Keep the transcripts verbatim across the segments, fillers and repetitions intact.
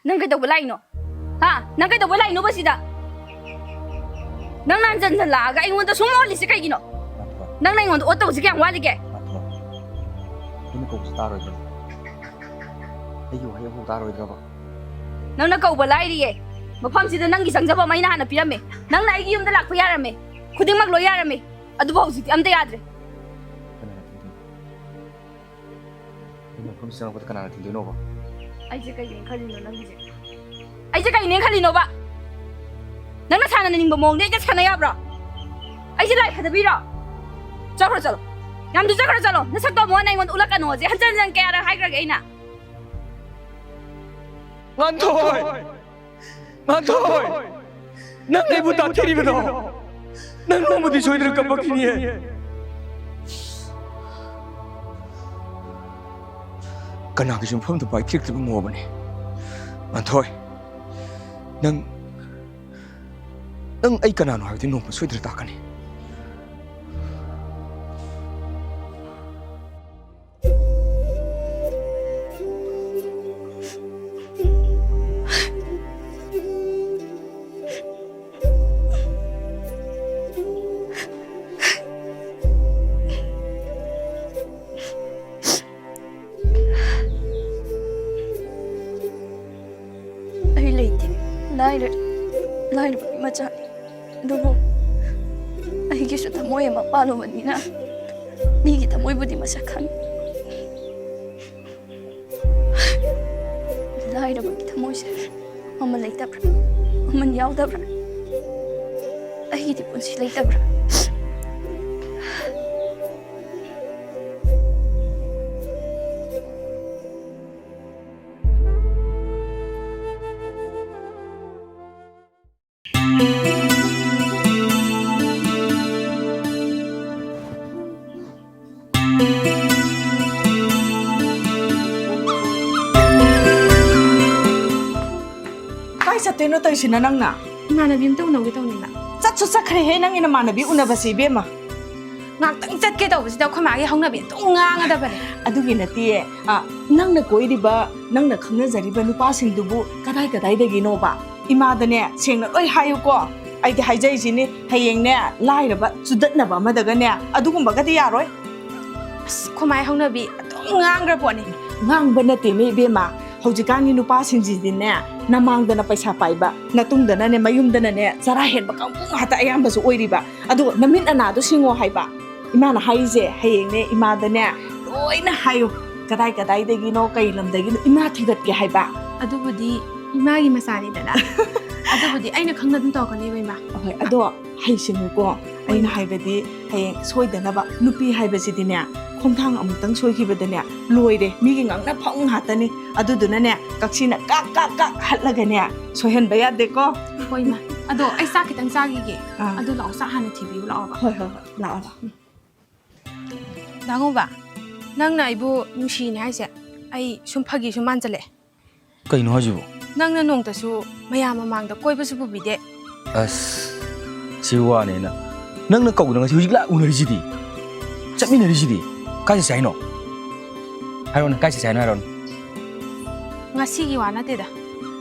ꯅꯪ ꯀꯩꯗꯧꯕ ꯂꯥꯛꯏꯅꯣ? ꯍꯥ? ꯅꯪ ꯀꯩꯗꯧꯕ ꯂꯥꯛꯏꯅꯣꯕ ꯁꯤꯗ? ꯅꯪꯅ ꯍꯟꯖꯟ ꯍꯟꯖꯟ ꯂꯥꯛꯑꯒ ꯑꯩꯉꯣꯟꯗ ꯁꯨꯝ ꯑꯣꯜꯂꯤꯁꯦ ꯀꯩꯒꯤꯅꯣ? ꯃꯥꯊꯣꯏ꯫ ꯅꯪꯅ ꯑꯩꯉꯣꯟꯗ ꯑꯣꯠꯇꯧꯕꯁꯦ ꯀꯌꯥꯝ ꯋꯥꯠꯂꯤꯒꯦ? ꯃꯥꯊꯣꯏ꯫ ꯑꯩꯅ ꯀꯧꯕꯁꯦ ꯇꯥꯔꯣꯏꯗ꯭ꯔꯣ? ꯑꯩꯒꯤ ꯋꯥꯍꯩ ꯑꯃꯐꯥꯎ ꯇꯥꯔꯣꯏꯗ꯭ꯔꯕ? ꯅꯪꯅ ꯀꯧꯕ ꯂꯥꯏꯔꯤꯌꯦ꯫ ꯃꯐꯝꯁꯤꯗ ꯅꯪꯒꯤ ꯆꯪꯖꯐꯝ ꯑꯩꯅ ꯍꯥꯟꯅ ꯄꯤꯔꯝꯃꯦ꯫ ꯅꯪꯅ ꯑꯩꯒꯤ ꯌꯨꯝꯗ ꯂꯥꯛꯄ ꯌꯥꯔꯝꯃꯦ꯫ ꯈꯨꯗꯤꯡꯃꯛ ꯂꯣꯏ ꯌꯥꯔꯝꯃꯦ꯫ ꯑꯗꯨꯕꯨ ꯍꯧꯖꯤꯛꯇꯤ ꯑꯝꯇ ꯌꯥꯗ꯭ꯔꯦ꯫ ꯀꯅꯥꯅ ꯊꯤꯡꯗꯣꯏꯅꯣ? ꯑꯩ ꯃꯐꯝꯁꯤ ꯆꯪꯉꯛꯄꯗ ꯀꯅꯥꯅ ꯊꯤꯡꯗꯣꯏꯅꯣꯕ? ꯑꯩꯁꯦ ꯀꯩꯅꯦꯅ ꯈꯜꯂꯤꯅꯣ ꯅꯪꯒꯤꯁꯦ? ꯑꯩꯁꯦ ꯀꯩꯅꯦꯅ ꯈꯜꯂꯤꯅꯣꯕ? ꯅꯪꯅ ꯁꯥꯟꯅꯅꯤꯡꯕ ꯃꯑꯣꯡꯗ ꯑꯩꯒ ꯁꯥꯟꯅ ꯌꯥꯕ꯭ꯔꯣ? ꯑꯩꯁꯦ ꯂꯥꯏ ꯊꯥꯗꯕꯤꯔꯣ? ꯆꯠꯈ꯭ꯔꯣ ꯆꯠꯂꯣ꯫ ꯌꯥꯝꯗꯨ ꯆꯠꯈ꯭ꯔꯣ ꯆꯠꯂꯣ꯫ ꯅꯁꯛꯇꯣ ꯑꯃꯨꯛ ꯍꯟꯅ ꯑꯩꯉꯣꯟꯗ ꯎꯠꯂꯛꯀꯅꯣꯁꯦ ꯍꯟꯖꯟ ꯍꯟꯖꯟ ꯀꯌꯥꯔꯛ ꯍꯥꯏꯈ꯭ꯔꯒꯦ ꯑꯩꯅ? ꯉꯥꯟꯊꯣꯏ! ꯉꯥꯟꯊꯣꯏ! ꯅꯪ ꯑꯩꯕꯨ ꯇꯥꯛꯊꯤꯔꯤꯕꯗꯣ ꯅꯪ ꯅꯣꯡꯃꯗꯤ ꯁꯣꯏꯗꯅ ꯀꯞꯄꯛꯈꯤꯅꯤꯌꯦ꯫ ꯀꯅꯥꯒꯤꯁꯨ ꯃꯐꯝꯗ ꯄꯥꯏꯊꯤꯔꯛꯇꯕ ꯃꯣꯕꯅꯦ꯫ ꯉꯥꯟꯊꯣꯏ, ꯅꯪ, ꯅꯪ ꯑꯩ ꯀꯅꯥꯅꯣ ꯍꯥꯏꯕꯗꯤ ꯅꯣꯡꯃ ꯁꯣꯏꯗꯅ ꯇꯥꯛꯀꯅꯤ꯫ ꯑꯩ ꯂꯩꯇꯦ꯫ ꯂꯥꯏꯔ-, ꯂꯥꯏꯔꯕꯒꯤ ꯃꯆꯥꯅꯤ꯫ ꯑꯗꯨꯕꯨ ꯑꯩꯒꯤꯁꯨ ꯊꯃꯣꯏ ꯑꯃ ꯄꯥꯜꯂꯨꯕꯅꯤꯅ ꯃꯤꯒꯤ ꯊꯃꯣꯏꯕꯨꯗꯤ ꯃꯁꯛ ꯈꯪꯉꯤ꯫ ꯂꯥꯏꯔꯕꯒꯤ ꯊꯃꯣꯏꯁꯦ ꯃꯃꯜ ꯂꯩꯇꯕ꯭ꯔꯥ? ꯃꯃꯜ ꯌꯥꯎꯗꯕ꯭ꯔꯥ? ꯑꯩꯒꯤꯗꯤ ꯄꯨꯟꯁꯤ ꯂꯩꯇꯕ꯭ꯔꯥ? ꯀꯥꯏ ꯆꯠꯇꯣꯏꯅꯣ ꯇꯧꯔꯤꯁꯤꯅ ꯅꯪꯅ? ꯏꯃꯥꯟꯅꯕꯤ ꯑꯝꯇ ꯎꯅꯧꯒꯦ ꯇꯧꯅꯤꯅ꯫ ꯆꯠꯁꯨ ꯆꯠꯈ꯭ꯔꯦꯍꯦ ꯅꯪꯒꯤ ꯅꯃꯥꯟꯅꯕꯤ ꯎꯅꯕꯁꯦ ꯏꯕꯦꯝꯃ꯫ ꯉꯥꯛꯇꯪ ꯆꯠꯀꯦ ꯇꯧꯕꯁꯤꯗ ꯑꯩꯈꯣꯏ ꯃꯥꯒꯤ ꯍꯧꯅꯕꯤ ꯑꯗꯨꯝ ꯉꯥꯡꯒꯗꯕꯅꯦ꯫ ꯑꯗꯨꯒꯤ ꯅꯠꯇꯦ, ꯑ, ꯅꯪꯅ ꯀꯣꯏꯔꯤꯕ, ꯅꯪꯅ ꯈꯪꯅꯖꯔꯤꯕ ꯅꯨꯄꯥꯁꯤꯡꯗꯨꯕꯨ ꯀꯗꯥꯏ ꯀꯗꯥꯏꯗꯒꯤꯅꯣꯕ? ꯏꯃꯥꯗꯅꯦ ꯁꯦꯡꯅ ꯂꯣꯏ ꯍꯥꯏꯌꯨꯀꯣ꯫ ꯑꯩꯗꯤ ꯍꯥꯏꯖꯩꯁꯤꯅꯤ, ꯍꯌꯦꯡꯅꯦ ꯂꯥꯏꯔꯕ ꯆꯨꯗꯠꯅꯕ ꯑꯃꯗꯒꯅꯦ ꯑꯗꯨꯒꯨꯝꯕꯒꯗꯤ ꯌꯥꯔꯣꯏ꯫ ꯑꯁ, ꯑꯩꯈꯣꯏ ꯃꯥꯒꯤ ꯍꯧꯅꯕꯤ ꯑꯗꯨꯝ ꯉꯥꯡꯈ꯭ꯔ ꯄꯣꯠꯅꯤ꯫ ꯉꯥꯡꯕ ꯅꯠꯇꯦꯅꯦ ꯏꯕꯦꯝꯃ, ꯍꯧꯖꯤꯛꯀꯥꯟꯒꯤ ꯅꯨꯄꯥꯁꯤꯡꯁꯤꯗꯤꯅꯦ, ꯅꯃꯥꯡꯗꯅ ꯄꯩꯁꯥ ꯄꯥꯏꯕ, ꯅꯇꯨꯡꯗꯅꯅꯦ ꯃꯌꯨꯝꯗꯅꯅꯦ ꯆꯔꯥ ꯍꯦꯟꯕ ꯀꯥꯡꯕꯨ ꯉꯥꯛꯇ ꯑꯌꯥꯝꯕꯁꯨ ꯑꯣꯏꯔꯤꯕ꯫ ꯑꯗꯨꯒ ꯅꯃꯤꯠ ꯑꯅꯥꯗꯣ ꯁꯤꯡꯉꯣ ꯍꯥꯏꯕ꯫ ꯏꯃꯥꯅ ꯍꯥꯏꯔꯤꯁꯦ ꯍꯌꯦꯡꯅꯦ ꯏꯃꯥꯗꯅꯦ ꯂꯣꯏꯅ ꯍꯥꯏꯌꯨ꯫ ꯀꯗꯥꯏ ꯀꯗꯥꯏꯗꯒꯤꯅꯣ, ꯀꯩ ꯂꯝꯗꯒꯤꯅꯣ, ꯏꯃꯥ ꯊꯤꯒꯠꯀꯦ ꯍꯥꯏꯕ꯫ ꯑꯗꯨꯕꯨꯗꯤ ꯏꯃꯥꯒꯤ ꯃꯆꯥꯅꯤꯗꯅ꯫ ꯑꯗꯨꯕꯨꯗꯤ ꯑꯩꯅ ꯈꯪꯅ ꯑꯗꯨꯝ ꯇꯧꯔꯛꯀꯅꯦꯕ, ꯏꯃꯥ꯫ ꯍꯣꯏ, ꯑꯗꯣ ꯍꯩꯁꯤꯡꯉꯨꯀꯣ꯫ ꯑꯩꯅ ꯍꯣꯏ꯫ ꯍꯥꯏꯕꯗꯤ ꯍꯌꯦꯡ ꯁꯣꯏꯗꯅꯕ, ꯅꯨꯄꯤ ꯍꯥꯏꯕꯁꯤꯗꯤꯅꯦ ꯈꯣꯡꯊꯥꯡ ꯑꯃꯨꯛꯇꯪ ꯁꯣꯏꯈꯤꯕꯗꯅꯦ ꯂꯣꯏꯔꯦ, ꯃꯤꯒꯤ ꯉꯥꯡꯅꯐꯝ ꯉꯥꯛꯇꯅꯤ꯫ ꯑꯗꯨꯗꯨꯅꯅꯦ ꯀꯛꯁꯤꯅ ꯀꯥꯛ ꯀꯥꯛ ꯀꯥꯛ ꯍꯠꯂꯒꯅꯦ ꯁꯣꯏꯍꯟꯕ ꯌꯥꯗꯦꯀꯣ꯫ ꯍꯣꯏ, ꯏꯃꯥ꯫ ꯑꯗꯣ ꯑꯩ ꯆꯥꯛ ꯈꯤꯇꯪ ꯆꯥꯈꯤꯒꯦ꯫ ꯑꯥ꯫ ꯑꯗꯨ ꯂꯥꯛꯑꯣ, ꯆꯥꯛ ꯍꯥꯟꯅ ꯊꯤꯕꯤꯌꯨ ꯂꯥꯛꯑꯣꯕ꯫ ꯍꯣꯏ, ꯍꯣꯏ, ꯍꯣꯏ, ꯂꯥꯛꯑꯣ, ꯂꯥꯛꯑꯣ꯫ ꯗꯥꯉꯧꯕ, ꯅꯪꯅ ꯑꯩꯕꯨ ꯅꯨꯡꯁꯤꯅꯦ ꯍꯥꯏꯁꯦ ꯑꯩ ꯁꯨꯝ ꯐꯥꯒꯤ ꯁꯨꯝ ꯃꯥꯟꯖꯜꯂꯛꯑꯦ꯫ ꯀꯩꯅꯣ ꯍꯥꯏꯁꯤꯕꯣ? ꯅꯪꯅ ꯅꯣꯡꯇꯁꯨ ꯃꯌꯥꯝ ꯃꯃꯥꯡꯗ ꯀꯣꯏꯕꯁꯨ ꯄꯨꯕꯤꯗꯦ꯫ ꯑꯁ, ꯁꯤ ꯋꯥꯅꯦꯅ꯫ ꯅꯪꯅ ꯀꯧꯗꯅ ꯉꯁꯤ ꯍꯧꯖꯤꯛ ꯂꯥꯛ ꯎꯅꯔꯤꯁꯤꯗꯤ? ꯆꯠꯃꯤꯟꯅꯔꯤꯁꯤꯗꯤ? ꯀꯥꯏ ꯆꯠꯁꯦ ꯍꯥꯏꯅꯣ? ꯍꯥꯏꯔꯣꯅꯦ, ꯀꯥꯏ ꯆꯠꯁꯦ ꯍꯥꯏꯅꯣ ꯍꯥꯏꯔꯣꯅꯦ꯫ ꯉꯁꯤꯒꯤ ꯋꯥ ꯅꯠꯇꯦꯗ,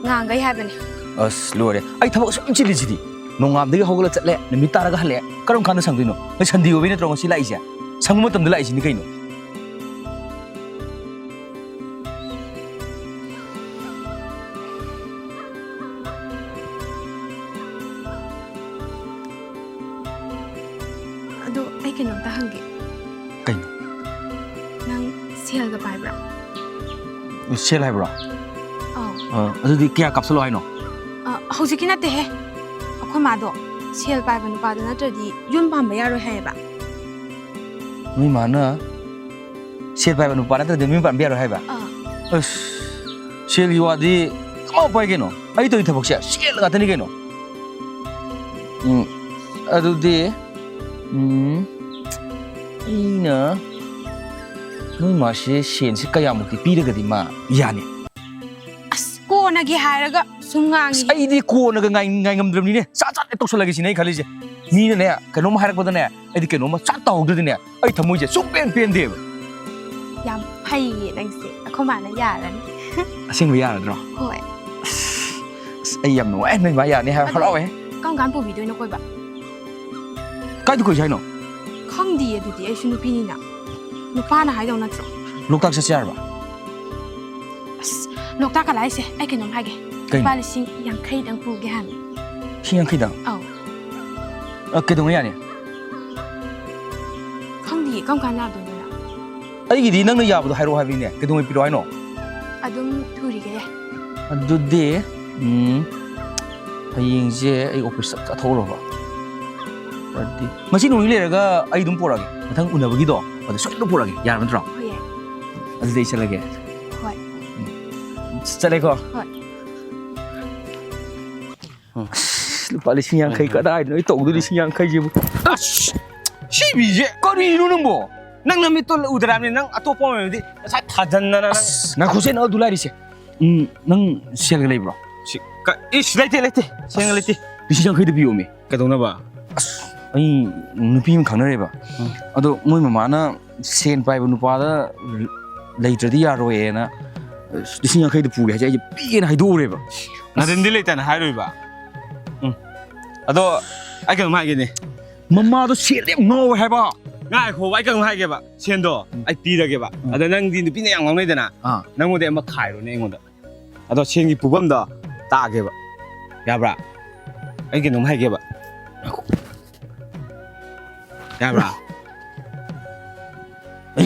ꯉꯥꯡꯈꯩ ꯍꯥꯏꯕꯅꯦ꯫ ꯑꯁ, ꯂꯣꯏꯔꯦ꯫ ꯑꯩ ꯊꯕꯛ ꯑꯁꯨꯛ ꯌꯥꯝ ꯆꯤꯜꯂꯤꯁꯤꯗꯤ꯫ ꯅꯣꯡꯉꯥꯟꯕꯗꯒꯤ ꯍꯧꯒꯠꯂ ꯆꯠꯂꯦ, ꯅꯨꯃꯤꯠ ꯇꯥꯔꯒ ꯍꯜꯂꯛꯑꯦ꯫ ꯀꯔꯝ ꯀꯥꯟꯗ ꯁꯪꯗꯣꯏꯅꯣ? ꯅꯣꯏ ꯁꯟꯗꯦ ꯑꯣꯏꯕꯩ ꯅꯠꯇ꯭ꯔꯣ ꯉꯁꯤ ꯂꯥꯛꯏꯁꯦ? ꯁꯪꯕ ꯃꯇꯝꯗ ꯂꯥꯛꯏꯁꯤꯅꯤ ꯀꯩꯅꯣ꯫ ꯑꯗꯣ ꯑꯩ ꯀꯩꯅꯣꯝꯇ ꯍꯪꯒꯦ꯫ ꯀꯩꯅꯣ? ꯅꯪ ꯁꯦꯜꯒ ꯄꯥꯏꯕ꯭ꯔꯥ? ꯁꯦꯜ ꯍꯥꯏꯕ꯭ꯔꯣ? ꯑꯧ꯫ ꯑ, ꯑꯗꯨꯗꯤ ꯀꯌꯥ ꯀꯥꯞꯁꯜꯂꯣ ꯍꯥꯏꯅꯣ? ꯑ, ꯍꯧꯖꯤꯛꯀꯤ ꯅꯠꯇꯦꯍꯦ꯫ ꯑꯩꯈꯣꯏ ꯃꯥꯗꯣ ꯁꯦꯜ ꯄꯥꯏꯕ ꯅꯨꯄꯥꯗ ꯅꯠꯇ꯭ꯔꯗꯤ ꯌꯨꯝ ꯄꯥꯟꯕ ꯌꯥꯔꯣꯏ ꯍꯥꯏꯌꯦꯕ꯫ ꯅꯣꯏ ꯃꯥꯅ ꯁꯦꯜ ꯄꯥꯏꯕ ꯅꯨꯄꯥ ꯅꯠꯇ꯭ꯔꯗꯤ ꯃꯌꯨꯝ ꯄꯥꯟꯕ ꯌꯥꯔꯣꯏ ꯍꯥꯏꯕ? ꯑꯥ꯫ ꯑꯁ, ꯁꯦꯜꯒꯤ ꯋꯥꯗꯤ ꯑꯃ ꯄꯥꯏ ꯀꯩꯅꯣ? ꯑꯩ ꯇꯧꯔꯤ ꯊꯕꯛꯁꯦ ꯁꯦꯜ ꯉꯥꯛꯇꯅꯤ ꯀꯩꯅꯣ꯫ ꯎꯝ, ꯑꯗꯨꯗꯤ, ꯎꯝ, ꯑꯩꯅ ꯅꯣꯏ ꯃꯥꯁꯦ ꯁꯦꯟꯁꯦ ꯀꯌꯥꯃꯨꯛꯇꯤ ꯄꯤꯔꯒꯗꯤ ꯃꯥ ꯌꯥꯅꯤ? ꯑꯁ, ꯀꯣꯟꯅ ꯉꯥꯡꯒꯦ ꯍꯥꯏꯔꯒ ꯁꯨꯝ ꯉꯥꯡꯉꯤ꯫ ꯑꯩꯗꯤ ꯀꯣꯟꯅꯒ ꯉꯥꯏ ꯉꯥꯏꯉꯝꯗ꯭ꯔꯕꯅꯤꯅꯦ꯫ ꯁꯠ ꯁꯠ ꯍꯦꯛ ꯇꯧꯁꯜꯂꯒꯦ ꯁꯤꯅꯦ ꯑꯩ ꯈꯜꯂꯤꯁꯦ꯫ ꯃꯤꯅꯅꯦ, ꯀꯩꯅꯣꯝ ꯍꯥꯏꯔꯛꯄꯗꯅꯦ, ꯑꯩꯗꯤ ꯀꯩꯅꯣꯝꯃ ꯁꯠ ꯇꯧꯍꯧꯗ꯭ꯔꯗꯤꯅꯦ, ꯑꯩ ꯊꯃꯣꯏꯁꯦ ꯁꯨꯡꯄꯦꯟ ꯄꯦꯟꯗꯦꯕ꯫ ꯌꯥꯝ ꯐꯩꯌꯦ ꯅꯪꯁꯦ꯫ ꯑꯩꯈꯣꯏ ꯃꯥꯅ ꯌꯥꯔꯅꯤ꯫ ꯑꯁꯦꯡꯕ ꯌꯥꯔꯗ꯭ꯔꯣ? ꯍꯣꯏ꯫ ꯑꯁ, ꯑꯩ ꯌꯥꯝ ꯅꯨꯡꯉꯥꯏ, ꯅꯣꯏ ꯃꯥ ꯌꯥꯅꯤ ꯍꯥꯏꯕ, ꯑꯗꯣ ꯍꯔꯥꯎꯋꯦ꯫ ꯀꯔꯝ ꯀꯥꯟ ꯄꯨꯕꯤꯗꯣꯏꯅꯣ ꯀꯣꯏꯕ? ꯀꯥꯏꯗ ꯀꯣꯏꯁꯦ ꯍꯥꯏꯅꯣ? ꯈꯪꯗꯤꯌꯦ ꯑꯗꯨꯗꯤ, ꯑꯩꯁꯨ ꯅꯨꯄꯤꯅꯤꯅ꯫ ꯅꯨꯄꯥꯅ ꯍꯥꯏꯗꯧ ꯅꯠꯇ꯭ꯔꯣ? ꯂꯣꯛꯇꯥꯛ ꯆꯠꯁꯦ ꯍꯥꯏꯔꯕ? ꯑꯁ, ꯂꯣꯛꯇꯥꯛ ꯀ ꯂꯥꯏꯁꯦ, ꯑꯩ ꯀꯩꯅꯣꯝ ꯍꯥꯏꯒꯦ꯫ ꯀꯩꯅꯣ? ꯂꯨꯄꯥ ꯂꯤꯁꯤꯡ ꯌꯥꯡꯈꯩꯗꯪ ꯄꯨꯒꯦ ꯍꯥꯏꯕꯅꯤ꯫ ꯂꯤꯁꯤꯡ ꯌꯥꯡꯈꯩꯗꯪ? ꯑꯧ꯫ ꯑ, ꯀꯩꯗꯧꯉꯩ ꯌꯥꯅꯤ? ꯈꯪꯗꯤꯌꯦ, ꯀꯔꯝ ꯀꯥꯟ ꯌꯥꯗꯣꯏꯅꯣ ꯅꯪ? ꯑꯩꯒꯤꯗꯤ ꯅꯪꯅ ꯌꯥꯕꯗꯣ ꯍꯥꯏꯔꯛꯑꯣ ꯍꯥꯏꯕꯅꯤꯅꯦ, ꯀꯩꯗꯧꯉꯩ ꯄꯤꯔꯛꯑꯣ ꯍꯥꯏꯅꯣ? ꯑꯗꯨꯝ ꯊꯨꯔꯤꯒꯦ꯫ ꯑꯗꯨꯗꯤ, ꯎꯝ, ꯍꯌꯦꯡꯁꯦ ꯑꯩ ꯑꯣꯐꯤꯁ ꯆꯠꯊꯣꯛꯎꯔꯕ? ꯑꯗꯨꯗꯤ ꯉꯁꯤ ꯅꯣꯡ ꯅꯤꯅꯤ ꯂꯩꯔꯒ ꯑꯩ ꯑꯗꯨꯝ ꯄꯨꯔꯛꯑꯒꯦ, ꯃꯊꯪ ꯎꯅꯕꯒꯤꯗꯣ ꯑꯗꯨ ꯁꯣꯏꯗꯅ ꯄꯨꯔꯛꯑꯒꯦ, ꯌꯥꯔꯕ ꯅꯠꯇ꯭ꯔꯣ? ꯍꯣꯏ, ꯌꯥꯏ꯫ ꯑꯗꯨꯗꯤ ꯑꯩ ꯆꯠꯂꯒꯦ꯫ ꯍꯣꯏ꯫ ꯎꯝ, ꯆꯠꯂꯦꯀꯣ꯫ ꯍꯣꯏ꯫ ꯎꯝ꯫ ꯑꯁ, ꯂꯨꯄꯥ ꯂꯤꯁꯤꯡ ꯌꯥꯡꯈꯩ ꯎꯝ꯫ ꯀꯗꯥꯏꯗꯅꯣ ꯑꯩ ꯇꯧꯗꯣꯏ ꯂꯤꯁꯤꯡ ꯌꯥꯡꯈꯩꯁꯤꯕꯨ? ꯑꯁ! ꯁꯤ ꯃꯤꯁꯦ ꯀꯔꯤꯅꯣ ꯅꯪꯕꯣ? ꯅꯪ ꯅꯃꯤꯠꯇꯣ ꯎꯗ꯭ꯔꯕꯅꯤ, ꯅꯪ ꯑꯇꯣꯞꯄ ꯑꯣꯏꯔꯗꯤ ꯉꯁꯥꯏ ꯊꯥꯖꯟꯗꯅ ꯅꯪ꯫ ꯑꯁ, ꯉꯥꯏꯈꯣꯁꯦ, ꯅꯪ ꯑꯗꯨ ꯂꯥꯏꯔꯤꯁꯦ꯫ ꯎꯝ, ꯅꯪ ꯁꯦꯜꯒ ꯂꯩꯕ꯭ꯔꯣ? ꯁꯤ ꯀ-, ꯏꯁ, ꯂꯩꯇꯦ, ꯂꯩꯇꯦ꯫ ꯁꯦꯜꯒ ꯂꯩꯇꯦ꯫ ꯂꯤꯁꯤꯡ ꯌꯥꯡꯈꯩꯗ ꯄꯤꯌꯣꯃꯤ꯫ ꯀꯩꯗꯧꯅꯕ? ꯑꯁ, ꯑꯩ ꯅꯨꯄꯤ ꯑꯃ ꯈꯪꯅꯔꯦꯕ꯫ ꯎꯝ꯫ ꯑꯗꯣ ꯃꯣꯏ ꯃꯃꯥꯅ ꯁꯦꯟ ꯄꯥꯏꯕ ꯅꯨꯄꯥꯗ ꯂꯩꯇ꯭ꯔꯗꯤ ꯌꯥꯔꯣꯏꯌꯦꯅ ꯂꯤꯁꯤꯡ ꯌꯥꯡꯈꯩꯗ ꯄꯨꯒꯦ ꯍꯥꯏꯁꯦ ꯑꯩꯁꯦ ꯄꯤꯒꯦꯅ ꯍꯥꯏꯗꯣꯛꯎꯔꯦꯕ꯫ ꯅꯗꯟꯗꯤ ꯂꯩꯇꯅ ꯍꯥꯏꯔꯣꯏꯕ꯫ ꯎꯝ꯫ ꯑꯗꯣ ꯑꯩ ꯀꯩꯅꯣꯝ ꯍꯥꯏꯒꯦꯅꯦ꯫ ꯃꯃꯥꯗꯣ ꯁꯦꯟꯗ ꯌꯥꯝ ꯉꯥꯎꯋꯦ ꯍꯥꯏꯕ꯫ ꯉꯥꯏꯈꯣꯕ, ꯑꯩ ꯀꯩꯅꯣꯝ ꯍꯥꯏꯒꯦꯕ꯫ ꯁꯦꯟꯗꯣ ꯎꯝ꯫ ꯑꯩ ꯄꯤꯔꯒꯦꯕ꯫ ꯎꯝ꯫ ꯑꯗ ꯅꯪꯗꯤ ꯅꯨꯄꯤꯅ ꯌꯥꯝ ꯉꯥꯎꯅꯩꯗꯅ꯫ ꯑꯥ꯫ ꯅꯪꯉꯣꯟꯗ ꯑꯃ ꯈꯥꯏꯔꯣꯅꯦ ꯑꯩꯉꯣꯟꯗ꯫ ꯑꯗꯣ ꯁꯦꯟꯒꯤ ꯄꯨꯕꯝꯗꯣ ꯇꯥꯛꯑꯒꯦꯕ꯫ ꯌꯥꯕ꯭ꯔꯥ? ꯑꯩ ꯀꯩꯅꯣꯝ ꯍꯥꯏꯒꯦꯕ꯫ ꯌꯥꯕ꯭ꯔꯥ?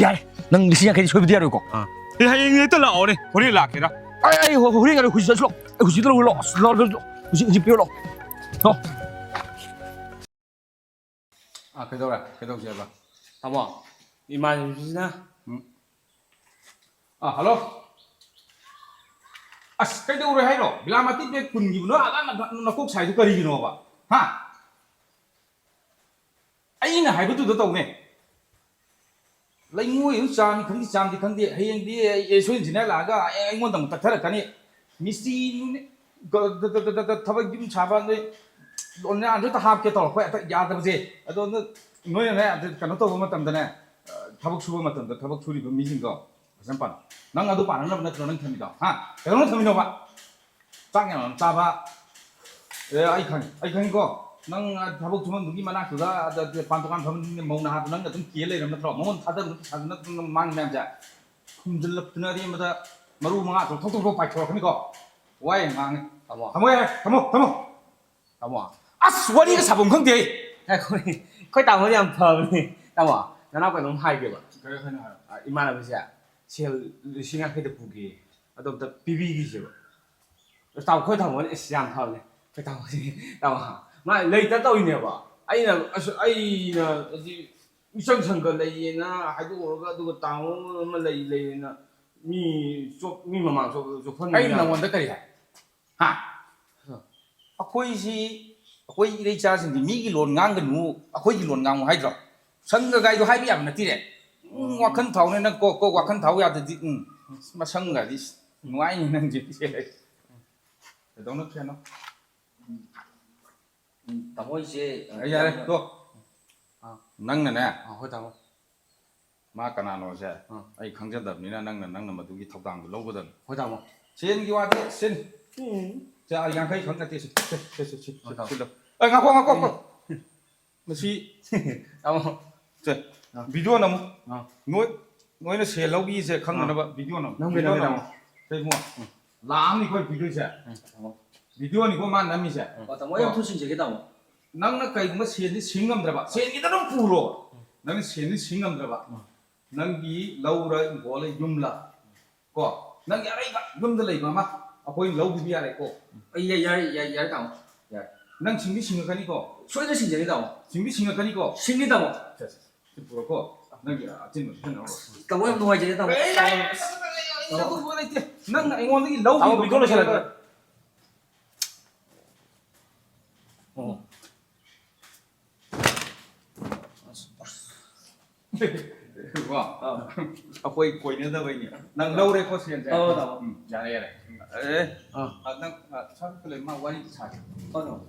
ꯌꯥꯔꯦ꯫ ꯅꯪ ꯂꯤꯁꯤꯡ ꯌꯥꯡꯈꯩꯗꯤ ꯁꯣꯏꯕꯗꯤ ꯌꯥꯔꯣꯏꯀꯣ? ꯑꯥ꯫ ꯑꯦ, ꯍꯌꯦꯡ ꯍꯦꯛꯇ ꯂꯥꯛꯑꯣꯅꯦ꯫ ꯍꯣꯔꯦꯟ ꯂꯥꯛꯀꯦꯔꯥ? ꯑꯩ, ꯑꯩ ꯍꯣ-, ꯍꯣꯔꯦꯟ ꯌꯥꯔꯣꯏ, ꯍꯧꯖꯤꯛ ꯆꯠꯁꯤ ꯂꯥꯛꯑꯣ꯫ ꯑꯩ ꯍꯧꯖꯤꯛ ꯂꯧꯔꯨ ꯂꯥꯛꯑꯣ꯫ ꯂꯥꯛꯑꯣ, ꯂꯥꯛꯑꯣ, ꯂꯥꯛꯑꯣ꯫ ꯍꯧꯖꯤꯛ, ꯍꯧꯖꯤꯛ ꯄꯤꯔꯣ ꯂꯥꯛꯑꯣ꯫ ꯂꯥꯛꯑꯣ꯫ ꯑꯥ, ꯀꯩꯗꯧꯔꯦ? ꯀꯩꯗꯧꯁꯦ ꯍꯥꯏꯕ? ꯇꯥꯃꯣ, ꯏꯃꯥꯟꯅꯕꯤꯁꯤꯅ ꯎꯝ꯫ ꯑꯥ, ꯍꯜꯂꯣ꯫ ꯑꯁ, ꯀꯩꯗꯧꯔꯦ ꯍꯥꯏꯅꯣ? ꯕꯤꯂꯥꯃꯇꯤ ꯕꯦꯒ ꯀꯨꯟꯒꯤ ꯅꯣꯏ ꯑꯥꯗ ꯅ-, ꯅ-, ꯅꯀꯣꯛ ꯁꯥꯏꯗꯨ ꯀꯔꯤꯒꯤꯅꯣꯕ? ꯍꯥ? ꯑꯩꯅ ꯍꯥꯏꯕꯗꯨꯗ ꯇꯧꯅꯦ꯫ ꯂꯩꯉꯣꯏ ꯑꯗꯨꯝ ꯆꯥꯝꯃꯤ ꯈꯪꯗꯦ, ꯆꯥꯝꯗꯤ ꯈꯪꯗꯦ꯫ ꯍꯌꯦꯡꯗꯤ ꯑꯩ, ꯑꯩ ꯁꯣꯏꯗꯅ ꯂꯥꯛꯑꯒ ꯑꯩ, ꯑꯩꯉꯣꯟꯗ ꯑꯃꯨꯛ ꯇꯛꯊꯔꯛꯀꯅꯤ꯫ ꯃꯤꯁꯇ꯭ꯔꯤ ꯅꯨꯡꯅꯤ-, ꯒ-, ꯗ-, ꯗ-, ꯗ-, ꯗ-, ꯗ-, ꯊꯕꯛ ꯌꯨꯝ ꯁꯥꯕ ꯅꯣꯏ ꯂꯣꯟ ꯃꯌꯥꯝꯗꯨ ꯍꯦꯛꯇ ꯍꯥꯞꯀꯦ ꯇꯧꯔꯛꯄ ꯍꯦꯛꯇ ꯌꯥꯗꯕꯁꯦ꯫ ꯑꯗꯣ ꯅꯣꯏ-, ꯅꯣꯏꯅꯅꯦ, ꯑꯗꯨ ꯀꯩꯅꯣ ꯇꯧꯕ ꯃꯇꯝꯗꯅꯦ, ꯑ, ꯊꯕꯛ ꯁꯨꯕ ꯃꯇꯝꯗ ꯊꯕꯛ ꯁꯨꯔꯤꯕ ꯃꯤꯁꯤꯡꯗꯣ ꯐꯖꯅ ꯄꯥꯟ-, ꯅꯪ ꯑꯗꯨ ꯄꯥꯟꯅꯅꯕ ꯅꯠꯇ꯭ꯔꯣ ꯅꯪ ꯊꯝꯃꯤꯗꯣ? ꯍꯥ? ꯀꯩꯗꯧꯅ ꯊꯝꯃꯤꯅꯣꯕ? ꯆꯥꯛ ꯌꯥꯝ ꯌꯥꯝ ꯆꯥꯕ꯫ ꯑꯦ, ꯑꯩ ꯈꯪꯉꯤ, ꯑꯩ ꯈꯪꯉꯤꯀꯣ꯫ ꯅꯪ, ꯑ, ꯊꯕꯛ ꯁꯨꯐꯝꯗꯨꯒꯤ ꯃꯅꯥꯛꯇꯨꯗ, ꯑꯗ, ꯑꯗ, ꯄꯥꯟ ꯗꯨꯀꯥꯟ ꯐꯝꯕ ꯃꯧ ꯅꯍꯥꯗꯣ ꯅꯪꯅ ꯑꯗꯨꯝ ꯀꯦ ꯂꯩꯔꯕ ꯅꯠꯇ꯭ꯔꯣ? ꯃꯉꯣꯟ ꯊꯥꯗꯕꯗꯨ ꯄꯩꯁꯥꯗꯨ ꯅꯠꯇ꯭ꯔꯣ ꯅꯪ ꯃꯥꯡꯉꯤ ꯃꯌꯥꯝꯁꯦ? ꯈꯨꯝꯖꯤꯜꯂꯛꯇꯅ ꯑꯔꯦꯝꯕꯗ ꯃꯔꯨ ꯃꯉꯥ ꯇꯔꯨꯛ ꯊꯣꯛ ꯊꯣꯛ ꯊꯣꯛ ꯄꯥꯏꯊꯣꯔꯛꯀꯅꯤꯀꯣ꯫ ꯋꯥ ꯌꯥꯝ ꯉꯥꯡꯉꯦ꯫ ꯇꯥꯃꯣ꯫ ꯊꯝꯃꯣ ꯌꯥꯔꯦ, ꯊꯝꯃꯣ, ꯊꯝꯃꯣ꯫ ꯇꯥꯃꯣ꯫ ꯑꯁ, ꯋꯥꯔꯤꯒ ꯁꯥꯐꯝ ꯈꯪꯗꯦ꯫ ꯑꯩꯈꯣꯏ, ꯑꯩꯈꯣꯏ ꯇꯥꯃꯣꯗꯤ ꯌꯥꯝ ꯐꯕꯅꯦ꯫ ꯇꯥꯃꯣ, ꯅꯅꯥꯎ ꯀꯩꯅꯣꯝ ꯍꯥꯏꯒꯦꯕ꯫ ꯀꯔꯤ ꯍꯥꯏꯅꯣ ꯍꯥꯏꯔꯣ꯫ ꯑ, ꯏꯃꯥꯟꯅꯕꯁꯦ ꯁꯦꯜ ꯂꯤꯁꯤꯡ ꯌꯥꯡꯈꯩꯗ ꯄꯨꯒꯦ꯫ ꯑꯗꯣ ꯑꯝꯇ ꯄꯤꯕꯤꯈꯤꯁꯦꯕ꯫ ꯑꯁ, ꯇꯥꯃꯣ, ꯑꯩꯈꯣꯏ ꯇꯥꯃꯣꯅꯦ, ꯑꯁ, ꯌꯥꯝ ꯐꯕꯅꯦ꯫ ꯑꯩꯈꯣꯏ ꯇꯥꯃꯣꯁꯦ, ꯇꯥꯃꯣ, ꯃꯥ ꯂꯩꯇ ꯇꯧꯔꯤꯅꯦꯕ꯫ ꯑꯩꯅ, ꯑꯁ, ꯑꯩꯅ, ꯍꯥꯏꯗꯤ, ꯃꯤꯆꯪ ꯁꯪꯒ ꯂꯩꯌꯦꯅ ꯍꯥꯏꯗꯣꯛꯎꯔꯒ, ꯑꯗꯨꯒ ꯇꯥꯃꯣ ꯑꯃ ꯂꯩ, ꯂꯩꯌꯦꯅ ꯃꯤ ꯆꯣꯞ-, ꯃꯤ ꯃꯃꯥꯡ ꯆꯣꯞ-, ꯆꯣꯞꯍꯟꯕ ꯑꯩꯅ ꯌꯥꯕ꯫ ꯅꯉꯣꯟꯗ ꯀꯔꯤ ꯍꯥꯏ? ꯍꯥ? ꯑꯩꯈꯣꯏꯁꯤ, ꯑꯩꯈꯣꯏ ꯏꯔꯩꯆꯥꯁꯤꯡꯗꯤ ꯃꯤꯒꯤ ꯂꯣꯟ ꯉꯥꯡꯒꯅꯨ, ꯑꯩꯈꯣꯏꯒꯤ ꯂꯣꯟ ꯉꯥꯡꯉꯨ ꯍꯥꯏꯗ꯭ꯔꯣ? ꯁꯪꯒ ꯀꯥꯏꯗꯣ ꯍꯥꯏꯕ ꯌꯥꯕ ꯅꯠꯇꯦꯅꯦ꯫ ꯎꯝ, ꯋꯥꯈꯜ ꯊꯥꯎꯅꯦ ꯅꯪ, ꯀꯣꯛ, ꯀꯣꯛ ꯋꯥꯈꯜ ꯊꯥꯎ ꯌꯥꯗꯗꯤ, ꯎꯝ, ꯃꯁꯪꯒꯗꯤ ꯅꯨꯡꯉꯥꯏꯅꯤ ꯅꯪꯁꯦ꯫ ꯀꯩꯗꯧꯅ ꯐꯦꯅꯣ? ꯎꯝ, ꯇꯥꯃꯣ ꯑꯩꯁꯦ, ꯑꯩ ꯌꯥꯔꯦ, ꯌꯥꯝꯅ ꯇꯣ꯫ ꯑꯥ꯫ ꯅꯪꯅꯅꯦ, ꯑꯥ, ꯍꯣꯏ, ꯇꯥꯃꯣ꯫ ꯃꯥ ꯀꯅꯥꯅꯣꯁꯦ ꯑꯥ꯫ ꯑꯩ ꯈꯪꯖꯗꯕꯅꯤꯅ ꯅꯪꯅ, ꯅꯪꯅ ꯃꯗꯨꯒꯤ ꯊꯧꯗꯥꯡꯗꯨ ꯂꯧꯒꯗꯕꯅꯤ꯫ ꯍꯣꯏ, ꯇꯥꯃꯣ꯫ ꯁꯦꯟꯒꯤ ꯋꯥꯗꯤ ꯁꯤꯟ꯫ ꯎꯝ꯫ ꯆꯥ ꯌꯥꯡꯈꯩ ꯈꯛ ꯅꯠꯇꯦ, ꯁꯤ, ꯁꯤ, ꯁꯤ, ꯁꯤ, ꯁꯤ, ꯍꯣꯏ, ꯇꯥꯃꯣ꯫ ꯁꯤꯜꯂꯣ꯫ ꯑꯦ, ꯉꯥꯏꯈꯣ, ꯉꯥꯏꯈꯣ, ꯉꯥꯏꯈꯣ꯫ ꯎꯝ꯫ ꯃꯁꯤ ꯇꯥꯃꯣ꯫ ꯁꯦ, ꯑꯥ꯫ ꯚꯤꯗꯤꯑꯣ ꯅꯝꯃꯨ꯫ ꯑꯥ꯫ ꯅꯣꯏ, ꯅꯣꯏꯅ ꯁꯦꯜ ꯂꯧꯈꯤꯁꯦ ꯈꯪꯅꯅꯕ ꯑꯥ꯫ ꯚꯤꯗꯤꯑꯣ ꯅꯝꯃꯨ꯫ ꯅꯝꯒꯦ, ꯚꯤꯗꯤꯑꯣ ꯅꯝꯒꯦ, ꯅꯝꯃꯨ꯫ ꯇꯥꯃꯣ꯫ ꯁꯦ, ꯏꯕꯨꯡꯉꯣ꯫ ꯎꯝ꯫ ꯂꯥꯛꯑꯝꯅꯤꯀꯣ ꯚꯤꯗꯤꯑꯣꯁꯦ꯫ ꯎꯝ, ꯇꯥꯃꯣ꯫ ꯚꯤꯗꯤꯑꯣꯅꯤꯀꯣ ꯃꯥ ꯅꯝꯃꯤꯁꯦ꯫ ꯎꯝ꯫ ꯑꯣ, ꯇꯥꯃꯣ, ꯑꯩ ꯀꯣ꯫ ꯑꯝꯇ ꯁꯤꯟꯖꯒꯦ, ꯇꯥꯃꯣ꯫ ꯅꯪꯅ ꯀꯩꯒꯨꯝꯕ ꯁꯦꯟꯁꯤ ꯁꯤꯡ ꯉꯝꯗ꯭ꯔꯕ, ꯁꯦꯟꯒꯤꯗ ꯑꯗꯨꯝ ꯄꯨꯔꯣ꯫ ꯎꯝ꯫ ꯅꯪꯅ ꯁꯦꯟꯁꯤ ꯁꯤꯡ ꯉꯝꯗ꯭ꯔꯕ, ꯎꯝ꯫ ꯅꯪꯒꯤ ꯂꯧꯔ, ꯍꯤꯡꯒꯣꯜꯂ, ꯌꯨꯝꯂ, ꯀꯣ, ꯅꯪꯒꯤ ꯑꯔꯩꯕ ꯌꯨꯝꯗ ꯂꯩꯕ ꯑꯃ ꯑꯩꯈꯣꯏ ꯂꯧꯈꯤꯕ ꯌꯥꯔꯦꯀꯣ꯫ ꯑꯩ ꯌꯥ-, ꯌꯥꯔꯦ, ꯌꯥꯔꯦ, ꯌꯥꯔꯦ, ꯇꯥꯃꯣ꯫ ꯌꯥꯔꯦ꯫ ꯅꯪ ꯁꯤꯡꯗꯤ ꯁꯤꯡꯉꯛꯀꯅꯤꯀꯣ? ꯁꯣꯏꯗꯅ ꯁꯤꯡꯖꯒꯦ, ꯇꯥꯃꯣ꯫ ꯁꯤꯡꯗꯤ ꯁꯤꯡꯉꯛꯀꯅꯤꯀꯣ? ꯁꯤꯡꯅꯤ, ꯇꯥꯃꯣ꯫ ꯁꯦ, ꯁꯦ, ꯁꯤ ꯄꯨꯔꯣꯀꯣ꯫ ꯅꯪꯒꯤ ꯑꯆꯤꯟꯕꯗꯨ ꯁꯦꯟꯅꯔꯣ꯫ ꯇꯥꯃꯣ, ꯌꯥꯝ ꯅꯨꯡꯉꯥꯏꯖꯔꯦ, ꯇꯥꯃꯣ꯫ ꯑꯦ, ꯌꯥꯔꯦ, ꯌꯥꯔꯦ, ꯌꯥꯔꯦ, ꯌꯥꯔꯦ, ꯌꯥꯔꯦ, ꯑꯗꯨꯒꯨꯝꯕ ꯂꯩꯇꯦ꯫ ꯅꯪꯅ ꯑꯩꯉꯣꯟꯗꯒꯤ ꯂꯧꯈꯤꯕꯗꯣ ꯇꯥꯃꯣ, ꯚꯤꯗꯤꯑꯣ ꯂꯣꯏꯁꯤꯜꯂꯒꯦ꯫ ꯀꯩꯅꯣ? ꯑꯣ꯫ ꯋꯥ꯫ ꯑꯥ꯫ ꯑꯩꯈꯣꯏ ꯀꯣꯏꯅꯗꯕꯩꯅꯦ꯫ ꯅꯪ ꯂꯧꯔꯦꯀꯣ ꯁꯦꯟꯁꯦ? ꯑꯧ, ꯇꯥꯃꯣ꯫ ꯎꯝ, ꯌꯥꯔꯦ, ꯌꯥꯔꯦ꯫ ꯑꯦ꯫ ꯑꯥ꯫ ꯑꯥ, ꯅꯪ, ꯑꯥ, ꯑꯁ꯭ꯋꯥꯏꯐꯥꯎꯗ ꯂꯩꯌꯣ, ꯃꯥ ꯋꯥꯔꯤ ꯑꯝꯇ ꯁꯥꯒꯦ꯫ ꯑꯧ, ꯇꯥꯃꯣ꯫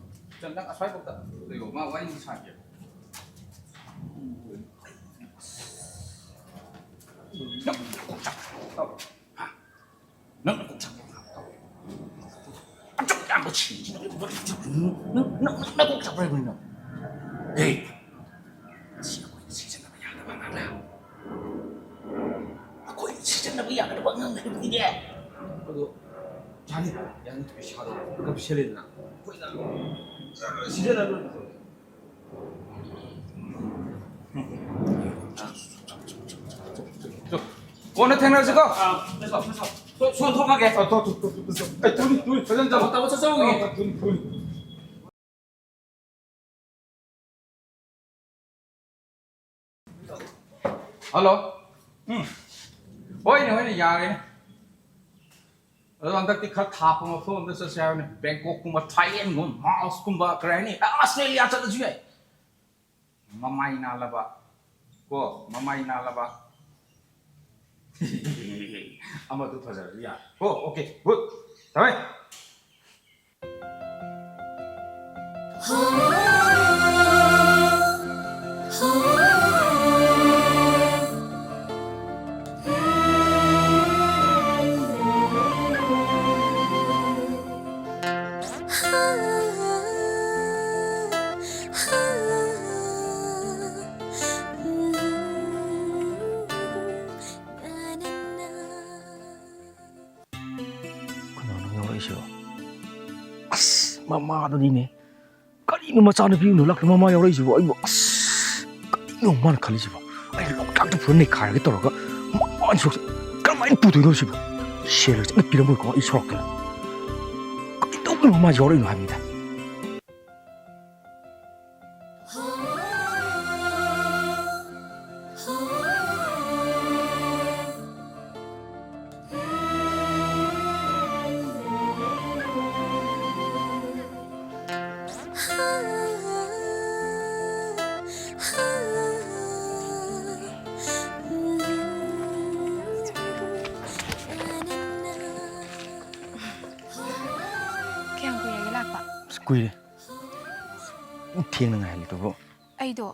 ꯆꯟ, ꯅꯪ ꯑꯁ꯭ꯋꯥꯏꯐꯥꯎꯗ ꯂꯩꯌꯣ, ꯃꯥ ꯋꯥꯔꯤ ꯑꯝꯇ ꯁꯥꯒꯦ꯫ ꯅꯪ ꯀꯣꯛ ꯆꯥꯛꯄ꯭ꯔꯣ? ꯅꯪ ꯀꯣꯛ ꯆꯥꯛꯄ꯭ꯔꯣ? ꯑꯗꯨꯛ ꯌꯥꯝꯕ ꯁꯤꯡꯁꯤꯅ ꯅꯪ, ꯅꯪ, ꯅꯪ ꯀꯣꯛ ꯆꯥꯛꯄ꯭ꯔꯣ ꯍꯥꯏꯕꯅꯤꯅ? ꯑꯦ, ꯁꯤ ꯑꯩꯈꯣꯏꯅ ꯁꯤꯖꯤꯟꯅꯕ ꯌꯥꯗꯕ ꯑꯉꯥꯡꯅꯦ꯫ ꯑꯩꯈꯣꯏ ꯁꯤꯖꯤꯟꯅꯕ ꯌꯥꯒꯗꯕ ꯑꯉꯥꯡ ꯍꯥꯏꯕꯅꯤꯅꯦ꯫ ꯑꯗꯣ ꯌꯥꯅꯤ, ꯌꯥꯅꯤ, ꯄꯩꯁꯥꯗꯣ ꯄꯨꯂꯞ ꯁꯤꯜꯂꯦꯗꯅ ꯑꯩꯈꯣꯏꯅ ꯁꯤꯖꯤꯟꯅꯔꯣꯏ꯫ ꯀꯣꯟꯅ ꯊꯦꯡꯅꯔꯁꯤꯀꯣ꯫ ꯑꯥ, ꯂꯩꯁꯣ, ꯂꯩꯁꯣ꯫ ꯁꯣ-, ꯁꯣ ꯊꯣꯛꯈ꯭ꯔꯒꯦ꯫ ꯑ, ꯊꯣꯛ, ꯊꯣꯛ, ꯊꯣꯛ, ꯊꯣꯛ, ꯊꯣꯛ꯫ ꯑꯩ ꯊꯨꯅꯤ, ꯊꯨꯅꯤ, ꯐꯖꯅ ꯇꯧ꯫ ꯇꯧ, ꯇꯧ, ꯆꯠꯆꯧꯒꯦ꯫ ꯑ, ꯊꯨꯅꯤ, ꯊꯨꯅꯤ꯫ ꯍꯜꯂꯣ꯫ ꯎꯝ꯫ ꯍꯣꯏꯅꯦ, ꯍꯣꯏꯅꯦ, ꯌꯥꯔꯦꯅꯦ꯫ ꯑꯗꯣ ꯍꯟꯗꯛꯇꯤ ꯈꯔ ꯊꯥꯞꯄ ꯃꯐꯝ ꯑꯝꯗ ꯆꯠꯁꯦ ꯍꯥꯏꯕꯅꯦ꯫ ꯕꯦꯡꯀꯣꯛꯀꯨꯝꯕ, ꯊꯥꯏꯂꯦꯟꯒꯨꯝꯕ, ꯃꯥꯜꯁꯀꯨꯝꯕ, ꯀꯔꯤ ꯍꯥꯏꯅꯤ? ꯑꯁꯇ꯭ꯔꯦꯂꯤꯌꯥ ꯆꯠꯂꯁꯨ ꯌꯥꯏ꯫ ꯃꯃꯥꯏ ꯅꯥꯜꯂꯕ꯫ ꯀꯣ, ꯃꯃꯥꯏ ꯅꯥꯜꯂꯕ꯫ ꯑꯃꯗꯨ ꯐꯖꯔꯁꯨ ꯌꯥꯔꯦ꯫ ꯀꯣ, ꯑꯣꯀꯦ, ꯒꯨꯗ꯫ ꯊꯝꯃꯦ꯫ ꯀꯅꯥꯅꯣ ꯌꯥꯎꯔꯛꯏꯁꯤꯕꯣ? ꯑꯁ, ꯃꯃꯥꯗꯨꯅꯤꯅꯦ꯫ ꯀꯔꯤꯅꯣ ꯃꯆꯥꯅꯨꯄꯤ ꯑꯃ ꯂꯥꯛꯇ ꯃꯃꯥ ꯌꯥꯎꯔꯛꯏꯁꯤꯕꯣ? ꯑꯩꯕꯨ, ꯑꯁ, ꯀꯔꯤꯅꯣ ꯃꯥꯅ ꯈꯜꯂꯤꯁꯤꯕꯣ? ꯑꯩꯅ ꯂꯣꯛꯇꯥꯛꯇ ꯄꯨꯔ ꯅꯩꯈꯥꯏꯔꯒꯦ ꯇꯧꯔꯒ ꯃꯃꯥꯅ ꯁꯣꯛ-, ꯀꯔꯝꯍꯥꯏꯅ ꯄꯨꯗꯣꯏꯅꯣ ꯁꯤꯕꯣ? ꯁꯦꯜ ꯆꯠꯅ ꯄꯤꯔꯝꯃꯣꯏꯀꯣ ꯑꯩ ꯁꯣꯔꯣꯛꯇꯅ꯫ ꯀꯔꯤ ꯇꯧꯗꯅ ꯃꯃꯥ ꯌꯥꯎꯔꯛꯏꯅꯣ ꯍꯥꯏꯕꯅꯤꯗ꯫ ꯀꯨꯏꯔꯦ꯫ ꯊꯦꯡꯅ ꯉꯥꯏꯍꯜꯂꯤꯗꯨꯕꯨ꯫ ꯑꯩꯗꯣ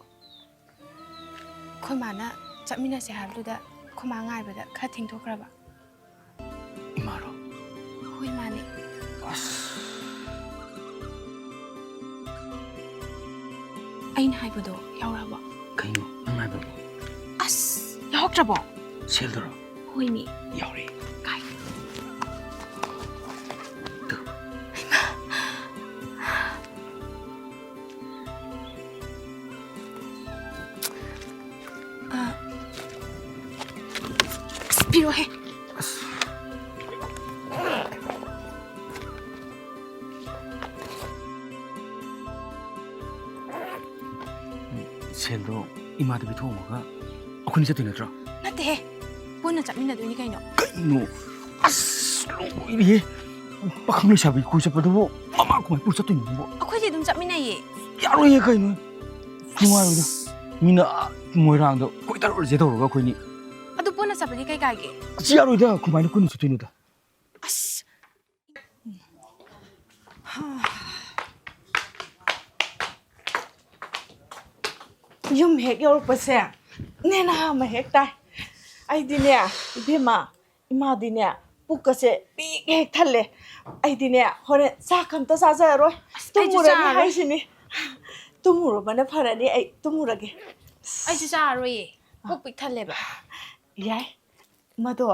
ꯑꯩꯈꯣꯏ ꯃꯥꯅ ꯆꯠꯃꯤꯟꯅꯁꯦ ꯍꯥꯏꯕꯗꯨꯗ ꯑꯩꯈꯣꯏ ꯃꯥ ꯉꯥꯏꯕꯗ ꯈꯔ ꯊꯦꯡꯗꯣꯛꯈ꯭ꯔꯕ꯫ ꯏꯃꯥꯔꯣ? ꯍꯣꯏ, ꯃꯥꯅꯦ꯫ ꯑꯁ꯫ ꯑꯩꯅ ꯍꯥꯏꯕꯗꯣ ꯌꯥꯎꯔꯛꯑꯕꯣ? ꯀꯩꯅꯣ ꯅꯪ ꯍꯥꯏꯕꯕꯨ? ꯑꯁ, ꯌꯥꯎꯔꯛꯇ꯭ꯔꯕꯣ? ꯁꯦꯜꯗꯨꯔꯣ? ꯍꯣꯏꯅꯦ꯫ ꯌꯥꯎꯔꯦ꯫ ꯀꯥꯏ? ꯇꯨ꯫ ꯑ, ꯑꯁ, ꯄꯤꯔꯣꯍꯦ꯫ ꯑꯁ꯫ ꯁꯦꯜꯗꯣ ꯏꯃꯥꯗ ꯄꯤꯊꯣꯛꯑꯝꯃꯒ ꯑꯩꯈꯣꯏꯅꯤ ꯆꯠꯇꯣꯏ ꯅꯠꯇ꯭ꯔꯣ? ꯅꯠꯇꯦꯍꯦ, ꯄꯨꯟꯅ ꯆꯠꯃꯤꯟꯅꯗꯣꯏꯅꯤ ꯀꯩꯅꯣ꯫ ꯀꯩꯅꯣ? ꯑꯁ, ꯂꯣꯏꯔꯦꯍꯦ꯫ ꯄꯥꯈꯪ ꯂꯩꯁꯥꯕꯤ ꯀꯣꯏ ꯆꯠꯄꯗꯨꯕꯨ ꯃꯃꯥ ꯀꯃꯥꯏꯅ ꯄꯨꯔ ꯆꯠꯇꯣꯏꯅꯣ ꯑꯗꯨꯕꯨ? ꯑꯩꯈꯣꯏꯗꯤ ꯑꯗꯨꯝ ꯆꯠꯃꯤꯟꯅꯩꯌꯦ꯫ ꯌꯥꯔꯣꯏꯌꯦ ꯀꯩꯅꯣ? ꯅꯨꯡꯉꯥꯏꯔꯣꯏꯗ꯫ ꯃꯤꯅ, ꯑꯥ, ꯃꯣꯏꯔꯥꯡꯗ ꯀꯣꯏꯇꯔꯨꯔꯁꯦ ꯇꯧꯔꯒ ꯑꯩꯈꯣꯏꯅꯤ꯫ ꯑꯗꯨ ꯄꯨꯟꯅ ꯆꯠꯄꯗꯤ ꯀꯩ ꯀꯥꯏꯒꯦ? ꯑꯁ, ꯌꯥꯔꯣꯏꯗ, ꯀꯃꯥꯏꯅ ꯄꯨꯟꯅ ꯆꯠꯇꯣꯏꯅꯣꯗ? ꯑꯁ꯫ ꯌꯨꯝ ꯍꯦꯛ ꯌꯧꯔꯛꯄꯁꯦ ꯅꯦꯅꯥ ꯑꯃ ꯍꯦꯛ ꯇꯥꯏ꯫ ꯑꯩꯗꯤꯅꯦ, ꯏꯕꯦꯝꯃ, ꯏꯃꯥꯗꯤꯅꯦ, ꯄꯨꯛꯀꯁꯦ ꯄꯤꯛ ꯍꯦꯛ ꯊꯜꯂꯦ꯫ ꯑꯩꯗꯤꯅꯦ, ꯍꯣꯔꯦꯟ ꯆꯥꯛꯀ ꯑꯝꯇ ꯆꯥꯖꯔꯔꯣꯏ꯫ ꯑꯁ, ꯑꯩꯁꯨ ꯇꯨꯝꯃꯨꯔꯅꯤ ꯆꯥꯔꯔꯣꯏ꯫ ꯍꯥꯏꯁꯤꯅꯤ꯫ ꯇꯨꯝꯃꯨꯔꯕꯅ ꯐꯔꯅꯤ, ꯑꯩ ꯇꯨꯝꯃꯨꯔꯒꯦ꯫ ꯑꯩꯁꯨ ꯆꯥꯔꯔꯣꯏꯌꯦ꯫ ꯄꯨꯛ ꯄꯤꯛ ꯊꯜꯂꯦꯕ꯫ ꯌꯥꯏ꯫ ꯃꯗꯣ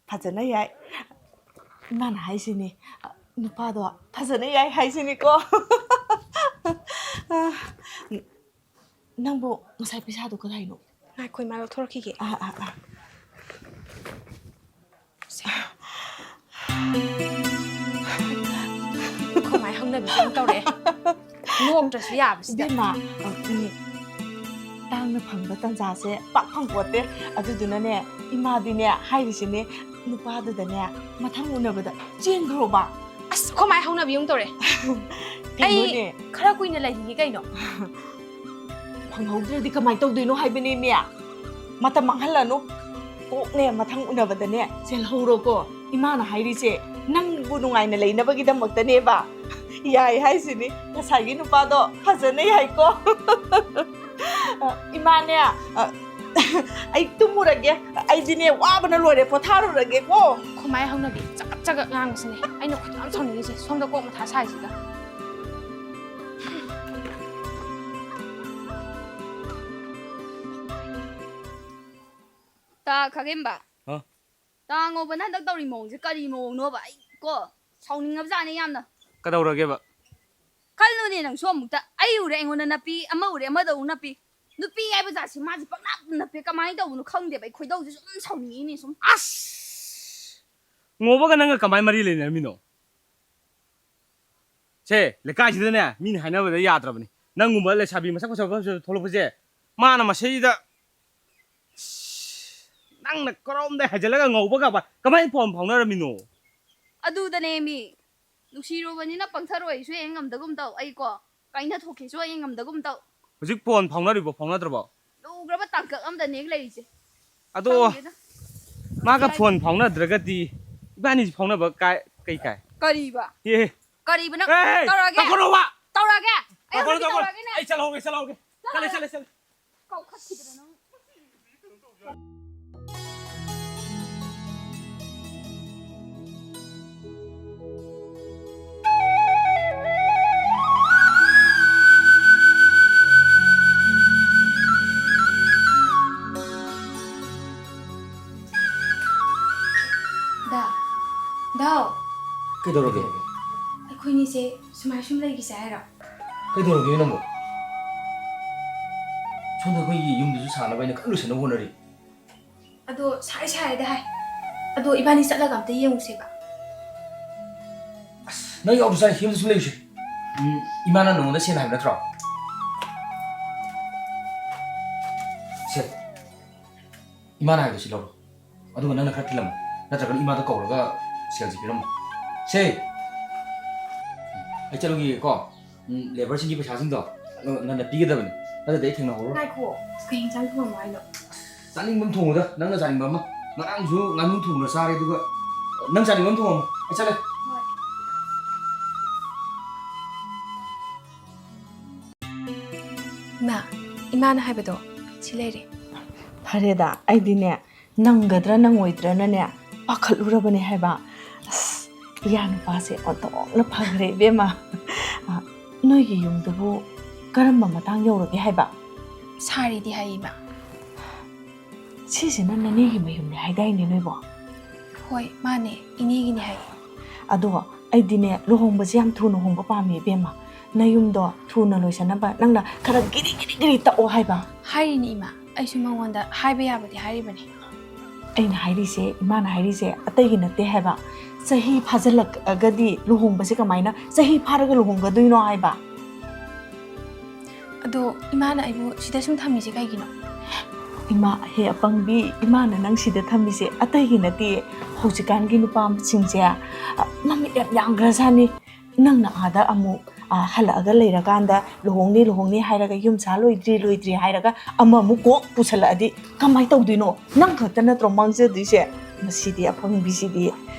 ꯐꯖꯅ ꯌꯥꯏ꯫ ꯏꯃꯥꯅ ꯍꯥꯏꯁꯤꯅꯤ, ꯅꯨꯄꯥꯗꯣ ꯐꯖꯅ ꯌꯥꯏ ꯍꯥꯏꯁꯤꯅꯤꯀꯣ꯫ ꯅꯪꯕꯨ ꯉꯁꯥꯏ ꯄꯩꯁꯥꯗꯣ ꯀꯗꯥꯏꯅꯣ? ꯉꯥꯏꯈꯣ, ꯏꯃꯥ, ꯂꯧꯊꯣꯔꯛꯈꯤꯒꯦ꯫ ꯑꯥ, ꯑꯥ, ꯑꯥ꯫ ꯁꯦ꯫ ꯈꯣꯃꯥꯏ ꯍꯧꯅꯕꯤꯁꯦ ꯑꯃꯨꯛ ꯇꯧꯔꯛꯑꯦ꯫ ꯅꯣꯛꯇ꯭ꯔꯁꯨ ꯌꯥꯕꯁꯤꯗ꯫ ꯏꯕꯦꯝꯃ, ꯎꯝ, ꯇꯥꯡꯅ ꯐꯪꯕ ꯇꯟꯖꯥꯁꯦ ꯄꯥꯛ ꯐꯪꯄꯣꯠꯇꯦ꯫ ꯑꯗꯨꯗꯨꯅꯅꯦ, ꯏꯃꯥꯗꯤꯅꯦ ꯍꯥꯏꯔꯤꯁꯤꯅꯦ, ꯅꯨꯄꯥꯗꯨꯗꯅꯦ ꯃꯊꯪ ꯎꯅꯕꯗ ꯆꯦꯟꯈ꯭ꯔꯣꯕ꯫ ꯑꯁ, ꯈꯣꯃꯥꯏ ꯍꯧꯅꯕꯤ ꯑꯃꯨꯛ ꯇꯧꯔꯛꯑꯦ꯫ ꯀꯩꯅꯣꯅꯦ? ꯑꯩ ꯈꯔ ꯀꯨꯏꯅ ꯂꯩꯈꯤꯒꯦ ꯀꯩꯅꯣ꯫ ꯐꯪꯍꯧꯗ꯭ꯔꯗꯤ ꯀꯃꯥꯏꯅ ꯇꯧꯗꯣꯏꯅꯣ ꯍꯥꯏꯕꯅꯦꯃꯤ? ꯃꯇꯝ ꯃꯥꯡꯍꯜꯂꯅꯨ꯫ ꯀꯣꯛꯅꯦ ꯃꯊꯪ ꯎꯅꯕꯗꯅꯦ ꯆꯦꯜꯍꯧꯔꯣꯀꯣ꯫ ꯏꯃꯥꯅ ꯍꯥꯏꯔꯤꯁꯦ ꯅꯪꯕꯨ ꯅꯨꯡꯉꯥꯏꯅ ꯂꯩꯅꯕꯒꯤꯗꯃꯛꯇꯅꯦꯕ꯫ ꯌꯥꯏ ꯍꯥꯏꯁꯤꯅꯤ, ꯉꯁꯥꯏꯒꯤ ꯅꯨꯄꯥꯗꯣ ꯐꯖꯅ ꯌꯥꯏꯀꯣ꯫ ꯑ, ꯏꯃꯥꯅꯦ, ꯑ, ꯑꯩ ꯇꯨꯝꯃꯨꯔꯒꯦ꯫ ꯑꯩꯗꯤꯅꯦ, ꯋꯥꯕꯅ ꯂꯣꯏꯔꯦ, ꯄꯣꯊꯥꯔꯨꯔꯒꯦꯀꯣ꯫ ꯈꯨꯃꯥꯏ ꯍꯧꯅꯕꯤ ꯆꯒꯠ ꯆꯒꯠ ꯉꯥꯡꯕꯁꯤꯅꯦ ꯑꯩꯅ ꯈꯣꯏꯗꯧ ꯌꯥꯝ ꯁꯥꯎꯅꯤꯡꯉꯤꯁꯦ, ꯁꯣꯝꯗ ꯀꯣꯛ ꯃꯊꯥ ꯁꯥꯏꯁꯤꯒ꯫ ꯇꯥ ꯈꯥꯒꯦꯝꯕ꯫ ꯍꯥ? ꯇꯥ ꯉꯧꯕꯅ ꯍꯟꯗꯛ ꯇꯧꯔꯤ ꯃꯑꯣꯡꯁꯦ ꯀꯔꯤ ꯃꯑꯣꯡꯅꯣꯕ? ꯑꯩ ꯀꯣ ꯁꯥꯎꯅꯤꯡꯉꯕꯖꯥꯠꯅꯦ ꯌꯥꯝꯅ꯫ ꯀꯗꯧꯔꯒꯦꯕ? ꯈꯜꯂꯨꯅꯦ ꯅꯪꯁꯨ ꯑꯃꯨꯛꯇ꯫ ꯑꯩ ꯎꯔꯦ ꯑꯩꯉꯣꯟꯗ ꯅꯞꯄꯤ, ꯑꯃ ꯎꯔꯦ ꯑꯃꯗ ꯑꯃꯨꯛ ꯅꯞꯄꯤ꯫ ꯅꯨꯄꯤ ꯍꯥꯏꯕ ꯖꯥꯠꯁꯦ ꯃꯥꯁꯦ ꯄꯪꯅꯞ ꯅꯞꯄꯦ꯫ ꯀꯃꯥꯏꯅ ꯇꯧꯕꯅꯣ ꯈꯪꯗꯦꯕ꯫ ꯑꯩ ꯈꯣꯏꯗꯧꯁꯦ ꯁꯨꯝ ꯁꯥꯎꯅꯤꯡꯉꯤꯅꯦ ꯁꯨꯝ꯫ ꯑꯁ! ꯉꯧꯕꯒ ꯅꯪꯒ ꯀꯃꯥꯏ ꯃꯔꯤ ꯂꯩꯅꯔꯝꯃꯤꯅꯣ? ꯁꯦ, ꯂꯩꯀꯥꯏꯁꯤꯗꯅꯦ, ꯃꯤꯅ ꯍꯥꯏꯅꯕꯗ ꯌꯥꯗ꯭ꯔꯕꯅꯤ꯫ ꯅꯪꯒꯨꯝꯕ ꯂꯩꯁꯥꯕꯤ ꯃꯁꯛ ꯐꯖꯕ ꯐꯖꯕ ꯊꯣꯛꯂꯛꯄꯁꯦ, ꯃꯥꯅ ꯃꯁꯤꯗ, ꯑꯁ, ꯅꯪꯅ ꯀꯔꯣꯝꯗꯩ ꯍꯥꯏꯖꯤꯜꯂꯒ ꯉꯧꯕ ꯀꯥꯕ ꯀꯃꯥꯏꯅ ꯐꯣꯟ ꯐꯥꯎꯅꯔꯝꯃꯤꯅꯣ? ꯑꯗꯨꯗꯅꯦ ꯃꯤ, ꯅꯨꯡꯁꯤꯔꯨꯕꯅꯤꯅ ꯄꯪꯊꯔꯣꯏꯁꯨ ꯍꯦꯛ ꯉꯝꯗꯒꯨꯝ ꯇꯧ꯫ ꯑꯩꯀꯣ, ꯀꯥꯏꯅ ꯊꯣꯛꯀꯦꯁꯨ ꯑꯩ ꯉꯝꯗꯒꯨꯝ ꯇꯧ꯫ ꯍꯧꯖꯤꯛ ꯐꯣꯟ ꯐꯥꯎꯅꯔꯤꯕꯣ, ꯐꯥꯎꯅꯗ꯭ꯔꯕꯣ? ꯂꯨꯈ꯭ꯔꯕ ꯇꯥꯡꯀꯛ ꯑꯝꯗꯅꯦ ꯂꯩꯔꯤꯁꯦ꯫ ꯑꯗꯣ, ꯈꯪꯗꯦꯗ꯫ ꯃꯥꯒ ꯐꯣꯟ ꯐꯥꯎꯅꯗ꯭ꯔꯒꯗꯤ ꯏꯕꯥꯅꯤꯁꯤ ꯐꯥꯎꯅꯕ ꯀꯥꯏ, ꯀꯩ ꯀꯥꯏ? ꯀꯔꯤꯕ? ꯑꯦ꯫ ꯀꯔꯤꯕ ꯅꯪ? ꯑꯦ, ꯇꯧꯔꯛꯑꯒꯦ꯫ ꯇꯧꯈꯠꯂꯣ, ꯋꯥ꯫ ꯇꯧꯔꯛꯑꯒꯦ꯫ ꯑꯩ ꯇꯧꯈꯠꯂꯣ, ꯍꯧꯖꯤꯛ ꯇꯧꯈꯠꯂꯣ꯫ ꯇꯧꯔꯛꯑꯒꯦꯅꯦ꯫ ꯑꯩ ꯆꯠꯍꯧꯒꯦ, ꯆꯠꯍꯧꯒꯦ꯫ ꯆꯠꯂꯦ, ꯆꯠꯂꯦ, ꯆꯠꯂꯦ꯫ ꯀꯥꯎꯈꯠꯈꯤꯗꯅ ꯅꯪ꯫ ꯗꯥ, ꯗꯥꯎ꯫ ꯀꯩꯗꯧꯔꯒꯦ? ꯑꯩꯈꯣꯏꯅꯤꯁꯦ ꯁꯨꯃꯥꯏ ꯁꯨꯝ ꯂꯩꯈꯤꯁꯦ ꯍꯥꯏꯔꯣ? ꯀꯩꯗꯧꯔꯒꯦ ꯅꯪꯕꯨ? ꯁꯣꯝꯗ ꯑꯩꯈꯣꯏꯒꯤ ꯌꯨꯝꯗꯨꯁꯨ ꯁꯥꯅꯕ ꯑꯩꯅ ꯀꯟꯅ ꯂꯣꯏꯁꯟꯅꯕ ꯍꯣꯠꯅꯔꯤ꯫ ꯑꯗꯣ ꯁꯥꯏ ꯁꯥꯏꯗ ꯍꯥꯏ꯫ ꯑꯗꯣ ꯏꯕꯥꯅꯤ ꯆꯠꯂꯒ ꯑꯝꯇ ꯌꯦꯡꯉꯨꯁꯦꯕ꯫ ꯑꯁ, ꯅꯪ ꯌꯥꯎꯗ꯭ꯔꯁꯨ ꯌꯥꯏ, ꯌꯨꯝꯗ ꯁꯨꯝ ꯂꯩꯔꯨꯁꯦ꯫ ꯎꯝ, ꯏꯃꯥꯅ ꯅꯉꯣꯟꯗ ꯁꯦꯟ ꯍꯥꯏꯕ ꯅꯠꯇ꯭ꯔꯣ? ꯁꯦ, ꯏꯃꯥꯅ ꯍꯥꯏꯕꯗꯣ ꯁꯤ ꯂꯧꯔꯣ꯫ ꯑꯗꯨꯒ ꯅꯪꯅ ꯈꯔ ꯊꯤꯜꯂꯝꯃꯣ꯫ ꯅꯠꯇ꯭ꯔꯒꯅ ꯏꯃꯥꯗꯣ ꯀꯧꯔꯒ ꯁꯦꯜꯁꯦ ꯄꯤꯔꯝꯃꯣ꯫ ꯁꯦ! ꯑꯩ ꯆꯠꯂꯨꯈꯤꯒꯦꯀꯣ꯫ ꯎꯝ, ꯂꯦꯕꯔꯁꯤꯡꯒꯤ ꯄꯩꯁꯥꯁꯤꯡꯗꯣ ꯑꯗꯣ ꯉꯟꯅ ꯄꯤꯒꯗꯕꯅꯤ꯫ ꯅꯠꯇ꯭ꯔꯗꯤ ꯑꯩ ꯊꯦꯡꯅꯍꯧꯔꯣꯏ꯫ ꯉꯥꯏꯈꯣ꯫ ꯀꯩ ꯏꯟꯁꯥꯡ ꯊꯣꯡꯉꯝꯃꯣ ꯍꯥꯏꯅꯣ? ꯆꯥꯅꯤꯡꯕ ꯑꯃ ꯊꯣꯡꯉꯨꯗ꯫ ꯅꯪꯅ ꯆꯥꯅꯤꯡꯕ ꯑꯃ꯫ ꯉꯔꯥꯡꯁꯨ ꯉꯥꯅꯨ ꯊꯣꯡꯕ ꯆꯥꯔꯦ, ꯑꯗꯨꯒ ꯅꯪ ꯆꯥꯅꯤꯡꯕ ꯑꯃ ꯊꯣꯡꯉꯝꯃꯣ꯫ ꯑꯩ ꯆꯠꯂꯦ꯫ ꯍꯣꯏ꯫ ꯏꯃꯥ, ꯏꯃꯥꯅ ꯍꯥꯏꯕꯗꯣ ꯁꯤ ꯂꯩꯔꯦ꯫ ꯐꯔꯦꯗ, ꯑꯩꯗꯤꯅꯦ, ꯅꯪꯒꯗ꯭ꯔꯥ ꯅꯪꯉꯣꯏꯗ꯭ꯔꯅꯅꯦ ꯄꯥꯈꯠꯂꯨꯔꯕꯅꯦ ꯍꯥꯏꯕ꯫ ꯑꯁ, ꯏꯌꯥ ꯅꯨꯄꯥꯁꯦ ꯑꯣꯟꯊꯣꯛꯅ ꯐꯈ꯭ꯔꯦ ꯏꯕꯦꯝꯃ꯫ ꯑ, ꯅꯣꯏꯒꯤ ꯌꯨꯝꯗꯨꯕꯨ ꯀꯔꯝꯕ ꯃꯇꯥꯡ ꯌꯧꯔꯒꯦ ꯍꯥꯏꯕ? ꯁꯥꯔꯤꯗꯤ ꯍꯥꯏ, ꯏꯃꯥ꯫ ꯁꯤꯁꯤꯅ ꯅꯅꯦꯒꯤ ꯃꯌꯨꯝꯅꯦ ꯍꯥꯏꯗꯥꯏꯅꯦ ꯅꯣꯏꯕꯣ? ꯍꯣꯏ, ꯃꯥꯅꯦ, ꯏꯅꯦꯒꯤꯅꯦ ꯍꯥꯏ꯫ ꯑꯗꯣ ꯑꯩꯗꯤꯅꯦ, ꯂꯨꯍꯣꯡꯕꯁꯦ ꯌꯥꯝ ꯊꯨꯅ ꯍꯣꯡꯕ ꯄꯥꯝꯃꯦ ꯏꯕꯦꯝꯃ꯫ ꯅꯌꯨꯝꯗꯣ ꯊꯨꯅ ꯂꯣꯏꯁꯟꯅꯕ ꯅꯪꯅ ꯈꯔ ꯒꯤꯔꯤ ꯒꯤꯔꯤ ꯒꯤꯔꯤ ꯇꯛꯑꯣ ꯍꯥꯏꯕ꯫ ꯍꯥꯏꯔꯤꯅꯤ ꯏꯃꯥ, ꯑꯩꯁꯨ ꯃꯉꯣꯟꯗ ꯍꯥꯏꯕ ꯌꯥꯕꯗꯤ ꯍꯥꯏꯔꯤꯕꯅꯤ꯫ ꯑꯩꯅ ꯍꯥꯏꯔꯤꯁꯦ, ꯏꯃꯥꯅ ꯍꯥꯏꯔꯤꯁꯦ ꯑꯇꯩꯒꯤ ꯅꯠꯇꯦ ꯍꯥꯏꯕ꯫ ꯆꯍꯤ ꯐꯥꯖꯤꯜꯂꯛꯑꯒꯗꯤ ꯂꯨꯍꯣꯡꯕꯁꯦ ꯀꯃꯥꯏꯅ ꯆꯍꯤ ꯐꯥꯔꯒ ꯂꯨꯍꯣꯡꯒꯗꯣꯏꯅꯣ ꯍꯥꯏꯕ? ꯑꯗꯣ ꯏꯃꯥꯅ ꯑꯩꯕꯨ ꯁꯤꯗ ꯁꯨꯝ ꯊꯝꯃꯤꯁꯦ ꯀꯩꯒꯤꯅꯣ? ꯏꯃꯥ, ꯍꯦ ꯑꯄꯪꯕꯤ, ꯏꯃꯥꯅ ꯅꯪ ꯁꯤꯗ ꯊꯝꯃꯤꯁꯦ ꯑꯇꯩꯒꯤ ꯅꯠꯇꯦ꯫ ꯍꯧꯖꯤꯛꯀꯥꯟꯒꯤ ꯅꯨꯄꯥꯁꯤꯡꯁꯦ, ꯑ, ꯃꯃꯤꯠ ꯌꯥꯝ ꯌꯥꯝꯈ꯭ꯔꯖꯥꯠꯅꯤ꯫ ꯅꯪꯅ ꯑꯥꯗ ꯑꯃꯨꯛ, ꯑ, ꯍꯜꯂꯛꯑꯒ ꯂꯩꯔꯀꯥꯟꯗ ꯂꯨꯍꯣꯡꯅꯤ, ꯂꯨꯍꯣꯡꯅꯤ ꯍꯥꯏꯔꯒ ꯌꯨꯝ ꯁꯥ ꯂꯣꯏꯗ꯭ꯔꯤ, ꯂꯣꯏꯗ꯭ꯔꯤ ꯍꯥꯏꯔꯒ ꯑꯃꯃꯨꯛ ꯀꯣꯛ ꯄꯨꯁꯜꯂꯛꯑꯗꯤ ꯀꯃꯥꯏꯅ ꯇꯧꯗꯣꯏꯅꯣ? ꯅꯪ ꯈꯛꯇ ꯅꯠꯇ꯭ꯔꯣ ꯃꯥꯡꯖꯗꯣꯏꯁꯦ? ꯃꯁꯤꯗꯤ ꯑꯄꯪꯕꯤꯁꯤꯗꯤ꯫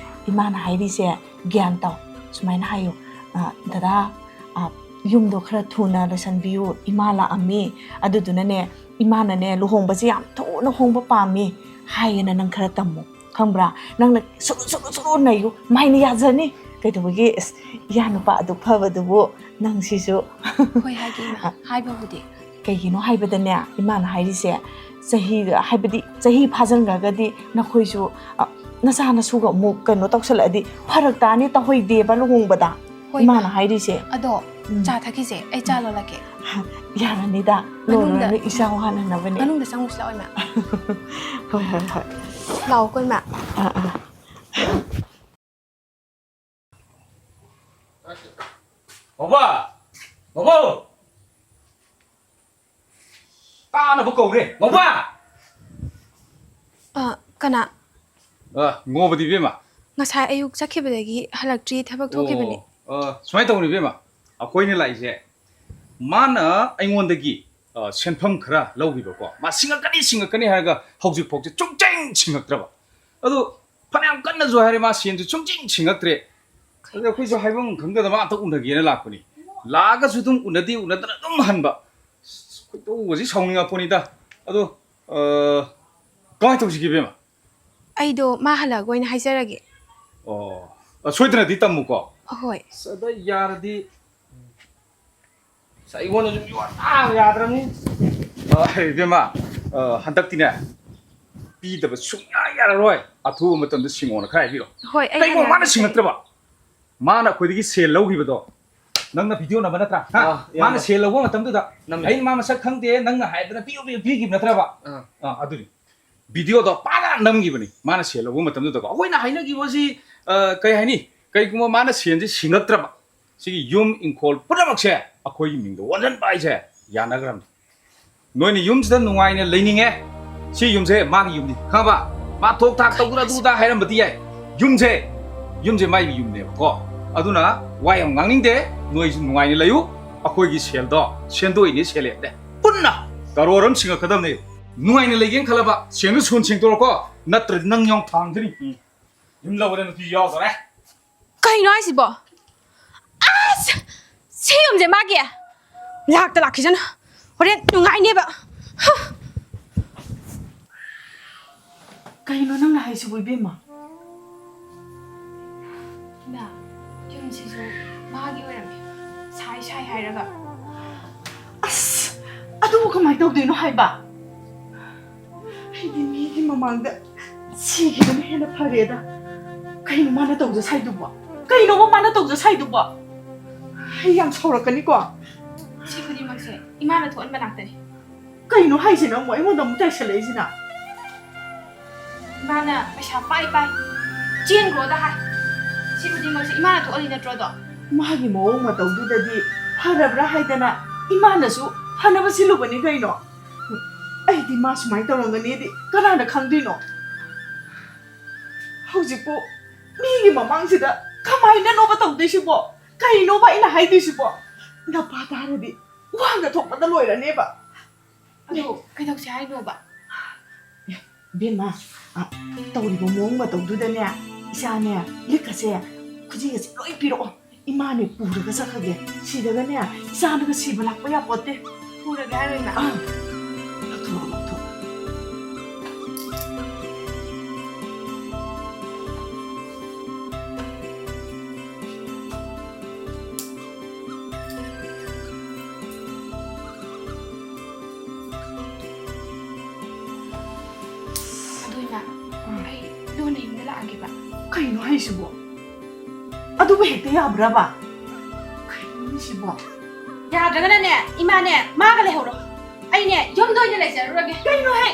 ꯏꯃꯥꯅ ꯍꯥꯏꯔꯤꯁꯦ ꯒ꯭ꯌꯥꯟ ꯇꯧ꯫ ꯁꯨꯃꯥꯏꯅ ꯍꯥꯏꯌꯨ, "ꯑ, ꯗꯗꯥ, ꯑ, ꯌꯨꯝꯗꯣ ꯈꯔ ꯊꯨꯅ ꯂꯣꯏꯁꯟꯕꯤꯌꯨ, ꯏꯃꯥ ꯂꯥꯛꯑꯝꯃꯤ꯫ ꯑꯗꯨꯗꯨꯅꯅꯦ, ꯏꯃꯥꯅꯅꯦ ꯂꯨꯍꯣꯡꯕꯁꯦ ꯌꯥꯝ ꯊꯨꯅ ꯍꯣꯡꯕ ꯄꯥꯝꯃꯤ" ꯍꯥꯏꯌꯦꯅ ꯅꯪ ꯈꯔ ꯇꯝꯃꯨ, ꯈꯪꯕ꯭ꯔꯥ? ꯅꯪꯅ ꯁꯨꯔꯨ ꯁꯨꯔꯨ ꯁꯨꯔꯨ ꯅꯩꯌꯨ, ꯃꯥꯏꯅ ꯌꯥꯖꯅꯤ꯫ ꯀꯩꯗꯧꯕꯒꯤ? ꯑꯁ, ꯏꯌꯥ ꯅꯨꯄꯥ ꯑꯗꯨꯛ ꯐꯕꯗꯨꯕꯨ ꯅꯪ ꯁꯤꯁꯨ꯫ ꯍꯣꯏ, ꯍꯥꯏꯒꯦ ꯏꯃꯥ, ꯑ, ꯍꯥꯏꯕꯕꯨꯗꯤ꯫ ꯀꯩꯒꯤꯅꯣ ꯍꯥꯏꯕꯗꯅꯦ, ꯏꯃꯥꯅ ꯍꯥꯏꯔꯤꯁꯦ, ꯆꯍꯤ, ꯍꯥꯏꯕꯗꯤ ꯆꯍꯤ ꯐꯥꯖꯤꯟꯈ꯭ꯔꯒꯗꯤ ꯅꯈꯣꯏꯁꯨ, ꯑ, ꯅꯆꯥ ꯅꯁꯨꯒ ꯑꯃꯨꯛ ꯀꯩꯅꯣ ꯇꯧꯁꯜꯂꯛꯑꯗꯤ ꯐꯔꯛ ꯇꯥꯅꯤ, ꯇꯧꯍꯣꯏꯗꯦꯕ ꯂꯨꯍꯣꯡꯕꯗ꯫ ꯍꯣꯏ, ꯏꯃꯥꯅ ꯏꯃꯥ꯫ ꯍꯥꯏꯔꯤꯁꯦ꯫ ꯑꯗꯣ, ꯎꯝ꯫ ꯆꯥ ꯊꯛꯈꯤꯁꯦ, ꯑꯩ ꯆꯥ ꯂꯣꯜꯂꯛꯀꯦ꯫ ꯌꯥꯔꯅꯤꯗ, ꯃꯅꯨꯡꯗ, ꯂꯣꯜꯂꯨꯔꯅꯨ, ꯏꯆꯥ ꯋꯥꯅꯅꯕꯅꯦ꯫ ꯃꯅꯨꯡꯗ ꯆꯪꯉꯨꯁꯤ ꯂꯥꯛꯑꯣ, ꯏꯃꯥ꯫ ꯍꯣꯏ, ꯍꯣꯏ, ꯍꯣꯏ꯫ ꯂꯥꯛꯑꯣꯀꯣ, ꯏꯃꯥ꯫ ꯑꯥ, ꯑꯥ꯫ ꯕꯕꯥ! ꯕꯕꯥ! ꯇꯥꯅꯕ ꯀꯧꯔꯦ, ꯕꯕꯥ! ꯑ, ꯀꯅꯥ? ꯑ, ꯉꯣꯕꯗꯤ ꯏꯕꯦꯝꯃ꯫ ꯉꯁꯥꯏ ꯑꯌꯨꯛ ꯆꯠꯈꯤꯕꯗꯒꯤ ꯍꯜꯂꯛꯇ꯭ꯔꯤ, ꯊꯕꯛ ꯊꯣꯛꯈꯤꯕꯅꯤ꯫ ꯑꯣ, ꯑ, ꯁꯨꯃꯥꯏꯅ ꯇꯧꯕꯅꯤ ꯏꯕꯦꯝꯃ, ꯑꯩꯈꯣꯏꯅ ꯂꯥꯛꯏꯁꯦ, ꯃꯥꯅ ꯑꯩꯉꯣꯟꯗꯒꯤ, ꯑ, ꯁꯦꯟꯐꯝ ꯈꯔ ꯂꯧꯈꯤꯕꯀꯣ, ꯃꯥ ꯁꯤꯡꯉꯛꯀꯅꯤ, ꯁꯤꯡꯉꯛꯀꯅꯤ ꯍꯥꯏꯔꯒ ꯍꯧꯖꯤꯛꯐꯥꯎꯁꯦ ꯁꯨꯡꯁꯤꯡ ꯁꯤꯡꯉꯛꯇ꯭ꯔꯕ꯫ ꯑꯗꯨ ꯐꯅꯌꯥꯝ ꯀꯟꯅꯁꯨ ꯍꯥꯏꯔꯦ, ꯃꯥ ꯁꯦꯟꯁꯨ ꯁꯨꯡꯁꯤꯡ ꯁꯤꯡꯉꯛꯇ꯭ꯔꯦ꯫ ꯑꯗ ꯑꯩꯈꯣꯏꯁꯨ ꯍꯥꯏꯐꯝ ꯈꯪꯗꯗꯅ ꯃꯥ ꯑꯝꯇ ꯎꯅꯒꯦꯅ ꯂꯥꯛꯄꯅꯤ꯫ ꯂꯥꯛꯑꯒꯁꯨ ꯑꯗꯨꯝ ꯎꯅꯗꯦ, ꯎꯅꯗꯅ ꯑꯗꯨꯝ ꯍꯟꯕ꯫ ꯈꯣꯏꯗꯧꯒꯁꯤ ꯁꯥꯎꯅꯤꯡꯉꯛꯄꯅꯤꯗ꯫ ꯑꯗꯣ, ꯑ, ꯀꯃꯥꯏꯅ ꯇꯧꯁꯤꯒꯦ, ꯏꯕꯦꯝꯃ? ꯑꯩꯗꯣ ꯃꯥ ꯍꯜꯂꯛꯑꯒ ꯑꯣꯏꯅ ꯍꯥꯏꯖꯔꯒꯦ꯫ ꯑꯣ, ꯑ, ꯁꯣꯏꯗꯅꯗꯤ ꯇꯝꯃꯨꯀꯣ꯫ ꯍꯣꯏ꯫ ꯑꯁ, ꯑꯗ ꯌꯥꯔꯗꯤ, ꯑꯁ, ꯑꯩꯉꯣꯟꯗꯁꯨ ꯃꯤꯋꯥ ꯇꯥꯕ ꯌꯥꯗ꯭ꯔꯕꯅꯤ꯫ ꯑ, ꯏꯕꯦꯝꯃ, ꯑ, ꯍꯟꯗꯛꯇꯤꯅꯦ, ꯄꯤꯗꯕ ꯁꯨꯡꯌꯥ ꯌꯥꯔꯔꯣꯏ꯫ ꯑꯊꯨꯕ ꯃꯇꯝꯗ ꯁꯤꯡꯉꯣꯅ ꯈꯔ ꯍꯥꯏꯕꯤꯔꯣ꯫ ꯍꯣꯏ, ꯑꯩ ꯀꯩꯒꯨꯝꯕ ꯃꯥꯅ ꯍꯜꯂꯛꯑꯒꯦ꯫ ꯁꯤꯡꯉꯛꯇ꯭ꯔꯕ, ꯃꯥꯅ ꯑꯩꯈꯣꯏꯗꯒꯤ ꯁꯦꯜ ꯂꯧꯈꯤꯕꯗꯣ, ꯅꯪꯅ ꯚꯤꯗꯤꯑꯣ ꯅꯝꯕ ꯅꯠꯇ꯭ꯔꯥ? ꯍꯥ? ꯑꯥ, ꯏꯌꯥꯝꯕ꯫ ꯃꯥꯅ ꯁꯦꯜ ꯂꯧꯕ ꯃꯇꯝꯗꯨꯗ ꯅꯝꯃꯤ꯫ ꯑꯩꯅ ꯃꯥ ꯃꯁꯛ ꯈꯪꯗꯦ, ꯅꯪꯅ ꯍꯥꯏꯗꯅ ꯄꯤꯌꯨ, ꯄꯤꯌꯨ, ꯄꯤꯈꯤꯕ ꯅꯠꯇ꯭ꯔꯕ? ꯑꯥ꯫ ꯑꯥ, ꯑꯗꯨꯅꯤ꯫ ꯚꯤꯗꯤꯑꯣꯗꯣ ꯐꯖꯅ ꯅꯝꯈꯤꯕꯅꯤ ꯃꯥꯅ ꯁꯦꯜ ꯂꯧꯕ ꯃꯇꯝꯗꯨꯗꯀꯣ꯫ ꯑꯩꯈꯣꯏꯅ ꯍꯥꯏꯅꯈꯤꯕꯁꯤ, ꯑ, ꯀꯩ ꯍꯥꯏꯅꯤ? ꯀꯩꯒꯨꯝꯕ ꯃꯥꯅ ꯁꯦꯜꯁꯤ ꯁꯤꯡꯉꯛꯇ꯭ꯔꯕ, ꯁꯤꯒꯤ ꯌꯨꯝ ꯏꯪꯈꯣꯜ ꯄꯨꯝꯅꯃꯛꯁꯦ ꯑꯩꯈꯣꯏꯒꯤ ꯃꯤꯡꯗ ꯑꯣꯟꯁꯤꯟꯕ ꯍꯥꯏꯁꯦ ꯌꯥꯅꯈ꯭ꯔꯕꯅꯤ꯫ ꯅꯣꯏꯅ ꯌꯨꯝꯁꯤꯗ ꯅꯨꯡꯉꯥꯏꯅ ꯂꯩꯅꯤꯡꯉꯦ, ꯁꯤ ꯌꯨꯝꯁꯦ ꯃꯥꯒꯤ ꯌꯨꯝꯅꯤ, ꯈꯪꯉꯕ? ꯃꯥ ꯊꯣꯛ ꯊꯥꯛ ꯇꯧꯗꯅ ꯑꯗꯨꯗ ꯍꯥꯏꯔꯝꯕꯗꯤ ꯌꯥꯏ꯫ ꯌꯨꯝꯁꯦ, ꯌꯨꯝꯁꯦ ꯃꯥꯒꯤ ꯌꯨꯝꯅꯦꯕꯀꯣ꯫ ꯑꯗꯨꯅ ꯋꯥ ꯌꯥꯝ ꯉꯥꯡꯅꯤꯡꯗꯦ, ꯅꯣꯏꯁꯨ ꯅꯨꯡꯉꯥꯏꯅ ꯂꯩꯌꯨ꯫ ꯑꯩꯈꯣꯏꯒꯤ ꯁꯦꯜꯗꯣ ꯁꯦꯟꯗꯣꯏꯅꯦ, ꯁꯦꯜꯂꯦꯞꯅꯦ, ꯄꯨꯟꯅ ꯀꯔꯣꯔ ꯑꯃ ꯁꯤꯡꯉꯛꯀꯗꯕꯅꯦ꯫ ꯅꯨꯡꯉꯥꯏꯅ ꯂꯩꯒꯦꯅ ꯈꯜꯂꯕ ꯁꯦꯡꯅ ꯁꯨꯅ ꯁꯦꯡꯗꯣꯔꯛꯀꯣ, ꯅꯠꯇ꯭ꯔꯗꯤ ꯅꯪ ꯌꯥꯎ ꯊꯥꯡꯗ꯭ꯔꯤ꯫ ꯎꯝ꯫ ꯌꯨꯝ ꯂꯧꯕꯗ ꯅꯨꯄꯤ ꯌꯥꯎꯗꯣꯔꯦ꯫ ꯀꯩꯅꯣ ꯍꯥꯏꯁꯤꯕꯣ? ꯑꯁ! ꯁꯤ ꯌꯨꯝꯁꯦ ꯃꯥꯒꯤ? ꯂꯥꯛꯇ ꯂꯥꯛꯈꯤꯁꯅꯨ꯫ ꯍꯣꯔꯦꯟ ꯅꯨꯡꯉꯥꯏꯅꯦꯕ꯫ ꯍ! ꯀꯩꯅꯣ ꯅꯪꯅ ꯍꯥꯏꯁꯤꯕꯨ, ꯏꯕꯦꯝꯃ? ꯏꯃꯥ, ꯌꯨꯝꯁꯤꯁꯨ ꯃꯥꯒꯤ ꯑꯣꯏꯔꯝꯃꯦ꯫ ꯁꯥꯏ ꯁꯥꯏ ꯍꯥꯏꯔꯒ꯫ ꯑꯁ! ꯑꯗꯨꯕꯨ ꯀꯃꯥꯏꯅ ꯇꯧꯗꯣꯏꯅꯣ ꯍꯥꯏꯕ? ꯑꯩꯗꯤ ꯃꯤꯒꯤ ꯃꯃꯥꯡꯗ ꯁꯤꯈꯤꯕꯅ ꯍꯦꯟꯅ ꯐꯔꯦꯗ꯫ ꯀꯩꯅꯣ ꯃꯥꯅ ꯇꯧꯖ ꯁꯥꯏꯗꯨꯕꯣ? ꯀꯩꯅꯣꯕ ꯃꯥꯅ ꯇꯧꯖ ꯁꯥꯏꯗꯨꯕꯣ? ꯑꯩ ꯌꯥꯝ ꯁꯥꯎꯔꯛꯀꯅꯤꯀꯣ꯫ ꯁꯤ ꯈꯨꯗꯤꯡꯃꯛꯁꯦ ꯏꯃꯥꯅ ꯊꯣꯛꯍꯟꯕ ꯉꯥꯛꯇꯅꯤ꯫ ꯀꯩꯅꯣ ꯍꯥꯏꯁꯤꯅ ꯑꯃꯨꯛ ꯑꯩꯉꯣꯟꯗ ꯑꯃꯨꯛ ꯇꯥꯏꯁꯜꯂꯛꯏꯁꯤꯅ? ꯏꯃꯥꯅ ꯄꯩꯁꯥ ꯄꯥꯏ ꯄꯥꯏ ꯆꯦꯟꯈ꯭ꯔꯣꯗ ꯍꯥꯏ꯫ ꯁꯤ ꯈꯨꯗꯤꯡꯃꯛꯁꯦ ꯏꯃꯥꯅ ꯊꯣꯛꯍꯜꯂꯤ ꯅꯠꯇ꯭ꯔꯣ ꯑꯗꯣ? ꯃꯥꯒꯤ ꯃꯑꯣꯡ ꯃꯇꯧꯗꯨꯗꯗꯤ ꯐꯔꯕ꯭ꯔꯥ ꯍꯥꯏꯗꯅ ꯏꯃꯥꯅꯁꯨ ꯐꯅꯕ ꯁꯤꯜꯂꯨꯕꯅꯤ ꯀꯩꯅꯣ꯫ ꯑꯩꯗꯤ ꯃꯥ ꯁꯨꯃꯥꯏꯅ ꯇꯧꯔꯝꯒꯅꯤꯗꯤ ꯀꯅꯥꯅ ꯈꯪꯗꯣꯏꯅꯣ? ꯍꯧꯖꯤꯛꯄꯨ ꯃꯤꯒꯤ ꯃꯃꯥꯡꯁꯤꯗ ꯀꯃꯥꯏꯅꯅꯣꯕ ꯇꯧꯗꯣꯏꯁꯤꯕꯣ? ꯀꯩꯅꯣꯕ ꯑꯩꯅ ꯍꯥꯏꯗꯣꯏꯁꯤꯕꯣ? ꯅꯄꯥ ꯇꯥꯔꯗꯤ ꯋꯥꯒ ꯊꯣꯛꯄꯗ ꯂꯣꯏꯔꯅꯦꯕ꯫ ꯑꯗꯣ ꯀꯩꯗꯧꯁꯦ ꯍꯥꯏꯅꯣꯕ? ꯑꯦ, ꯏꯕꯦꯝꯃ, ꯑ, ꯇꯧꯔꯤꯕ ꯃꯑꯣꯡ ꯃꯇꯧꯗꯨꯗꯅꯦ, ꯏꯆꯥꯅꯦ, ꯂꯤꯛꯀꯁꯦ, ꯈꯨꯖꯤꯒꯁꯦ ꯂꯣꯏ ꯄꯤꯔꯛꯑꯣ꯫ ꯏꯃꯥꯅꯦ ꯄꯨꯔꯒ ꯆꯠꯈ꯭ꯔꯒꯦ꯫ ꯁꯤꯗꯒꯅꯦ, ꯏꯆꯥꯅꯒ ꯁꯤꯕ ꯂꯥꯛꯄ ꯌꯥꯄꯣꯠꯇꯦ꯫ ꯄꯨꯔꯒꯦ ꯍꯥꯏꯔꯣ, ꯏꯃꯥ? ꯑꯗꯨ ꯏꯃꯥ, ꯑꯩ ꯂꯣꯟꯅ ꯌꯨꯝꯗ ꯂꯥꯛꯑꯒꯦꯕ꯫ ꯀꯩꯅꯣ ꯍꯥꯏꯁꯤꯕꯣ? ꯑꯗꯨꯕꯨ ꯍꯦꯛꯇ ꯌꯥꯕ꯭ꯔꯕ? ꯀꯩꯅꯣ ꯁꯤꯕꯣ? ꯌꯥꯗ꯭ꯔꯒꯅꯅꯦ, ꯏꯃꯥꯅꯦ, ꯃꯥꯒ ꯂꯩꯍꯧꯔꯣ꯫ ꯑꯩꯅꯦ, ꯌꯨꯝꯗ ꯑꯣꯏꯅ ꯂꯩꯖꯔꯨꯔꯒꯦ꯫ ꯀꯩꯅꯣꯍꯦ?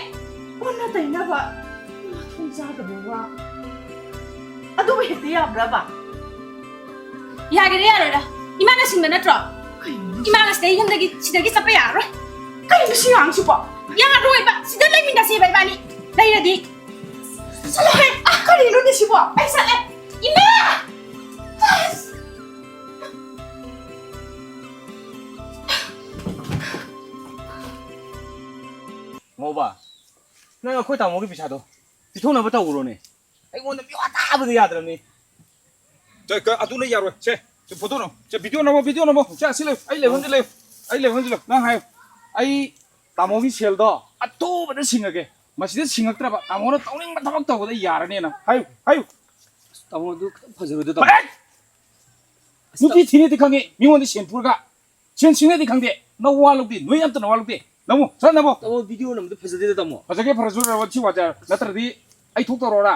ꯑꯣꯟꯅ ꯇꯩꯅꯕ, ꯃꯊꯣꯡ ꯆꯥꯗꯕ ꯋꯥ꯫ ꯑꯗꯨꯕꯨ ꯍꯦꯛꯇ ꯌꯥꯕ꯭ꯔꯕ? ꯌꯥꯒꯦꯔꯥ ꯌꯥꯔꯣꯏꯔꯥ? ꯏꯃꯥꯅ ꯁꯤꯟꯕ ꯅꯠꯇ꯭ꯔꯣ? ꯀꯩꯅꯣ? ꯏꯃꯥꯒ ꯁꯤꯗꯩ ꯌꯨꯝꯗꯒꯤ, ꯁꯤꯗꯒꯤ ꯆꯠꯄ ꯌꯥꯔꯔꯣꯏ꯫ ꯀꯩꯅꯣ ꯁꯤ ꯑꯉꯥꯡꯁꯤꯕꯣ? ꯌꯥꯔꯣꯏꯕ꯫ ꯁꯤꯗ ꯂꯩꯃꯤꯟꯅꯁꯦꯕ ꯏꯕꯥꯅꯤ꯫ ꯂꯩꯔꯗꯤ꯫ ꯆꯠꯂꯣꯍꯦ꯫ ꯑ, ꯀꯔꯤꯅꯣꯅꯦ ꯁꯤꯕꯣ? ꯑꯩ ꯆꯠꯂꯦ꯫ ꯏꯃꯥ! ꯑꯁ! ꯉꯧꯕ, ꯅꯪ ꯑꯩꯈꯣꯏ ꯇꯥꯃꯣꯒꯤ ꯄꯩꯁꯥꯗꯣ ꯄꯤꯊꯣꯛꯅꯕ ꯇꯧꯈ꯭ꯔꯣꯅꯦ꯫ ꯑꯩꯉꯣꯟꯗ ꯃꯤꯋꯥ ꯇꯥꯕꯗ ꯌꯥꯗ꯭ꯔꯕꯅꯤ꯫ ꯀ-, ꯀ-, ꯑꯗꯨ ꯂꯩ ꯌꯥꯔꯣꯏ꯫ ꯁꯦ, ꯁꯦ, ꯐꯣꯇꯣ ꯅꯝꯃꯣ, ꯚꯤꯗꯤꯑꯣ ꯅꯝꯃꯣ꯫ ꯁꯦ, ꯑꯁꯤ ꯂꯩꯌꯨ, ꯑꯩ ꯂꯩꯐꯝꯁꯤ ꯂꯩꯌꯨ, ꯑꯩ ꯂꯩꯐꯝꯁꯤ ꯂꯩꯌꯨ꯫ ꯅꯪ ꯍꯥꯏꯌꯨ, "ꯑꯩ ꯇꯥꯃꯣꯒꯤ ꯁꯦꯜꯗꯣ ꯑꯊꯨꯕꯗ ꯁꯤꯡꯉꯒꯦ, ꯃꯁꯤꯗ ꯁꯤꯡꯉꯛꯇ꯭ꯔꯕ ꯇꯥꯃꯣꯅ ꯇꯧꯅꯤꯡꯕ ꯊꯕꯛ ꯇꯧꯕꯗ ꯌꯥꯔꯅꯦꯅ" ꯍꯥꯏꯌꯨ, ꯍꯥꯏꯌꯨ꯫ ꯇꯥꯃꯣ, ꯑꯗꯨ ꯈꯤꯇꯪ ꯐꯖꯔꯣꯏꯗ, ꯇꯥꯃꯣ꯫ ꯐꯔꯦ! ꯑꯁ, ꯅꯨꯄꯤ ꯊꯤꯅꯤꯗꯤ ꯈꯪꯉꯤ, ꯃꯤꯉꯣꯟꯗ ꯁꯦꯟ ꯄꯨꯔꯒ ꯁꯦꯟ ꯁꯤꯡꯅꯗꯤ ꯈꯪꯗꯦ, ꯅꯋꯥ ꯂꯧꯗꯦ, ꯅꯣꯏ ꯑꯝꯇ ꯅꯋꯥ ꯂꯧꯗꯦ꯫ ꯅꯃꯨ, ꯁꯠ ꯅꯃꯨ꯫ ꯇꯥꯃꯣ, ꯚꯤꯗꯤꯑꯣ ꯅꯝꯕꯗꯣ ꯐꯖꯗꯦꯗ, ꯇꯥꯃꯣ꯫ ꯐꯖꯒꯦ ꯐꯖꯔꯣꯏꯔ ꯁꯤ ꯋꯥꯁꯦ, ꯅꯠꯇ꯭ꯔꯗꯤ ꯑꯩ ꯊꯣꯛ ꯇꯧꯔꯛꯑꯣꯔꯥ?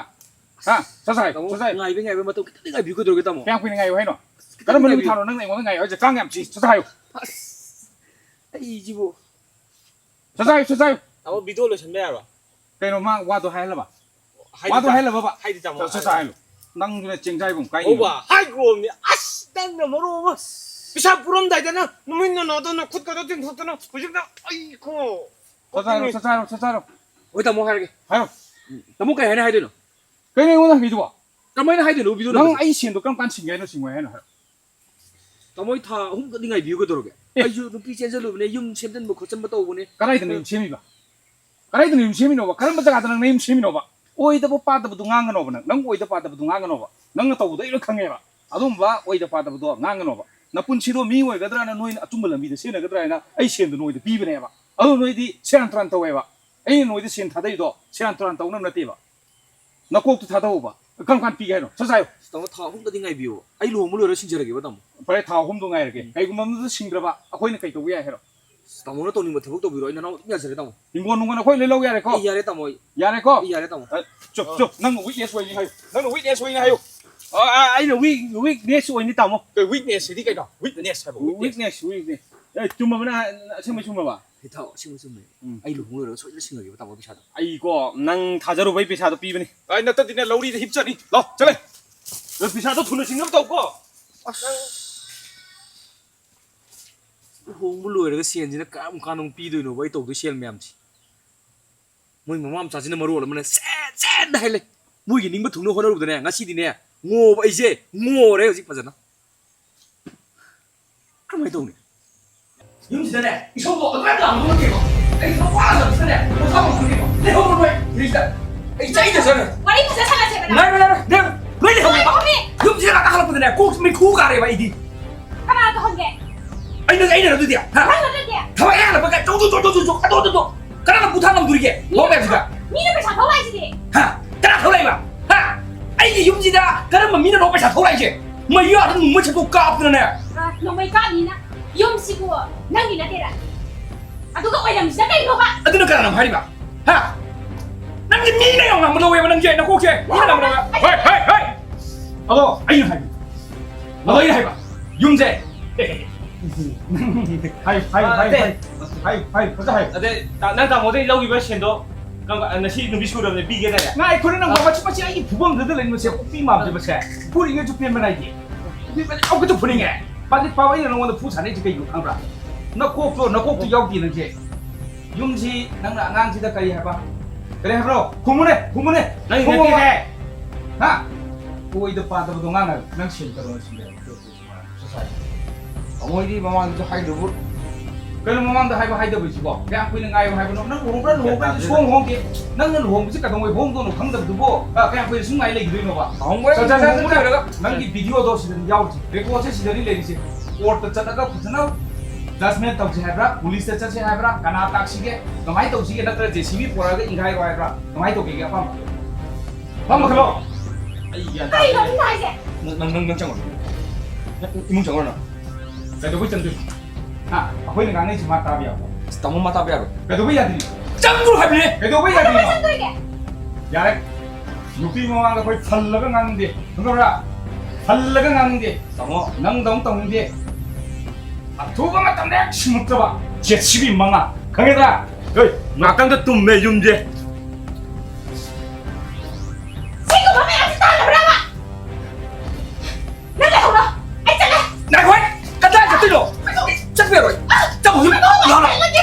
ꯍꯥ? ꯁꯠ ꯁꯠ ꯍꯥꯏꯌꯨ, ꯇꯥꯃꯣ, ꯁꯠ ꯁꯠ ꯍꯥꯏꯌꯨ꯫ ꯉꯥꯏꯕ, ꯉꯥꯏꯕ ꯃꯇꯝ ꯈꯤꯇꯪꯗꯤ ꯉꯥꯏꯕꯤꯌꯨ ꯀꯩꯗꯧꯔꯒꯦ, ꯇꯥꯃꯣ? ꯀꯌꯥꯝ ꯀꯨꯏꯅ ꯉꯥꯏꯌꯨ ꯍꯥꯏꯅꯣ? ꯑꯁ, ꯈꯤꯇꯪ ꯀꯔꯝꯕ ꯉꯥꯏꯕꯤꯌꯨ꯫ ꯅꯨꯃꯤꯠ ꯊꯥꯅꯣ ꯅꯪꯅ ꯑꯩꯉꯣꯟꯗ ꯉꯥꯏꯌꯨ ꯍꯥꯏꯁꯦ? ꯀꯥꯡ ꯌꯥꯝ ꯆꯤꯛꯏ, ꯁꯠ ꯁꯠ ꯍꯥꯏꯌꯨ꯫ ꯑꯁ, ꯑꯩꯁꯤꯕꯨ꯫ ꯁꯠ ꯁꯠ ꯍꯥꯏꯌꯨ, ꯁꯠ ꯁꯠ ꯍꯥꯏꯌꯨ꯫ ꯇꯥꯃꯣ, ꯚꯤꯗꯤꯑꯣ ꯂꯣꯏꯁꯟꯕ ꯌꯥꯔꯕ? ꯀꯩꯅꯣ, ꯃꯥ ꯋꯥꯗꯣ ꯍꯥꯏꯍꯜꯂꯕ? ꯍꯥꯏꯗꯤ ꯋꯥꯗꯣ ꯇꯥ-, ꯍꯥꯏꯍꯜꯂꯕꯕ? ꯍꯥꯏꯗꯤ ꯇꯥꯃꯣ, ꯁꯠ ꯁꯠ ꯍꯥꯏꯗꯤ ꯍꯥꯏꯍꯜꯂꯨ꯫ ꯅꯪꯗꯨꯅ ꯆꯦꯡꯖꯥꯏꯕꯨꯡ ꯀꯥꯏ ꯑꯣꯕ, ꯏꯅꯣ? ꯍꯥꯏꯈ꯭ꯔꯣꯃꯤ꯫ ꯑꯁ, ꯅꯪꯅ ꯃꯔꯣꯟ ꯑꯃ꯫ ꯄꯩꯁꯥ ꯄꯨꯔꯝꯗꯥꯏꯗꯅ ꯅꯨꯃꯤꯠ ꯅꯅꯥꯗꯅ ꯈꯨꯠꯀꯗꯣ ꯇꯤꯡꯊꯣꯛꯇꯅ ꯍꯧꯖꯤꯛꯅ ꯑꯩ ꯀꯣ꯫ ꯁꯠ ꯁꯠ ꯍꯥꯏꯔꯣ, ꯁꯠ ꯁꯠ ꯍꯥꯏꯔꯣ, ꯁꯠ ꯁꯠ ꯍꯥꯏꯔꯣ꯫ ꯍꯣꯏ, ꯇꯥꯃꯣ, ꯍꯥꯏꯔꯒꯦ꯫ ꯍꯥꯏꯔꯣ꯫ ꯎꯝ, ꯇꯥꯃꯣ, ꯀꯩ ꯍꯥꯏꯅ ꯍꯥꯏꯗꯣꯏꯅꯣ? ꯀꯩꯅꯣ ꯑꯩꯉꯣꯟꯗ ꯍꯪꯉꯤꯗꯨꯕꯣ? ꯀꯃꯥꯏꯅ ꯍꯥꯏꯗꯣꯏꯅꯣ ꯚꯤꯗꯤꯑꯣ ꯅꯪ ꯅꯝꯕꯁꯦ? ꯑꯩ ꯁꯦꯟꯗꯣ ꯀꯔꯝ ꯀꯥꯟꯗ ꯁꯤꯡꯒꯦ ꯍꯥꯏꯅꯣ, ꯁꯤꯡꯉꯣꯏ ꯍꯥꯏꯅꯣ ꯍꯥꯏꯔꯣ꯫ ꯇꯥꯃꯣ, ꯑꯩ ꯊꯥ ꯑꯍꯨꯝ ꯈꯛꯇꯗꯤ ꯉꯥꯏꯕꯤꯌꯨ ꯀꯩꯗꯧꯔꯒꯦ? ꯑꯦ꯫ ꯑꯩꯁꯨ ꯅꯨꯄꯤ ꯆꯦꯟꯖꯜꯂꯨꯕꯅꯦ, ꯌꯨꯝ ꯁꯦꯝꯖꯤꯟꯕ ꯈꯣꯠꯆꯟꯕ ꯇꯧꯕꯅꯦ꯫ ꯀꯗꯥꯏꯗꯅꯣ ꯌꯨꯝ ꯁꯦꯝꯃꯤꯕ? ꯀꯗꯥꯏꯗꯅꯣ ꯌꯨꯝ ꯁꯦꯝꯃꯤꯅꯣꯕ? ꯀꯔꯝꯕ ꯖꯒꯥꯗꯅꯣ ꯅꯪ ꯌꯨꯝ ꯁꯦꯝꯃꯤꯅꯣꯕ? ꯑꯣꯏꯗꯕ ꯄꯥꯗꯕꯗꯣ ꯉꯥꯡꯒꯅꯣꯕ ꯅꯪ꯫ ꯅꯪ ꯑꯣꯏꯗ ꯄꯥꯗꯕꯗꯣ ꯉꯥꯡꯒꯅꯣꯕ꯫ ꯅꯪꯅ ꯇꯧꯕꯗꯣ ꯑꯩ ꯂꯣꯏ ꯈꯪꯉꯦꯕ꯫ ꯑꯗꯨꯝꯕ ꯑꯣꯏꯗ ꯄꯥꯗꯕꯗꯣ ꯉꯥꯡꯒꯅꯣꯕ꯫ ꯅꯄꯨꯟꯁꯤꯗꯣ ꯃꯤ ꯑꯣꯏꯒꯗ꯭ꯔꯥꯅ, ꯅꯣꯏꯅ ꯑꯆꯨꯝꯕ ꯂꯝꯕꯤꯗ ꯆꯦꯟꯅꯒꯗ꯭ꯔꯥ ꯍꯥꯏꯅ ꯑꯩ ꯁꯦꯟꯗꯣ ꯅꯣꯏꯗ ꯄꯤꯕꯅꯦꯕ꯫ ꯑꯗꯨ ꯅꯣꯏꯗꯤ ꯁꯦꯔꯥꯟ ꯇꯨꯔꯥꯟ ꯇꯧꯋꯦꯕ꯫ ꯑꯩꯅ ꯅꯣꯏꯗ ꯁꯦꯟ ꯊꯥꯗꯩꯗꯣ ꯁꯦꯔꯥꯟ ꯇꯨꯔꯥꯟ ꯇꯧꯅꯕ ꯅꯠꯇꯦꯕ꯫ ꯅꯀꯣꯛꯇꯣ ꯊꯥꯗꯧꯕ꯫ ꯀꯔꯝ ꯀꯥꯟ ꯄꯤꯒꯦ ꯍꯥꯏꯅꯣ? ꯁꯠ ꯁꯠ ꯍꯥꯏꯌꯨ꯫ ꯇꯥꯃꯣ, ꯊꯥ ꯑꯍꯨꯝꯗꯗꯤ ꯉꯥꯏꯕꯤꯌꯣ꯫ ꯑꯩ ꯂꯨꯍꯣꯡꯕ ꯂꯣꯏꯔ ꯁꯤꯡꯖꯔꯒꯦꯕ, ꯇꯥꯃꯣ꯫ ꯐꯔꯦ, ꯊꯥ ꯑꯍꯨꯝꯗꯣ ꯉꯥꯏꯔꯒꯦ꯫ ꯎꯝ꯫ ꯀꯩꯒꯨꯝꯕ ꯑꯃꯗ ꯁꯤꯡꯗ꯭ꯔꯕ ꯑꯩꯈꯣꯏꯅ ꯀꯩ ꯇꯧꯕ ꯌꯥꯏ ꯍꯥꯏꯔꯣ? ꯇꯥꯃꯣꯅ ꯇꯧꯅꯤꯡꯕ ꯊꯕꯛ ꯇꯧꯕꯤꯔꯣ, ꯑꯩ ꯅꯅꯥꯎ ꯑꯗꯨꯝ ꯌꯥꯖꯔꯦ, ꯇꯥꯃꯣ꯫ ꯍꯤꯡꯒꯣꯟ ꯅꯨꯡꯒꯣꯟ ꯑꯩꯈꯣꯏ ꯂꯣꯏ ꯂꯧ ꯌꯥꯔꯦꯀꯣ? ꯑꯩ ꯌꯥꯔꯦ, ꯇꯥꯃꯣ, ꯑꯩ ꯌꯥꯔꯦꯀꯣ? ꯑꯩ ꯌꯥꯔꯦ, ꯇꯥꯃꯣ꯫ ꯑ, ꯆꯨꯞ, ꯆꯨꯞ, ꯅꯪꯅ ꯋꯤꯛꯅꯦꯁ ꯑꯣꯏꯅꯤ ꯍꯥꯏꯌꯨ꯫ ꯅꯪꯅ ꯋꯤꯛꯅꯦꯁ ꯑꯣꯏꯅꯤ ꯍꯥꯏꯌꯨ꯫ ꯑ, ꯑ, ꯑꯩꯅ ꯋꯤꯛ ꯋꯤꯛꯅꯦꯁ ꯑꯣꯏꯅꯤ, ꯇꯥꯃꯣ꯫ ꯀꯩ ꯋꯤꯛꯅꯦꯁ ꯁꯤꯗꯤ ꯀꯩꯅꯣ? ꯋꯤꯛꯅꯦꯁ ꯍꯥꯏꯕ, ꯋꯤꯛꯅꯦꯁ꯫ Weakness, weakness. ꯑꯦ, ꯆꯨꯝꯃꯕꯅ? ꯑꯁꯦꯡꯕꯩ ꯆꯨꯝꯃꯕ? ꯏꯇꯥꯎ, ꯑꯁꯦꯡꯕ ꯆꯨꯝꯃꯦ꯫ ꯎꯝ꯫ ꯑꯩ ꯂꯨꯍꯣꯡ ꯂꯣꯏꯔꯒ ꯁꯣꯏꯗꯅ ꯁꯤꯡꯉꯒꯦꯕ, ꯇꯥꯃꯣ, ꯄꯩꯁꯥꯗꯣ꯫ ꯑꯩꯀꯣ, ꯅꯪ ꯊꯥꯖꯔꯨꯕꯩ ꯄꯩꯁꯥꯗꯣ ꯄꯤꯕꯅꯤ꯫ ꯑꯩ ꯅꯠꯇꯗꯤꯅꯦ, ꯂꯧꯔꯤꯗ ꯍꯤꯞꯆꯅꯤ꯫ ꯂꯥꯎ, ꯆꯠꯂꯦ꯫ ꯑꯗꯣ ꯄꯩꯁꯥꯗꯣ ꯊꯨꯅ ꯁꯤꯡꯅꯕ ꯇꯧꯀꯣ꯫ ꯑꯁ꯫ ꯂꯨꯍꯣꯡꯕ ꯂꯣꯏꯔꯒ ꯁꯦꯟꯁꯤꯅ ꯀꯔꯝ ꯀꯥꯟꯗ ꯑꯃꯨꯛ ꯄꯤꯗꯣꯏꯅꯣꯕ, ꯑꯩ ꯇꯧꯗꯣꯏ ꯁꯦꯜ ꯃꯌꯥꯝꯁꯦ? ꯃꯣꯏ ꯃꯃꯥ ꯃꯆꯥꯁꯤꯅ ꯃꯔꯣꯜ ꯑꯃꯅ ꯁꯦꯟ, ꯁꯦꯟꯗ ꯍꯥꯏ ꯂꯩ꯫ ꯃꯣꯏꯒꯤ ꯅꯤꯡꯕ ꯊꯨꯡꯅ ꯍꯣꯠꯅꯔꯨꯕꯗꯅꯦ, ꯉꯁꯤꯗꯤꯅꯦ, ꯉꯣꯕ ꯑꯩꯁꯦ, ꯉꯣꯔꯦ ꯍꯧꯖꯤꯛ ꯐꯖꯅ꯫ ꯀꯃꯥꯏꯅ ꯇꯧꯅꯤ? ꯌꯨꯝꯁꯤꯗꯅꯦ, ꯏꯁꯧꯗꯣ ꯑꯗꯨꯃꯥꯏꯅ ꯂꯥꯡꯕ ꯅꯠꯇꯦꯕ꯫ ꯑꯩ ꯊꯕꯛ ꯋꯥꯅ ꯆꯠꯄꯁꯤꯗꯅꯦ, ꯄꯣꯊꯥꯐꯝ ꯈꯪꯗꯦꯕ꯫ ꯂꯩꯍꯧꯔꯣ ꯅꯣꯏ ꯁꯤꯗꯩꯁꯤꯗ꯫ ꯑꯩ ꯆꯩꯗ ꯆꯠꯂꯦ꯫ ꯋꯥꯔꯤ ꯐꯖ ꯁꯥꯟꯅꯁꯦꯕ, ꯅꯪ꯫ ꯉꯥꯏꯔꯣ, ꯉꯥꯏꯔꯣ, ꯉꯥꯏꯔꯣ꯫ ꯂꯣꯏ ꯂꯩꯍꯧꯔꯦꯕ꯫ ꯉꯥꯏꯈꯣꯃꯤ꯫ ꯌꯨꯝꯁꯤꯗ ꯂꯥꯛꯀ ꯍꯜꯂꯛꯄꯗꯅꯦ, ꯀꯣꯛꯁꯤ ꯃꯩꯈꯨ ꯀꯥꯔꯦꯕ ꯑꯩꯗꯤ꯫ ꯀꯅꯥꯅ ꯇꯧꯍꯟꯒꯦ? ꯑꯩꯅ, ꯑꯩꯅ ꯑꯗꯨꯗꯤ, ꯍꯥ? ꯅꯪꯅ ꯅꯠꯇꯦ꯫ ꯊꯕꯛ ꯍꯦꯛ ꯍꯜꯂꯛꯄꯒ ꯆꯧ, ꯆꯧ, ꯆꯧ, ꯆꯧ, ꯆꯧ, ꯑꯗꯣ, ꯑꯗꯣ, ꯑꯗꯣ꯫ ꯀꯅꯥꯅ ꯄꯨꯊꯥꯡ ꯉꯝꯗꯣꯔꯤꯒꯦ? ꯃꯤꯅ ꯃꯑꯣꯡ ꯃꯌꯥꯝꯁꯤꯗ꯫ ꯃꯤꯅ ꯄꯩꯁꯥ ꯊꯧ ꯂꯥꯛꯏꯁꯤꯗꯤ꯫ ꯍꯥ? ꯀꯅꯥ ꯊꯧ ꯂꯥꯛꯏꯕ? ꯍꯥ? ꯑꯩꯒꯤ ꯌꯨꯝꯁꯤꯗ ꯀꯔꯝꯕ ꯃꯤꯅꯅꯣ ꯄꯩꯁꯥ ꯊꯧ ꯂꯥꯛꯏꯁꯦ? ꯃꯩ ꯌꯥꯗ ꯅꯣꯡꯃꯩ ꯁꯠꯇꯣꯛ ꯀꯥꯞꯇꯅꯅꯦ꯫ ꯑ, ꯅꯣꯡꯃꯩ ꯀꯥꯞꯅꯤꯅ? ꯌꯨꯝꯁꯤꯕꯨ ꯅꯪꯒꯤ ꯅꯠꯇꯦꯗ꯫ ꯑꯗꯨꯒ ꯑꯣꯏꯔꯝꯃꯤꯁꯤꯅ ꯀꯩꯅꯣꯕ? ꯑꯗꯨꯅ ꯀꯅꯥꯅ ꯑꯃꯨꯛ ꯍꯥꯏꯔꯤꯕ? ꯍꯥ? ꯅꯪꯁꯦ ꯃꯤꯅ ꯌꯥꯝ ꯉꯥꯡꯕ ꯂꯧꯋꯦꯕ, ꯅꯪꯁꯦ ꯅꯀꯣꯛꯁꯦ꯫ ꯃꯤꯅ ꯉꯥꯡꯕ ꯂꯧꯋꯦꯕ꯫ ꯍꯣꯏ, ꯍꯣꯏ, ꯍꯣꯏ! ꯑꯗꯣ ꯑꯩꯅ ꯍꯥꯏꯕ꯫ ꯑꯗꯣ ꯑꯩꯅ ꯍꯥꯏꯕ꯫ ꯌꯨꯝꯁꯦ꯫ ꯍꯥꯏꯌꯨ, ꯍꯥꯏꯌꯨ, ꯑꯥ, ꯍꯥꯏꯌꯨ, ꯅꯠꯇꯦ꯫ ꯍꯥꯏꯌꯨ, ꯍꯥꯏꯌꯨ, ꯐꯖ ꯍꯥꯏꯌꯨ꯫ ꯑꯗꯩ ꯇꯥ-, ꯅꯪ ꯇꯥꯃꯣꯗꯩ ꯂꯧꯈꯤꯕ ꯁꯦꯟꯗꯣ ꯀꯔꯝ ꯀꯥꯟ, ꯉꯁꯤ ꯅꯨꯃꯤꯠ ꯁꯨꯔꯕꯅꯦ, ꯄꯤꯒꯦꯗꯥꯏꯅꯦ? ꯉꯥꯏꯈꯣꯅꯦ ꯅꯪ, ꯑꯥ꯫ ꯃꯆꯤꯠ ꯃꯆꯤꯠ ꯑꯩꯒꯤ ꯐꯨꯐꯝꯗꯨꯗ ꯂꯩ, ꯃꯁꯦ ꯄꯨꯛꯄꯤ ꯃꯥꯟꯕꯁꯦ, ꯃꯁꯦ꯫ ꯐꯨꯔꯤꯉꯩꯁꯨ ꯄꯦꯟꯕ ꯅꯥꯏꯗꯦ꯫ ꯅꯨꯄꯤ ꯃꯆꯥ ꯑꯃꯨꯛꯇ ꯐꯨꯅꯤꯡꯉꯦ꯫ ꯃꯥꯗꯤ ꯄꯥꯎ ꯑꯩꯅ ꯅꯉꯣꯟꯗ ꯐꯨ ꯁꯥꯟꯅꯩꯁꯦ ꯀꯩꯒꯤꯅꯣ ꯈꯪꯕ꯭ꯔꯥ? ꯅꯀꯣꯛꯇꯣ, ꯅꯀꯣꯛꯇꯣ ꯌꯥꯎꯗꯦ ꯅꯪꯁꯦ꯫ ꯌꯨꯝꯁꯤ ꯅꯪꯅ ꯑꯉꯥꯡꯁꯤꯗ ꯀꯔꯤ ꯍꯥꯏꯕ? ꯀꯔꯤ ꯍꯥꯏꯕ꯭ꯔꯣ? ꯈꯨꯝꯃꯨꯅꯦ, ꯈꯨꯝꯃꯨꯅꯦ꯫ ꯅꯪꯒꯤ ꯈꯨꯝꯃꯣꯕ꯫ ꯅꯠꯇꯦꯅꯦ꯫ ꯍꯥ? ꯑꯣꯏꯗ ꯄꯥꯗꯕꯗꯣ ꯉꯥꯡꯅ ꯅꯪ ꯁꯦꯝꯗꯕ ꯁꯤꯡꯗꯕ꯫ ꯃꯣꯏꯗꯤ ꯃꯃꯥꯡꯗꯁꯨ ꯍꯥꯏꯗꯨꯕꯨ꯫ ꯀꯩꯅꯣ ꯃꯃꯥꯡꯗ ꯍꯥꯏꯕ ꯍꯥꯏꯗꯕꯁꯤꯕꯣ? ꯀꯌꯥꯝ ꯀꯨꯏꯅ ꯉꯥꯏꯌꯣ ꯍꯥꯏꯕꯅꯣ? ꯅꯪ ꯂꯨꯍꯣꯡꯕ꯭ꯔꯥ, ꯂꯨꯍꯣꯡꯕ꯭ꯔꯥ, ꯒ꯭ꯌꯥꯟ ꯇꯥꯗꯦ꯫ ꯁꯣꯝ ꯍꯣꯡꯒꯦ꯫ ꯅꯪꯅ ꯂꯨꯍꯣꯡꯕꯁꯤ ꯀꯩꯗꯧꯉꯩ ꯍꯣꯡꯗꯣꯏꯅꯣ ꯈꯪꯗꯕꯗꯨꯕꯣ? ꯑ, ꯀꯌꯥꯝ ꯀꯨꯏꯅ ꯁꯨꯝ ꯉꯥꯏ ꯂꯩꯈꯤꯗꯣꯏꯅꯣꯕ? ꯂꯨꯍꯣꯡꯕ ꯆꯠ, ꯆꯠ, ꯆꯠ, ꯂꯨꯍꯣꯡꯕ ꯆꯠ꯫ ꯂꯣꯏꯔꯒ ꯅꯪꯒꯤ ꯚꯤꯗꯤꯑꯣꯗꯣ ꯁꯤꯗꯅꯤ ꯌꯥꯎꯔꯤꯁꯦ, ꯔꯦꯀꯣꯔꯗꯁꯦ ꯁꯤꯗꯅꯤ ꯂꯩꯔꯤꯁꯦ꯫ ꯀꯣꯔꯠꯇ ꯆꯠꯂꯒ ꯐꯖꯅ ꯖꯁꯃꯦꯟ ꯇꯧꯁꯤ ꯍꯥꯏꯕ꯭ꯔꯥ, ꯄꯨꯂꯤꯁꯇ ꯆꯠꯁꯤ ꯍꯥꯏꯕ꯭ꯔꯥ, ꯀꯅꯥ ꯇꯥꯛꯁꯤꯒꯦ, ꯀꯃꯥꯏꯅ ꯇꯧꯁꯤꯒꯦ, ꯅꯠꯇ꯭ꯔꯒ ꯖꯦ ꯁꯤ ꯕꯤ ꯄꯨꯔꯛꯑꯒ ꯏꯪꯈꯥꯏꯔꯣ ꯍꯥꯏꯕ꯭ꯔꯥ, ꯀꯃꯥꯏꯅ ꯇꯧꯒꯦꯒꯦ ꯑꯄꯥꯝꯕ? ꯐꯝꯃ ꯈꯜꯂꯣ꯫ ꯑꯩ ꯒ꯭ꯌꯥꯟ ꯀꯩꯅꯣ ꯇꯥꯗꯦ꯫ ꯅꯪ ꯍꯥꯏꯁꯦ? ꯅꯪ, ꯅꯪ, ꯅꯪ, ꯅꯪ ꯆꯪꯉꯣ꯫ ꯅꯪ ꯏꯃꯨꯡ ꯆꯪꯉꯣ ꯅꯪ꯫ ꯀꯩꯗꯧꯕꯩ ꯆꯪꯗꯣꯏꯅꯣ? ꯍꯥ? ꯑꯩꯈꯣꯏꯅ ꯉꯥꯡꯅꯩꯁꯤ ꯃꯥ ꯇꯥꯕ ꯌꯥꯕ꯭ꯔꯣ? ꯑꯁ, ꯇꯥꯃꯣ ꯃꯥ ꯇꯥꯕ ꯌꯥꯔꯣꯏ꯫ ꯀꯩꯗꯧꯕꯩ ꯌꯥꯗ꯭ꯔꯤꯅꯣ? ꯆꯪꯈ꯭ꯔꯣ ꯍꯥꯏꯕꯅꯦ꯫ ꯀꯩꯗꯧꯕꯩ ꯌꯥꯗ꯭ꯔꯤꯅꯣ? ꯀꯩꯗꯧꯕꯩ ꯆꯪꯗꯣꯏꯒꯦ? ꯌꯥꯔꯦ꯫ ꯅꯨꯄꯤ ꯃꯃꯥꯡꯗ ꯑꯩꯈꯣꯏ ꯐꯜꯂꯒ ꯉꯥꯡꯅꯤꯡꯗꯦ꯫ ꯈꯪꯉꯕ꯭ꯔꯥ? ꯐꯜꯂꯒ ꯉꯥꯡꯅꯤꯡꯗꯦ꯫ ꯇꯥꯃꯣ꯫ ꯅꯪꯗꯧ ꯇꯧꯅꯤꯡꯗꯦ꯫ ꯑꯊꯨꯕ ꯃꯇꯝꯗ ꯍꯦꯛ ꯁꯤꯡꯉꯛꯇꯕ꯫ ꯖꯦ ꯁꯤ ꯕꯤ ꯃꯉꯥ꯫ ꯈꯪꯉꯦꯗ? ꯍꯣꯏ, ꯉꯥꯛꯇꯪꯗ ꯇꯨꯝꯃꯦ ꯌꯨꯝꯁꯦ꯫ ꯁꯤꯒꯨꯝꯕ ꯃꯌꯥꯝꯁꯤ ꯇꯥꯟꯅꯕ꯭ꯔꯕ? ꯅꯪ ꯂꯩꯍꯧꯔꯣ꯫ ꯑꯩ ꯆꯠꯂꯦ꯫ ꯉꯥꯏꯈꯣ, ꯀꯗꯥꯏ ꯆꯠꯇꯣꯏꯅꯣ? ꯆꯠꯄ ꯌꯥꯔꯣꯏ꯫ ꯆꯠꯄ ꯌꯥꯔꯣꯏ꯫ ꯂꯥꯛꯑꯣ꯫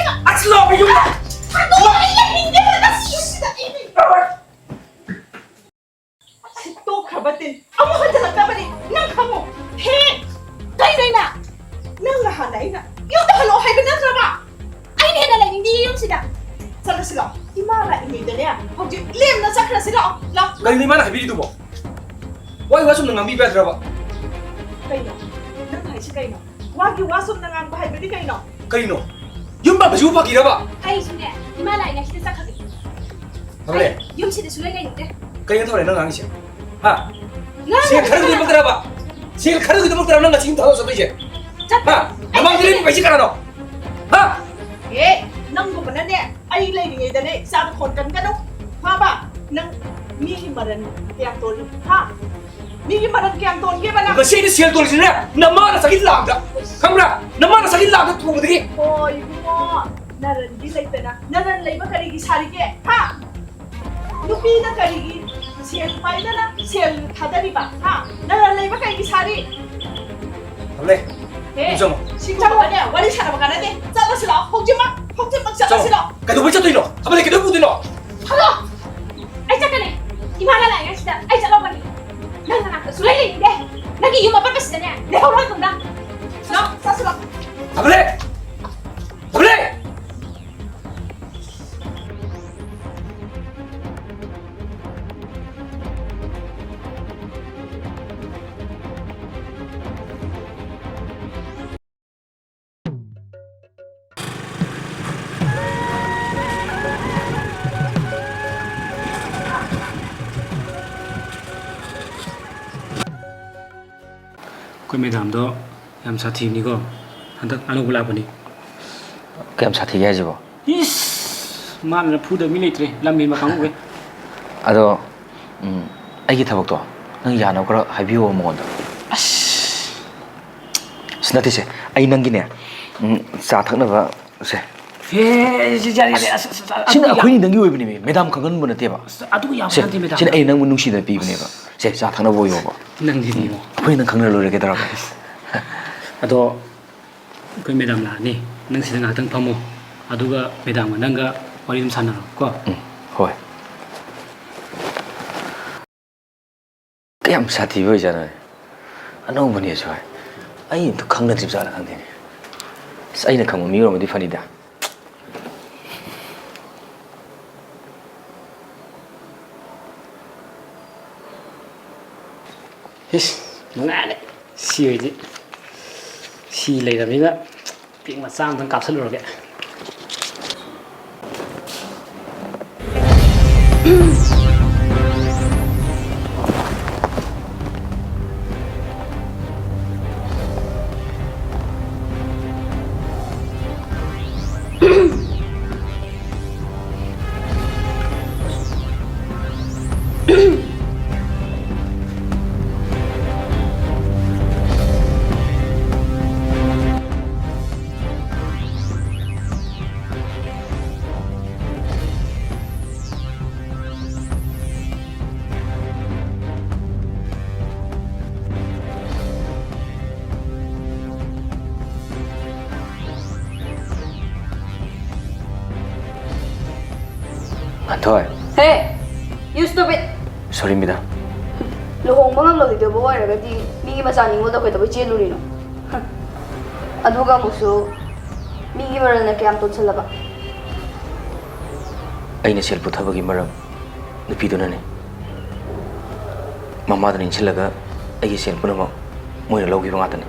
ꯑꯁ, ꯂꯥꯛꯑꯣ, ꯌꯨꯝꯗ꯫ ꯊꯥꯗꯣꯛꯑꯣ, ꯑꯩ ꯂꯩꯅꯤꯡꯗꯦ, ꯅꯪ ꯁꯤ ꯌꯨꯝꯁꯤꯗ ꯑꯩ ꯂꯩ-꯫ ꯁꯤ ꯇꯣꯛꯈ꯭ꯔꯕ ꯇꯤꯟ ꯑꯃꯨꯛ ꯍꯟꯖꯤꯜꯂꯛꯇꯕꯅꯤ꯫ ꯅꯪ ꯈꯪꯉꯨ꯫ ꯍꯦ! ꯀꯩꯅꯣ ꯑꯩꯅ? ꯅꯪꯅ ꯍꯥꯟꯅ ꯑꯩꯅ ꯌꯨꯝꯗ ꯍꯜꯂꯛꯑꯣ ꯍꯥꯏꯕ ꯅꯠꯇ꯭ꯔꯕ? ꯑꯩꯅ ꯍꯦꯟꯅ ꯂꯩꯅꯤꯡꯗꯦ ꯌꯨꯝꯁꯤꯗ꯫ ꯆꯠꯂꯁꯤ ꯂꯥꯛꯑꯣ꯫ ꯏꯃꯥ ꯂꯥꯛꯏꯉꯩꯗꯅꯦ ꯍꯧꯖꯤꯛ ꯂꯦꯝꯅ ꯆꯠꯈ꯭ꯔꯁꯤ ꯂꯥꯛꯑꯣ꯫ ꯂꯥꯛꯑꯣ꯫ ꯀꯩꯅꯣ ꯏꯃꯥꯅ ꯍꯥꯏꯕꯤꯔꯤꯗꯨꯕꯣ? ꯋꯥꯒꯤ ꯋꯥ ꯆꯨꯝꯅ ꯉꯥꯡꯕꯤꯕ ꯌꯥꯗ꯭ꯔꯕ? ꯀꯩꯅꯣ? ꯅꯪ ꯍꯥꯏꯁꯤ ꯀꯩꯅꯣ? ꯋꯥꯒꯤ ꯋꯥ ꯆꯨꯝꯅ ꯉꯥꯡꯕ ꯍꯥꯏꯕꯗꯤ ꯀꯩꯅꯣ? ꯀꯩꯅꯣ? ꯌꯨꯝ ꯄꯥꯟꯕꯁꯤꯕꯨ ꯐꯥꯒꯤꯔꯕ? ꯑꯩꯁꯨꯅꯦ, ꯏꯃꯥ ꯂꯥꯛꯏꯉꯩꯁꯤꯗ ꯆꯠꯈ꯭ꯔꯒꯦ꯫ ꯊꯝꯂꯦ꯫ ꯑꯩ ꯌꯨꯝꯁꯤꯗ ꯁꯨꯡꯂꯩ ꯂꯩꯅꯤꯡꯗꯦ꯫ ꯀꯩꯅꯣ ꯊꯝꯂꯦ ꯅꯪ ꯉꯥꯡꯉꯤꯁꯦ? ꯍꯥ? ꯉꯥꯡꯕ ꯁꯦꯜ ꯈꯔꯒꯤꯗꯃꯛꯇꯔꯕ? ꯁꯦꯜ ꯈꯔꯒꯤꯗꯃꯛꯇꯔꯕ ꯅꯪ ꯉꯁꯤ ꯌꯨꯝ ꯊꯥꯗꯣꯛꯑ ꯆꯠꯇꯣꯏꯁꯦ? ꯆꯠꯇꯦ꯫ ꯍꯥ? ꯅꯃꯥꯡꯗ ꯂꯦꯞꯄꯤꯕ ꯑꯩꯁꯦ ꯀꯅꯥꯅꯣ? ꯍꯥ? ꯑꯦ, ꯅꯪꯒꯨꯝꯕꯅꯅꯦ, ꯑꯩ ꯂꯩꯔꯤꯉꯩꯗꯅꯦ ꯏꯆꯥꯗ ꯈꯣꯟ ꯀꯟꯒꯅꯨ꯫ ꯈꯪꯉꯕ? ꯅꯪ ꯃꯤꯒꯤ ꯃꯔꯟ ꯀꯌꯥꯝ ꯇꯣꯜꯂꯤ? ꯍꯥ? ꯃꯤꯒꯤ ꯃꯔꯟ ꯀꯌꯥꯝ ꯇꯣꯟꯒꯦꯕ ꯅꯪ? ꯉꯁꯤ ꯑꯩꯅ ꯁꯦꯜ ꯇꯣꯜꯂꯤꯁꯤꯅꯦ, ꯅꯃꯥꯅ ꯆꯍꯤ ꯂꯥꯛꯑꯝꯗ, ꯈꯪꯕ꯭ꯔꯥ? ꯅꯃꯥꯅ ꯆꯍꯤ ꯂꯥꯛꯑꯝꯗ ꯊꯣꯡꯕꯗꯒꯤ꯫ ꯍꯣꯏ, ꯏꯕꯨꯡꯉꯣ, ꯅꯔꯟꯗꯤ ꯂꯩꯇꯅ ꯅꯔꯟ ꯂꯩꯕ ꯀꯔꯤꯒꯤ ꯁꯥꯔꯤꯒꯦ? ꯍꯥ? ꯅꯨꯄꯤꯅ ꯀꯔꯤꯒꯤ ꯁꯦꯜ ꯄꯥꯏꯗꯅ ꯁꯦꯜ ꯊꯥꯗꯔꯤꯕ? ꯍꯥ? ꯅꯔꯟ ꯂꯩꯕ ꯀꯔꯤꯒꯤ ꯁꯥꯔꯤ? ꯊꯝꯂꯦ꯫ ꯑꯦ, ꯏꯕꯨꯡ ꯆꯪꯉꯣ꯫ ꯁꯤ ꯆꯪꯉꯣꯅꯦ, ꯋꯥꯔꯤ ꯁꯥꯟꯅꯕ ꯀꯥꯟꯅꯗꯦ꯫ ꯆꯠꯂꯁꯤ ꯂꯥꯛꯑꯣ, ꯍꯧꯖꯤꯛꯃꯛ, ꯍꯧꯖꯤꯛꯃꯛ ꯆꯠꯂꯁꯤ ꯆꯪꯉꯣ꯫ ꯂꯥꯛꯑꯣ꯫ ꯀꯩꯗꯧꯕꯩ ꯆꯠꯇꯣꯏꯅꯣ? ꯊꯝꯂꯦ, ꯀꯩꯗꯧꯕꯩ ꯄꯨꯗꯣꯏꯅꯣ? ꯍꯜꯂꯣ! ꯑꯩ ꯆꯠꯀꯅꯤ꯫ ꯏꯃꯥꯅ ꯂꯥꯛꯏꯉꯩꯁꯤꯗ ꯑꯩ ꯆꯠꯍꯧꯒꯅꯤ꯫ ꯅꯪ ꯅꯅꯥꯛꯇ ꯁꯨꯡꯂꯩ ꯂꯩꯅꯤꯡꯗꯦ꯫ ꯅꯪꯒꯤ ꯌꯨꯝ ꯑꯄꯠꯄꯁꯤꯗꯅꯦ ꯂꯩꯍꯧꯔꯣ ꯑꯗꯨꯝꯅ꯫ ꯂꯥꯛꯑꯣ, ꯆꯠꯁꯤ ꯂꯥꯛꯑꯣ꯫ ꯊꯝꯂꯦ! ꯊꯝꯂꯦ! ꯃꯦꯗꯥꯝꯗꯣ ꯌꯥꯝ ꯁꯥꯊꯤꯕꯅꯤꯀꯣ꯫ ꯍꯟꯗꯛ ꯑꯅꯧꯕ ꯂꯥꯛꯄꯅꯤ꯫ ꯀꯌꯥꯝ ꯁꯥꯊꯤꯒꯦ ꯍꯥꯏꯁꯤꯕꯣ? ꯏꯁ! ꯃꯥꯅ ꯐꯨꯗꯕ ꯃꯤ ꯂꯩꯇ꯭ꯔꯦ, ꯂꯝ ꯍꯦꯟꯕ ꯀꯥꯡꯕꯨꯈꯩ꯫ ꯑꯗꯣ, ꯎꯝ, ꯑꯩꯒꯤ ꯊꯕꯛꯇꯣ ꯅꯪ ꯌꯥꯅꯕ ꯈꯔ ꯍꯥꯏꯕꯤꯌꯣ ꯃꯉꯣꯟꯗ꯫ ꯑꯁ! ꯑꯁ, ꯅꯠꯇꯦꯁꯦ, ꯑꯩ ꯅꯪꯒꯤꯅꯦ, ꯎꯝ, ꯆꯥ ꯊꯛꯅꯕ ꯁꯦ꯫ ꯍꯦ, ꯁꯤ ꯌꯥꯔꯦ, ꯌꯥꯔꯦ꯫ ꯑꯁ, ꯑꯁ, ꯑꯁ, ꯁꯤꯅ ꯑꯗꯨ ꯌꯥꯝ ꯑꯩꯈꯣꯏꯅꯤꯗꯪꯒꯤ ꯑꯣꯏꯕꯅꯦꯕ, ꯃꯦꯗꯥꯝ ꯈꯪꯍꯟꯕ ꯅꯠꯇꯦꯕ꯫ ꯑꯁ, ꯑꯗꯨ ꯌꯥꯝ ꯁꯦ, ꯀꯥꯟꯗꯦ, ꯃꯦꯗꯥꯝ꯫ ꯁꯤꯅ ꯑꯩ ꯅꯪꯕꯨ ꯅꯨꯡꯁꯤꯗꯅ ꯄꯤꯕꯅꯦꯕ꯫ ꯁꯦ, ꯆꯥ ꯊꯛꯅꯕ ꯑꯣꯏꯌꯣꯕ꯫ ꯅꯪꯁꯤꯗꯤ ꯏꯕꯣ꯫ ꯑꯩꯈꯣꯏꯅꯤꯗꯪ ꯈꯪꯅꯔ ꯂꯣꯏꯔꯦ, ꯀꯩꯗꯧꯔꯒꯦ? ꯑꯗꯣ ꯑꯩꯈꯣꯏ ꯃꯦꯗꯥꯝ ꯂꯥꯛꯑꯅꯤ, ꯅꯪ ꯁꯤꯗ ꯉꯥꯏꯍꯥꯛꯇꯪ ꯐꯝꯃꯣ, ꯑꯗꯨꯒ ꯃꯦꯗꯥꯝꯒ ꯅꯪꯒ ꯋꯥꯔꯤ ꯑꯗꯨꯝ ꯁꯥꯟꯅꯔꯣ ꯀꯣ꯫ ꯎꯝ, ꯍꯣꯏ꯫ ꯀꯌꯥꯝ ꯁꯥꯊꯤꯕ ꯑꯣꯏꯖꯥꯠꯅꯣ? ꯑꯅꯧꯕꯅꯦꯁꯨ ꯍꯥꯏ꯫ ꯑꯩ ꯑꯝꯇ ꯈꯪꯅꯗ꯭ꯔꯤꯕ ꯖꯥꯠꯂ ꯈꯪꯗꯦꯅꯦ꯫ ꯑꯁ, ꯑꯩꯅ ꯈꯪꯕ ꯃꯤ ꯑꯣꯏꯔꯝꯃꯗꯤ ꯐꯅꯤꯗ꯫ ꯏꯁ, ꯅꯨꯡꯉꯥꯏꯔꯦ꯫ ꯁꯤ ꯑꯣꯏꯗꯤ꯫ ꯁꯤ ꯂꯩꯔꯕꯅꯤꯅ ꯄꯦꯛ ꯃꯆꯥ ꯑꯝꯇꯪ ꯀꯥꯞꯁꯜꯂꯨꯔꯒꯦ꯫ ꯉꯥꯟꯊꯣꯏ꯫ Hey! You stop it! Sorry, madam. ꯂꯨꯍꯣꯡꯕ ꯉꯝꯂꯣꯏꯗꯕ ꯑꯣꯏꯔꯒꯗꯤ ꯃꯤꯒꯤ ꯃꯆꯥ ꯅꯤꯉꯣꯜꯗ ꯀꯩꯗꯧꯕꯩ ꯆꯦꯜꯂꯨꯔꯤꯅꯣ? ꯑꯗꯨꯒ ꯑꯃꯨꯛꯁꯨ ꯃꯤꯒꯤ ꯃꯔꯜꯅ ꯀꯌꯥꯝ ꯇꯣꯟꯁꯤꯜꯂꯕ? ꯑꯩꯅ ꯁꯦꯜ ꯄꯨꯊꯕꯒꯤ ꯃꯔꯝ ꯅꯨꯄꯤꯗꯨꯅꯅꯤ꯫ ꯃꯃꯥꯗ ꯅꯤꯡꯁꯤꯜꯂꯒ ꯑꯩꯒꯤ ꯁꯦꯜ ꯄꯨꯝꯅꯃꯛ ꯃꯣꯏꯅ ꯂꯧꯈꯤꯕ ꯉꯥꯛꯇꯅꯤ꯫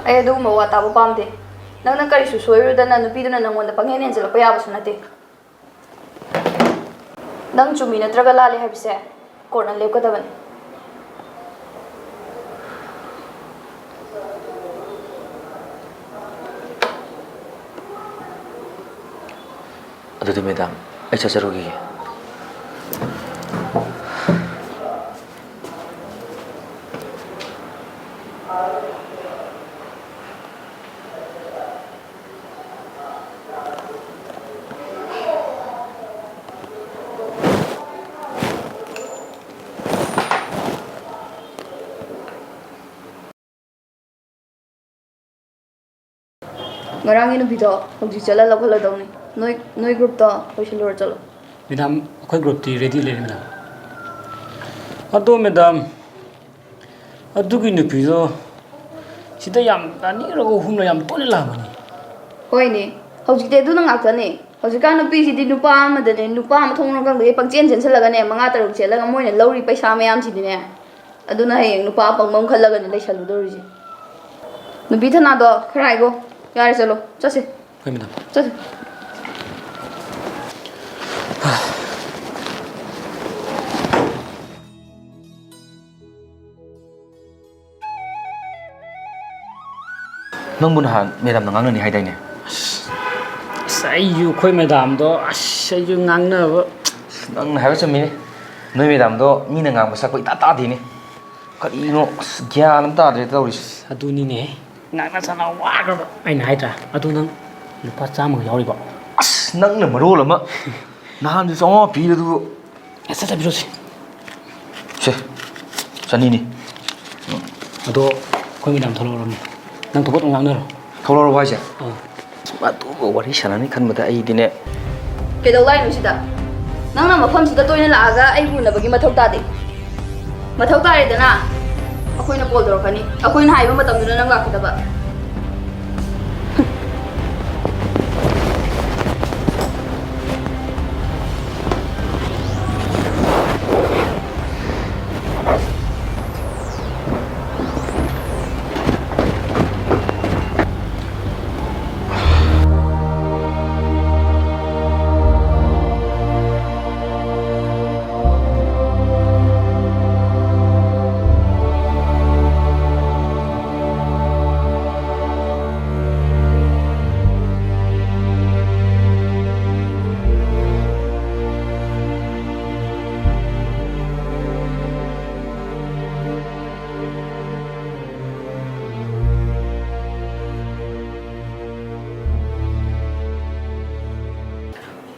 ꯑꯩ ꯑꯗꯨꯒꯨꯝꯕ ꯋꯥ ꯇꯥꯕ ꯄꯥꯝꯗꯦ꯫ ꯅꯪꯅ ꯀꯔꯤꯁꯨ ꯁꯣꯏꯔꯨꯗꯅ ꯅꯨꯄꯤꯗꯨꯅ ꯅꯪꯉꯣꯟꯗ ꯄꯪꯍꯦꯟ ꯍꯦꯟꯖꯤꯜꯂꯛꯄ ꯌꯥꯕꯁꯨ ꯅꯠꯇꯦ꯫ ꯅꯪ ꯆꯨꯝꯃꯤ ꯅꯠꯇ꯭ꯔꯒ ꯂꯥꯜꯂꯤ ꯍꯥꯏꯕꯁꯦ ꯀꯣꯔꯠꯅ ꯂꯦꯞꯀꯗꯕꯅꯤ꯫ ꯑꯗꯨꯗꯤ ꯃꯦꯗꯥꯝ, ꯑꯩ ꯆꯠꯆꯔꯨꯈꯤꯒꯦ꯫ ꯉꯔꯥꯡꯒꯤ ꯅꯨꯄꯤꯗꯣ ꯍꯧꯖꯤꯛ ꯆꯠꯂ ꯂꯧꯈꯠꯂꯗꯧꯅꯤ꯫ ꯅꯣꯏ, ꯅꯣꯏ groupꯇꯣ ꯂꯣꯏꯁꯤꯜꯂꯨꯔꯣ, ꯆꯠꯂꯣ꯫ ꯃꯦꯗꯥꯝ, ꯑꯩꯈꯣꯏ groupꯇꯤ ready ꯂꯩꯔꯦ, ꯃꯦꯗꯥꯝ꯫ ꯑꯗꯣ, ꯃꯦꯗꯥꯝ, ꯑꯗꯨꯒꯤ ꯅꯨꯄꯤꯗꯣ ꯁꯤꯗ ꯌꯥꯝ ꯑꯅꯤꯔꯛ ꯑꯍꯨꯝꯂꯛ ꯌꯥꯝ ꯇꯣꯏꯅ ꯂꯥꯛꯄꯅꯤ꯫ ꯍꯣꯏꯅꯦ, ꯍꯧꯖꯤꯛꯇꯤ ꯑꯗꯨꯅ ꯉꯥꯛꯇꯅꯦ꯫ ꯍꯧꯖꯤꯛꯀꯥꯟ ꯅꯨꯄꯤꯁꯤꯗꯤ ꯅꯨꯄꯥ ꯑꯃꯗꯅꯦ, ꯅꯨꯄꯥ ꯑꯃ ꯊꯣꯡ ꯃꯔꯣꯝ ꯈꯪꯗꯒꯩ ꯄꯪꯆꯦꯟ ꯆꯦꯟꯁꯜꯂꯒꯅꯦ, ꯃꯉꯥ ꯇꯔꯨꯛ ꯆꯦꯜꯂꯒ ꯃꯣꯏꯅ ꯂꯧꯔꯤ ꯄꯩꯁꯥ ꯃꯌꯥꯝꯁꯤꯗꯤꯅꯦ, ꯑꯗꯨꯅ ꯍꯌꯦꯡ ꯅꯨꯄꯥ ꯑꯄꯪꯕ ꯑꯃ ꯈꯜꯂꯒꯅꯦ ꯂꯩꯁꯜꯂꯨꯗꯧꯔꯤꯁꯦ꯫ ꯅꯨꯄꯤ ꯊꯅꯥꯗꯣ ꯈꯔ ꯍꯥꯏꯒꯣ꯫ ꯌꯥꯔꯦ, ꯆꯠꯂꯣ꯫ ꯆꯠꯁꯦ꯫ ꯍꯣꯏ, ꯃꯦꯗꯥꯝ꯫ ꯆꯠꯁꯦ꯫ ꯅꯪꯕꯨ ꯅꯍꯥꯟ ꯃꯦꯗꯥꯝꯅ ꯉꯥꯡꯅꯅꯤ ꯍꯥꯏꯗꯥꯏꯅꯦ? ꯑꯁ, ꯑꯩꯁꯨ ꯑꯩꯈꯣꯏ ꯃꯦꯗꯥꯝꯗꯣ, ꯑꯁ, ꯑꯩꯁꯨ ꯉꯥꯡꯅꯕ꯫ ꯅꯪꯅ ꯍꯥꯏꯕ ꯆꯨꯝꯃꯤꯅꯦ꯫ ꯅꯣꯏ ꯃꯦꯗꯥꯝꯗꯣ ꯃꯤꯅ ꯉꯥꯡꯕ ꯁꯛꯄ ꯏꯇꯥ ꯇꯥꯗꯦꯅꯦ꯫ ꯀꯔꯤꯅꯣ? ꯑꯁ, ꯒ꯭ꯌꯥꯟ ꯑꯃ ꯇꯥꯗ꯭ꯔꯦ ꯇꯧꯔꯤꯁꯦ꯫ ꯑꯗꯨꯅꯤꯅꯦ, ꯉꯥꯡꯅ ꯁꯥꯟꯅ ꯋꯥꯈ꯭ꯔꯕ꯫ ꯑꯩꯅ ꯍꯥꯏꯗ꯭ꯔꯥ? ꯑꯗꯨ ꯅꯪ ꯂꯨꯄꯥ ꯆꯥꯝꯃꯒ ꯌꯥꯎꯔꯤꯕꯣ? ꯑꯁ, ꯅꯪꯅ ꯃꯔꯣꯜ ꯑꯃ꯫ ꯅꯍꯥꯟꯁꯨ ꯆꯥꯝꯃꯉꯥ ꯄꯤꯔꯗꯨꯕꯨ꯫ ꯑꯦ, ꯁꯠ ꯁꯠ ꯄꯤꯔꯣꯁꯦ꯫ ꯁꯦ, ꯆꯅꯤꯅꯤ꯫ ꯑꯗꯣ ꯑꯩꯈꯣꯏ ꯃꯦꯗꯥꯝ ꯊꯣꯛꯂꯛꯑꯔꯕꯅꯤ꯫ ꯅꯪ ꯊꯣꯛꯄ ꯑꯗꯨꯝ ꯉꯥꯡꯅꯔꯣ꯫ ꯊꯣꯛꯂꯛꯑꯔꯕꯣ ꯍꯥꯏꯁꯦ? ꯑꯥ꯫ ꯑꯗꯨꯒ ꯋꯥꯔꯤ ꯁꯥꯟꯅꯅꯤ ꯈꯟꯕꯗ ꯑꯩꯗꯤꯅꯦ꯫ ꯀꯩꯗꯧ ꯂꯥꯛꯏꯅꯣ ꯁꯤꯗ? ꯅꯪꯅ ꯃꯐꯝꯁꯤꯗ ꯇꯣꯏꯅ ꯂꯥꯛꯑꯒ ꯑꯩꯕꯨ ꯎꯅꯕꯒꯤ ꯃꯊꯧ ꯇꯥꯗꯦ꯫ ꯃꯊꯧ ꯇꯥꯔꯦꯗꯅ, ꯑꯩꯈꯣꯏꯅ call ꯇꯧꯔꯛꯀꯅꯤ꯫ ꯑꯩꯈꯣꯏꯅ ꯍꯥꯏꯕ ꯃꯇꯝꯗꯨꯗ ꯅꯪ ꯂꯥꯛꯀꯗꯕ꯫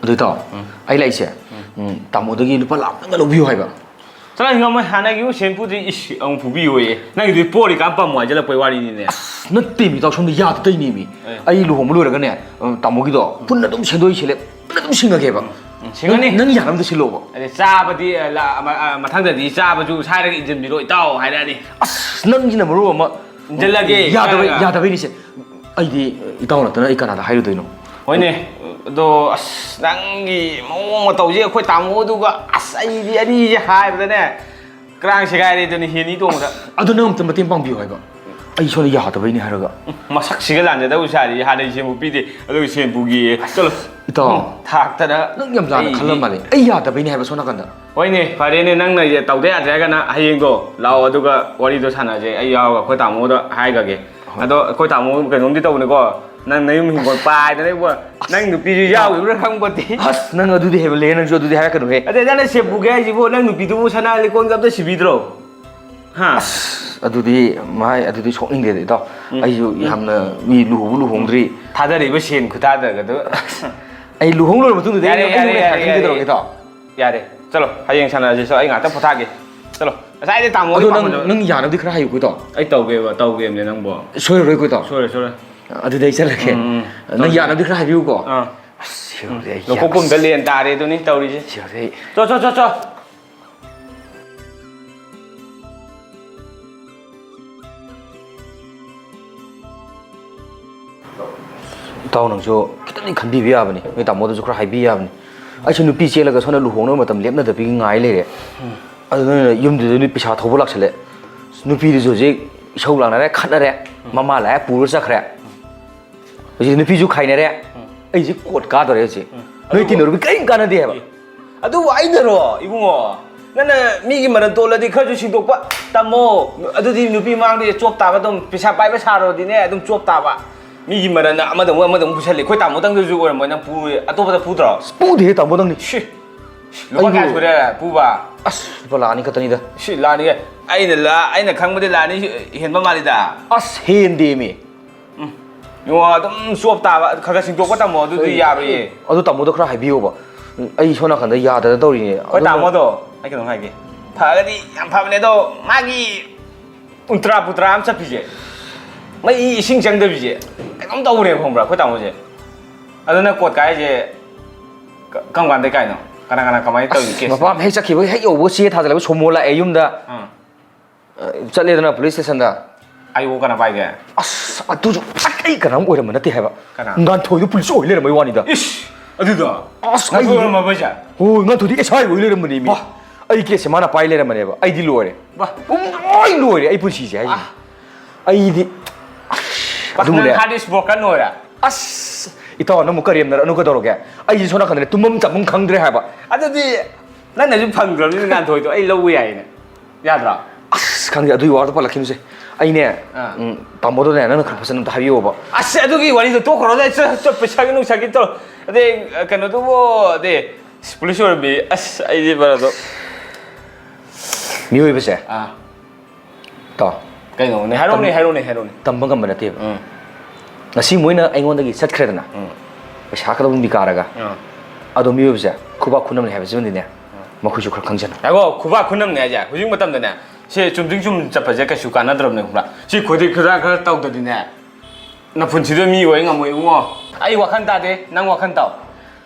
ꯑꯗꯨ ꯏꯇꯥꯎ, ꯑꯩ ꯂꯥꯛꯏꯁꯦ, ꯎꯝ, ꯇꯥꯃꯣꯗꯒꯤ ꯂꯨꯄꯥ ꯂꯥꯛ ꯑꯃꯇꯪꯒ ꯂꯧꯕꯤꯌꯨ ꯍꯥꯏꯕ꯫ ꯆꯠꯂꯣ, ꯉꯝꯃꯣꯏ꯫ ꯍꯥꯟꯅꯒꯤ ꯁꯦꯟ ꯄꯨꯗ꯭ꯔꯤ, ꯏꯁ, ꯑꯃꯨꯛ ꯄꯨꯕꯤꯌꯣꯌꯦ꯫ ꯅꯪꯒꯤꯗꯨꯗꯤ ꯄꯣꯔꯤꯀꯥꯟ ꯄꯝꯃꯣ ꯍꯥꯏꯖꯤꯜꯂꯛꯄꯩ ꯋꯥꯔꯤꯅꯤꯅꯦ꯫ ꯑꯁ, ꯅꯠꯇꯦꯃꯤ ꯏꯇꯥꯎ, ꯁꯣꯝꯗ ꯌꯥꯗꯗꯣꯏꯅꯦꯃꯤ꯫ ꯑꯦ꯫ ꯑꯩ ꯂꯨꯍꯣꯡꯕ ꯂꯣꯏꯔꯒꯅꯦ, ꯑ, ꯇꯥꯃꯣꯒꯤꯗꯣ ꯄꯨꯟꯅ ꯑꯗꯨꯝ ꯁꯦꯟꯗꯣꯏ ꯁꯤꯜꯂꯦ, ꯄꯨꯟꯅ ꯑꯗꯨꯝ ꯁꯤꯡꯉꯒꯦꯕ꯫ ꯎꯝ, ꯁꯤꯡꯉꯅꯤ꯫ ꯅꯪ, ꯅꯪ ꯌꯥꯅꯕꯗ ꯁꯤꯜꯂꯣꯕ꯫ ꯑꯗꯩ ꯆꯥꯕꯗꯤ, ꯑ, ꯂ-, ꯑꯃ-, ꯑ, ꯃꯊꯪꯗꯗꯤ ꯆꯥꯕꯁꯨ ꯁꯥꯏꯔꯒ ꯏꯟꯖꯟꯕꯤꯔꯣ ꯏꯇꯥꯎ ꯍꯥꯏꯔꯛꯑꯅꯤ꯫ ꯑꯁ, ꯅꯪꯒꯤꯅ ꯃꯔꯨ ꯑꯃ ꯏꯟꯖꯜꯂꯒꯦ ꯌꯥꯗꯕꯩ-, ꯍꯥꯏꯔꯒ꯫ ꯌꯥꯗꯕꯩꯅꯤꯁꯦ꯫ ꯑꯩꯗꯤ ꯏꯇꯥꯎ ꯅꯠꯇꯅ ꯑꯩ ꯀꯅꯥꯗ ꯍꯥꯏꯔꯨꯗꯣꯏꯅꯣ? ꯍꯣꯏꯅꯦ, ꯑꯗꯣ ꯑꯁ, ꯅꯪꯒꯤ ꯃꯑꯣꯡ ꯃꯇꯧꯁꯦ ꯑꯩꯈꯣꯏ ꯇꯥꯃꯣꯗꯨꯒ, ꯑꯁ, ꯑꯩꯗꯤ ꯑꯅꯤꯁꯦ ꯍꯥꯏꯕꯗꯅꯦ, ꯀ꯭ꯔꯥꯡ ꯁꯦꯒꯥꯏꯔꯦꯗꯨꯅꯤ ꯍꯤ ꯑꯅꯤ ꯇꯣꯡꯕꯗ꯫ ꯑꯗꯣ ꯅꯪ ꯑꯝꯇ ꯃꯇꯦꯡ ꯄꯥꯡꯕꯤꯌꯨ ꯍꯥꯏꯕ꯫ ꯑꯩ ꯁꯣꯝꯗ ꯌꯥꯗꯕꯩꯅꯦ ꯍꯥꯏꯔꯒ꯫ ꯎꯝ, ꯃꯁꯛꯁꯤꯒ ꯂꯥꯟꯖꯗꯧ ꯁꯥꯔꯤ, ꯍꯥꯟꯅꯩ ꯁꯦꯟꯕꯨ ꯄꯤꯗꯦ, ꯑꯗꯨꯒ ꯁꯦꯟꯕꯨꯒꯤ ꯆꯠꯂꯣ꯫ ꯏꯇꯥꯎ, ꯎꯝ, ꯊꯥꯛꯇꯅ ꯅꯪ ꯌꯥꯝ ꯂꯥꯟꯅ ꯑꯩꯗꯤ ꯈꯜꯂ ꯃꯥꯜꯂꯦ꯫ ꯑꯩ ꯌꯥꯗꯕꯩꯅꯦ ꯍꯥꯏꯕ ꯁꯣꯝ ꯅꯥꯀꯟꯗ꯫ ꯍꯣꯏꯅꯦ, ꯐꯔꯦꯅꯦ, ꯅꯪꯅ ꯇꯧꯗ ꯌꯥꯗ꯭ꯔꯦ ꯍꯥꯏꯔꯒꯅ ꯍꯌꯦꯡꯗꯣ ꯂꯥꯛꯑꯣ, ꯑꯗꯨꯒ ꯋꯥꯔꯤꯗꯣ ꯁꯥꯟꯅꯁꯦ꯫ ꯑꯩ ꯌꯥꯎꯔꯒ ꯑꯩꯈꯣꯏ ꯇꯥꯃꯣꯗ ꯍꯥꯏꯈ꯭ꯔꯒꯦ꯫ ꯍꯣꯏ꯫ ꯑꯗꯣ ꯑꯩꯈꯣꯏ ꯇꯥꯃꯣ ꯀꯩꯅꯣꯝꯗꯤ ꯇꯧꯕꯅꯤꯀꯣ, ꯅꯪ ꯅꯌꯨꯝ ꯍꯤꯡꯒꯣꯜ ꯄꯥꯏꯗꯅ ꯏꯕꯣ, ꯅꯪ ꯅꯨꯄꯤꯁꯨ ꯌꯥꯎꯈꯤꯕ꯭ꯔꯥ ꯈꯪꯄꯣꯠꯇꯦ꯫ ꯑꯁ, ꯅꯪ ꯑꯗꯨꯗꯤ ꯍꯦꯃꯜꯂꯦ, ꯅꯪꯁꯨ ꯑꯗꯨꯗꯤ ꯍꯥꯏꯔꯛꯀꯅꯨꯍꯦ꯫ ꯑꯗꯩ ꯅꯪꯅ ꯁꯦꯞ ꯄꯨꯒꯦ ꯍꯥꯏꯁꯤꯕꯨ, ꯅꯪ ꯅꯨꯄꯤꯗꯨꯕꯨ ꯁꯅꯥ ꯂꯤꯛꯀꯣꯟꯒ ꯑꯝꯇ ꯁꯤꯕꯤꯗ꯭ꯔꯣ? ꯍꯥ? ꯑꯁ, ꯑꯗꯨꯗꯤ ꯃꯥꯏ, ꯑꯗꯨꯗꯤ ꯁꯣꯛꯅꯤꯡꯗꯦꯗ, ꯏꯇꯥꯎ꯫ ꯎꯝ, ꯑꯩꯁꯨ ꯎꯝ꯫ ꯌꯥꯝꯅ ꯃꯤ ꯂꯨꯍꯣꯡꯕ ꯂꯨꯍꯣꯡꯗ꯭ꯔꯤ꯫ ꯊꯥꯗꯔꯤꯕ ꯁꯦꯟ ꯈꯨꯊꯥꯗꯒꯗꯣ꯫ ꯑꯩ ꯂꯨꯍꯣꯡ ꯂꯣꯏꯔ ꯃꯇꯨꯡꯗꯗꯤ ꯌꯥꯔꯦ, ꯑꯩ ꯌꯥꯔꯦ, ꯅꯨꯡꯉꯥꯏ ꯌꯥꯔꯦ, ꯈꯪꯒꯦ ꯌꯥꯔꯦ꯫ ꯇꯧꯔꯒꯦ, ꯏꯇꯥꯎ꯫ ꯌꯥꯔꯦ, ꯆꯠꯂꯣ, ꯍꯌꯦꯡ ꯁꯥꯟꯅꯔꯁꯤ꯫ ꯆꯠꯂꯣ, ꯑꯩ ꯉꯥꯛꯇꯪ ꯄꯣꯊꯥꯒꯦ꯫ ꯆꯠꯂꯣ, ꯉꯁꯥꯏꯗꯩ ꯇꯥꯃꯣ ꯑꯗꯣ ꯍꯣꯏ ꯅꯪ, ꯄꯥꯝꯃꯣ꯫ ꯅꯪ ꯌꯥꯅꯕꯗꯤ ꯈꯔ ꯍꯥꯏꯌꯨꯀꯣ, ꯏꯇꯥꯎ꯫ ꯑꯩ ꯇꯧꯒꯦꯕ, ꯇꯧꯒꯦꯕꯅꯦ ꯅꯪꯕꯣ꯫ ꯁꯣꯏꯔꯔꯣꯏꯀꯣ, ꯏꯇꯥꯎ꯫ ꯁꯣꯏꯔꯣꯏ, ꯁꯣꯏꯔꯣꯏ꯫ ꯑꯗꯨꯗꯤ ꯑꯩ ꯆꯠꯂꯒꯦ꯫ ꯎꯝ, ꯎꯝ꯫ ꯅꯪ ꯇꯧꯁꯤ꯫ ꯌꯥꯅꯕꯗꯤ ꯈꯔ ꯍꯥꯏꯕꯤꯌꯨꯀꯣ꯫ ꯑꯥ꯫ ꯑꯁ, ꯁꯤꯃꯗꯤ ꯑꯩ ꯂꯨꯈꯣꯛ ꯌꯥꯝ ꯀꯨꯝꯗ ꯂꯦꯟ ꯇꯥꯔꯦ ꯑꯗꯨꯅꯤ ꯇꯧꯔꯤꯁꯦ꯫ ꯁꯤꯃꯗꯤ ꯑꯩ ꯆꯣ, ꯆꯣ, ꯆꯣ, ꯆꯣ꯫ ꯏꯇꯥꯎ, ꯅꯪꯁꯨ ꯈꯤꯇꯪꯗꯤ ꯈꯟꯕꯤꯕ ꯌꯥꯕꯅꯤ, ꯅꯣꯏ ꯇꯥꯃꯣꯗꯁꯨ ꯈꯔ ꯍꯥꯏꯕꯤ ꯌꯥꯕꯅꯤ꯫ ꯑꯩꯁꯨ ꯅꯨꯄꯤ ꯆꯦꯜꯂꯒ ꯁꯣꯝꯗ ꯂꯨꯍꯣꯡꯅꯕ ꯃꯇꯝ ꯂꯦꯞꯅꯗꯕꯤꯒꯤ ꯉꯥꯏ ꯂꯩꯔꯦ꯫ ꯎꯝ꯫ ꯑꯗꯨ ꯅꯣꯏꯅ ꯌꯨꯝꯗꯨꯗ ꯅꯣꯏ ꯄꯩꯁꯥ ꯊꯧꯕ ꯂꯥꯛꯁꯜꯂꯦ꯫ ꯅꯨꯄꯤꯗꯨꯁꯨ ꯍꯧꯖꯤꯛ ꯏꯁꯧ ꯂꯥꯡꯅꯔꯦ, ꯈꯠꯅꯔꯦ, ꯎꯝ꯫ ꯃꯃꯥ ꯂꯥꯛꯑꯦ ꯄꯨꯔ ꯆꯠꯈ꯭ꯔꯦ꯫ ꯎꯝ꯫ ꯍꯧꯖꯤꯛ ꯅꯨꯄꯤꯁꯨ ꯈꯥꯏꯅꯔꯦ꯫ ꯎꯝ꯫ ꯑꯩꯁꯦ ꯀꯣꯔꯠ ꯀꯥꯗꯣꯔꯦ ꯍꯧꯖꯤꯛ꯫ ꯎꯝ꯫ ꯅꯣꯏ ꯑꯗꯨꯕꯨ ꯇꯤꯟꯅꯔꯨꯕ ꯀꯔꯤꯝ ꯀꯥꯟꯅꯗꯦ ꯍꯥꯏꯕ꯫ ꯑꯦ, ꯑꯗꯨꯕꯨ ꯑꯩꯅꯔꯣ ꯏꯕꯨꯡꯉꯣ? ꯅꯪꯅ ꯃꯤꯒꯤ ꯃꯔꯟ ꯇꯣꯜꯂꯗꯤ ꯈꯔꯁꯨ ꯁꯤꯡꯗꯣꯛꯄ ꯇꯝꯃꯣ꯫ ꯑꯗꯨꯗꯤ ꯅꯨꯄꯤ ꯃꯥꯡꯗ ꯆꯣꯞ ꯇꯥꯕ, ꯑꯗꯨꯝ ꯄꯩꯁꯥ ꯄꯥꯏꯕ ꯁꯥꯔꯨꯔꯗꯤꯅꯦ ꯑꯗꯨꯝ ꯆꯣꯞ ꯇꯥꯕ꯫ ꯃꯤꯒꯤ ꯃꯔꯟꯅ ꯑꯃꯗ ꯑꯃꯨꯛ, ꯑꯃꯗ ꯑꯃꯨꯛ ꯄꯨꯁꯜꯂꯤ꯫ ꯑꯩꯈꯣꯏ ꯇꯥꯃꯣꯗꯪꯗꯁꯨ ꯑꯣꯏꯔꯝꯃꯣꯏ ꯅꯪ ꯄꯨ-, ꯑꯇꯣꯞꯄꯗ ꯄꯨꯗ꯭ꯔꯣ? ꯑꯁ, ꯄꯨꯗꯦꯍꯦ ꯇꯥꯃꯣꯗꯪꯅꯤ꯫ ꯁꯤ, ꯂꯨꯄꯥ ꯀꯌꯥ ꯑꯩꯕꯨ ꯁꯨꯔꯦ ꯄꯨꯕ? ꯑꯁ, ꯂꯨꯄꯥ ꯂꯥꯛ ꯑꯅꯤ ꯈꯛꯇꯅꯤꯗ꯫ ꯁꯤ, ꯂꯥꯛ ꯑꯅꯤ? ꯑꯩꯅ ꯂꯥ-, ꯑꯩꯅ ꯈꯪꯕꯗꯤ ꯂꯥꯛ ꯑꯅꯤ ꯍꯦꯟꯕ ꯃꯥꯜꯂꯤꯗ꯫ ꯑꯁ, ꯍꯦꯟꯗꯦꯃꯤ꯫ ꯎꯝ꯫ ꯌꯣ, ꯑꯗꯨꯝ ꯆꯣꯞ ꯇꯥꯕ, ꯈꯔ ꯈꯔ ꯁꯤꯡꯗꯣꯛꯄ ꯇꯝꯃꯣ, ꯑꯗꯨꯗꯤ ꯍꯣꯏ, ꯌꯥꯔꯣꯏꯌꯦ꯫ ꯑꯗꯨ ꯇꯥꯃꯣꯗꯣ ꯈꯔ ꯍꯥꯏꯕꯤꯌꯣꯕ꯫ ꯎꯝ, ꯑꯩ ꯁꯣꯝ ꯅꯥꯀꯟꯗ ꯌꯥꯗꯗꯅ ꯇꯧꯔꯤꯅꯦ꯫ ꯑꯩꯈꯣꯏ ꯑꯗꯨꯅ ꯇꯥꯃꯣꯗꯣ ꯑꯩ ꯀꯩꯅꯣꯝ ꯍꯥꯏꯒꯦ, ꯐꯔꯒꯗꯤ ꯌꯥꯝ ꯐꯕꯅꯦ, ꯑꯗꯣ ꯃꯥꯒꯤ ꯎꯟꯇ꯭ꯔꯥ ꯄꯨꯇ꯭ꯔꯥ ꯑꯃ ꯆꯠꯄꯤꯁꯦ, ꯃꯩ ꯏꯁꯤꯡ ꯆꯪꯗꯕꯤꯁꯦ, ꯀꯩꯅꯣꯝ ꯇꯧꯕꯅꯦꯕ, ꯈꯪꯕ꯭ꯔꯥ, ꯑꯩꯈꯣꯏ ꯇꯥꯃꯣꯁꯦ꯫ ꯑꯗꯨꯅ ꯀꯣꯠ ꯀꯥꯏꯁꯦ ꯀ-, ꯀꯔꯝ ꯀꯥꯟꯗꯩ ꯀꯥꯏꯅꯣ? ꯀꯅꯥ ꯀꯅꯥ ꯀꯃꯥꯏꯅ ꯇꯧꯔꯤꯒꯦ ꯑꯁ, ꯀꯦꯁꯁꯦ? ꯃꯄꯥ ꯍꯦꯛ ꯆꯠꯈꯤꯕ ꯍꯦꯛ ꯌꯧꯕ ꯆꯦ ꯊꯥꯖꯤꯜꯂꯒ ꯁꯣꯃꯣ ꯂꯥꯛꯑꯦ ꯌꯨꯝꯗ꯫ ꯑꯥ꯫ ꯑ, ꯆꯠꯂꯦꯗꯅ ꯄꯨꯂꯤꯁ ꯁ꯭ꯇꯦꯁꯟꯗ꯫ ꯑꯥꯏ ꯑꯣ ꯀꯅꯥ ꯄꯥꯏꯒꯦ? ꯑꯁ, ꯑꯗꯨꯁꯨ ꯑꯩ ꯀꯅꯥꯝ ꯑꯣꯏꯔꯝꯕ ꯅꯠꯇꯦ ꯍꯥꯏꯕ꯫ ꯀꯅꯥ? ꯉꯥꯟꯊꯣꯏꯗꯣ ꯄꯨꯂꯤꯁ ꯑꯣꯏ ꯂꯩꯔꯝꯕꯩ ꯋꯥꯅꯤꯗ꯫ ꯏꯁ! ꯑꯗꯨꯗꯣ? ꯑꯁ, ꯉꯥꯟꯊꯣꯏ ꯑꯩ ꯑꯣꯏꯔꯝꯃꯕ ꯍꯥꯏꯁꯦ? ꯍꯣꯏ, ꯉꯥꯟꯊꯣꯏꯗꯤ ꯑꯦꯁ ꯑꯥꯏ ꯑꯣꯏ ꯂꯩꯔꯝꯕꯅꯦ ꯃꯤ꯫ ꯋꯥ! ꯑꯩ ꯀꯦꯁꯁꯦ ꯃꯥꯅ ꯄꯥꯏ ꯂꯩꯔꯝꯕꯅꯦꯕ꯫ ꯑꯩꯗꯤ ꯂꯣꯏꯔꯦ꯫ ꯋꯥ! ꯄꯨꯡꯂꯣꯏ ꯂꯣꯏꯔꯦ ꯑꯩ ꯄꯨꯟꯁꯤꯁꯦ ꯍꯥꯏꯁꯤꯅꯤ꯫ ꯋꯥ! ꯑꯩꯗꯤ, ꯑꯁ, ꯋꯥ! ꯑꯗꯨꯅꯦ꯫ ꯅꯪ ꯍꯥꯔꯗ ꯏꯁ ꯕ꯭ꯔꯣꯀꯟ ꯑꯣꯏꯔꯦ? ꯑꯁ! ꯏꯇꯥꯎ, ꯅꯪ ꯑꯃꯨꯛ ꯀꯔꯦꯝꯅꯔꯛꯑꯅꯨ ꯀꯩꯗꯧꯔꯒꯦ? ꯑꯩꯁꯦ ꯁꯣꯝ ꯅꯥꯀꯟꯗꯅꯦ ꯇꯨꯝꯐꯝ ꯆꯥꯐꯝ ꯈꯪꯗ꯭ꯔꯦ ꯍꯥꯏꯕ꯫ ꯑꯗꯨꯗꯤ ꯅꯪꯅꯁꯨ ꯐꯪꯗ꯭ꯔꯕꯅꯤꯅ ꯉꯥꯟꯊꯣꯏꯗꯣ ꯑꯩ ꯂꯧꯕ ꯌꯥꯏꯅꯦ꯫ ꯌꯥꯗ꯭ꯔꯣ? ꯑꯁ, ꯈꯪꯗꯦ, ꯑꯗꯨꯒꯤ ꯋꯥꯗꯣ ꯄꯜꯂꯛꯈꯤꯕꯁꯦ꯫ ꯑꯩꯅꯦ, ꯑꯥ꯫ ꯎꯝ, ꯇꯥꯃꯣꯗꯅꯦ, ꯅꯪꯅ ꯈꯔ ꯐꯖꯅ ꯑꯝꯇ ꯍꯥꯏꯕꯤꯌꯣꯕ꯫ ꯑꯁ, ꯑꯗꯨꯒꯤ ꯋꯥꯔꯤꯗꯣ ꯇꯣꯛꯈ꯭ꯔꯣꯗ, ꯑꯩ ꯆꯠ-, ꯆꯠ-, ꯄꯩꯁꯥꯒꯤ ꯅꯨꯡꯁꯥꯒꯤ ꯇꯧꯔꯣ꯫ ꯑꯗꯩ, ꯑ, ꯀꯩꯅꯣꯗꯨꯕꯨ, ꯑꯗꯩ, ꯑꯁ, ꯄꯨꯂꯤꯁ ꯑꯣꯏꯔꯝꯃꯤ꯫ ꯑꯁ, ꯑꯩꯗꯤ ꯕꯔꯥꯗꯣ꯫ ꯃꯤꯑꯣꯏꯕꯁꯦ ꯑꯥ꯫ ꯇꯥꯎ꯫ ꯀꯩꯅꯣꯅꯦ? ꯍꯥꯏꯔꯛꯎꯅꯦ, ꯇꯝ-, ꯍꯥꯏꯔꯛꯎꯅꯦ, ꯍꯥꯏꯔꯛꯎꯅꯦ꯫ ꯇꯝꯕ ꯉꯝꯕ ꯅꯠꯇꯦꯕ꯫ ꯎꯝ꯫ ꯉꯁꯤ ꯃꯣꯏꯅ ꯑꯩꯉꯣꯟꯗꯒꯤ ꯆꯠꯈ꯭ꯔꯦꯗꯅ, ꯎꯝ꯫ ꯄꯩꯁꯥ ꯈꯔ ꯃꯤꯀꯥꯔꯒ꯫ ꯑꯥ꯫ ꯑꯗꯣ ꯃꯤꯑꯣꯏꯕꯁꯦ ꯈꯨꯕꯥꯛ ꯈꯨꯅꯝꯅꯦ ꯍꯥꯏꯕꯁꯤꯃꯗꯤꯅꯦ, ꯎꯝ꯫ ꯃꯈꯣꯏꯁꯨ ꯈꯔ ꯈꯪꯖꯅ꯫ ꯉꯥꯏꯈꯣ, ꯈꯨꯕꯥꯛ ꯈꯨꯅꯝꯅꯦ ꯍꯥꯏꯁꯦ? ꯍꯧꯖꯤꯛ ꯃꯇꯝꯗꯅꯦ, ꯁꯤ ꯆꯨꯝꯗ꯭ꯔꯤꯡ ꯆꯨꯝ ꯆꯠꯄꯁꯦ ꯀꯩꯁꯨ ꯀꯥꯟꯅꯗ꯭ꯔꯕꯅꯦ, ꯈꯪꯕ꯭ꯔꯥ? ꯁꯤ ꯈꯨꯗꯤꯡ ꯈꯨꯗꯥꯡ ꯈꯔ ꯇꯧꯗꯗꯤꯅꯦ, ꯅꯄꯨꯟꯁꯤꯗ ꯃꯤ ꯑꯣꯏ ꯉꯝꯃꯣꯏ, ꯏꯕꯨꯡꯉꯣ꯫ ꯑꯩ ꯋꯥꯈꯜ ꯇꯥꯗꯦ, ꯅꯪ ꯋꯥꯈꯜ ꯇꯥꯎ꯫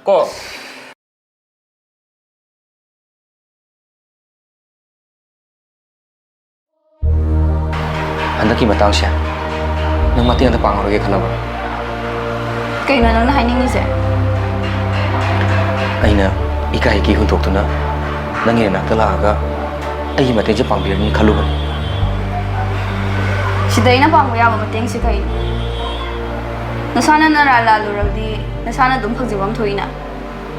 ꯀꯣ꯫ ꯍꯟꯗꯛꯀꯤ ꯃꯇꯥꯡꯁꯦ ꯅꯪ ꯃꯇꯦꯡ ꯑꯝꯇ ꯄꯥꯡꯍꯧꯔꯒꯦ ꯈꯜꯂꯕ? ꯀꯩꯅꯣ ꯅꯪꯅ ꯍꯥꯏꯅꯤꯡꯉꯤꯁꯦ? ꯑꯩꯅ ꯏꯀꯥꯏ ꯏꯀꯤ ꯍꯨꯟꯗꯣꯛꯇꯨꯅ ꯅꯪꯒꯤ ꯅꯅꯥꯛꯇ ꯂꯥꯛꯑꯒ ꯑꯩꯒꯤ ꯃꯇꯦꯡꯁꯦ ꯄꯥꯡꯕꯤꯔꯅꯤ ꯈꯜꯂꯨꯕꯅꯤ꯫ ꯁꯤꯗ ꯑꯩꯅ ꯄꯥꯡꯕ ꯌꯥꯕ ꯃꯇꯦꯡꯁꯦ ꯀꯩꯅꯣ? ꯅꯁꯥꯅ ꯅꯔꯥꯜ ꯂꯥꯜꯂꯨꯔꯕꯗꯤ ꯅꯁꯥꯅ ꯑꯗꯨꯝ ꯐꯪꯖꯐꯝ ꯊꯣꯛꯏꯅ꯫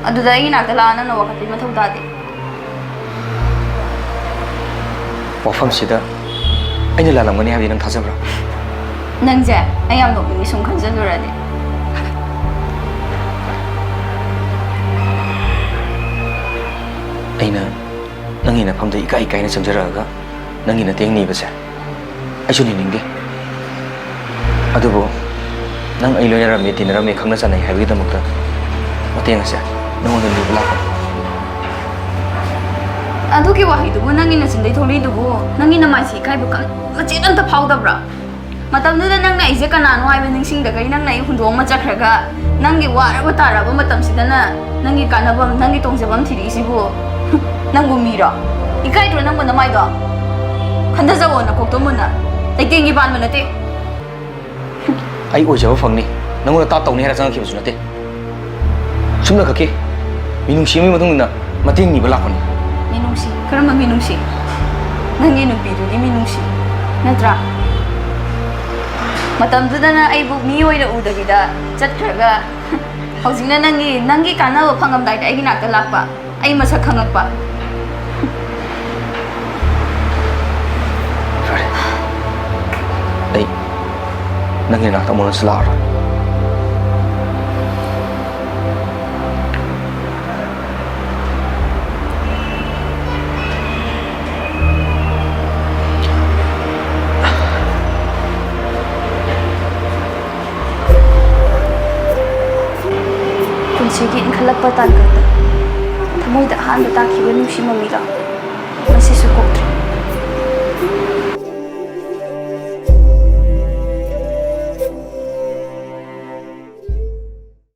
ꯑꯗꯨꯗ ꯑꯩꯒꯤ ꯅꯥꯛꯇ ꯂꯥꯛꯑ ꯅꯪꯅ ꯋꯥꯀꯠꯄꯒꯤ ꯃꯊꯧ ꯇꯥꯗꯦ꯫ ꯋꯥꯐꯝꯁꯤꯗ ꯑꯩꯅ ꯂꯥꯜꯂꯝꯒꯅꯤ ꯍꯥꯏꯕꯗꯤ ꯅꯪ ꯊꯥꯖꯕ꯭ꯔꯥ? ꯅꯪꯁꯦ ꯑꯩ ꯌꯥꯝ ꯅꯣꯛꯅꯤꯡꯉꯤ ꯁꯨꯝ ꯈꯟꯖꯜꯂꯨꯔꯗꯤ꯫ ꯑꯩꯅ ꯅꯪꯒꯤ ꯅꯐꯝꯗ ꯏꯀꯥꯏ ꯏꯀꯥꯏꯅ ꯆꯪꯖꯔꯛꯑꯒ ꯅꯪꯒꯤ ꯅꯇꯦꯡ ꯅꯤꯕꯁꯦ ꯑꯩꯁꯨ ꯅꯤꯅꯤꯡꯗꯦ꯫ ꯑꯗꯨꯕꯨ ꯅꯪ ꯑꯩ ꯂꯣꯏꯅꯔꯝꯃꯤ, ꯇꯤꯟꯅꯔꯝꯃꯤ, ꯈꯪꯅ ꯆꯥꯟꯅꯩ ꯍꯥꯏꯕꯒꯤꯗꯃꯛꯇ ꯃꯇꯦꯡ ꯑꯁꯦ ꯅꯉꯣꯟꯗ ꯅꯤꯕ ꯂꯥꯛꯄꯅꯤ꯫ ꯑꯗꯨꯒꯤ ꯋꯥꯍꯩꯗꯨꯕꯨ ꯅꯪꯒꯤ ꯅꯆꯤꯟꯗꯩ ꯊꯣꯛꯂꯛꯏꯗꯨꯕꯨ ꯅꯪꯒꯤ ꯅꯃꯥꯏꯁꯤ ꯏꯀꯥꯏꯕ ꯀꯝ ꯃꯆꯦꯠ ꯑꯝꯇ ꯐꯥꯎꯗꯕ꯭ꯔꯥ? ꯃꯇꯝꯗꯨꯗ ꯅꯪꯅ ꯑꯩꯁꯦ ꯀꯅꯥꯅꯣ ꯍꯥꯏꯕ ꯅꯤꯡꯁꯤꯡꯗꯈꯩ ꯅꯪꯅ ꯑꯩ ꯍꯨꯟꯗꯣꯛꯑꯝꯃ ꯆꯠꯈ꯭ꯔꯒ, ꯅꯪꯒꯤ ꯋꯥꯔꯕ ꯇꯥꯔꯕ ꯃꯇꯝꯁꯤꯗꯅ ꯅꯪꯒꯤ ꯀꯥꯟꯅꯐꯝ, ꯅꯪꯒꯤ ꯇꯣꯡꯖꯐꯝ ꯊꯤꯔꯛꯏꯁꯤꯕꯨ ꯅꯪꯕꯨ ꯃꯤꯔꯣ? ꯏꯀꯥꯏꯗ꯭ꯔꯣ ꯅꯪꯕꯨ ꯅꯃꯥꯏꯗꯣ? ꯈꯟꯊꯖꯧꯑꯣ ꯅꯀꯣꯛꯇꯣ ꯃꯨꯟꯅ꯫ ꯂꯩꯇꯦꯡꯒꯤ ꯄꯥꯟꯕ ꯅꯠꯇꯦ꯫ ꯑꯩ ꯑꯣꯏꯖꯕ ꯐꯪꯅꯤ, ꯅꯪꯉꯣꯟꯗ ꯇꯥꯠ ꯇꯧꯅꯤ ꯍꯥꯏꯔ ꯆꯪꯉꯛꯈꯤꯕꯁꯨ ꯅꯠꯇꯦ꯫ ꯁꯨꯝꯅ ꯈꯛꯀꯤ ꯃꯤꯅꯨꯡꯁꯤ ꯑꯃꯒꯤ ꯃꯇꯨꯡ ꯏꯟꯅ ꯃꯇꯦꯡ ꯅꯤꯕ ꯂꯥꯛꯄꯅꯤ꯫ ꯃꯤꯅꯨꯡꯁꯤ? ꯀꯔꯝꯕ ꯃꯤꯅꯨꯡꯁꯤ? ꯅꯪꯒꯤ ꯅꯨꯄꯤꯗꯨꯒꯤ ꯃꯤꯅꯨꯡꯁꯤ ꯅꯠꯇ꯭ꯔꯥ? ꯃꯇꯝꯗꯨꯗꯅ ꯑꯩꯕꯨ ꯃꯤ ꯑꯣꯏꯅ ꯎꯗꯕꯤꯗ ꯆꯠꯈ꯭ꯔꯒ, ꯍꯧꯖꯤꯛꯅ ꯅꯪꯒꯤ, ꯅꯪꯒꯤ ꯀꯥꯟꯅꯕ ꯐꯪꯉꯝꯗꯥꯏꯗ ꯑꯩꯒꯤ ꯅꯥꯛꯇ ꯂꯥꯛꯄ, ꯑꯩ ꯃꯁꯛ ꯈꯪꯉꯛꯄ꯫ ꯐꯔꯦ, ꯑꯩ ꯅꯪꯒꯤ ꯅꯥꯛꯇ ꯑꯃꯨꯛ ꯍꯟꯅꯁꯨ ꯂꯥꯛꯑꯔꯣꯏ꯫ ꯄꯨꯟꯁꯤꯒꯤ ꯏꯟꯈꯠꯂꯛꯄ ꯇꯥꯡꯀꯛꯇ ꯊꯃꯣꯏꯗ ꯑꯍꯥꯟꯕ ꯇꯥꯈꯤꯕ ꯅꯨꯡꯁꯤ ꯃꯃꯤꯗꯣ ꯉꯁꯤꯁꯨ ꯀꯣꯛꯇ꯭ꯔꯦ꯫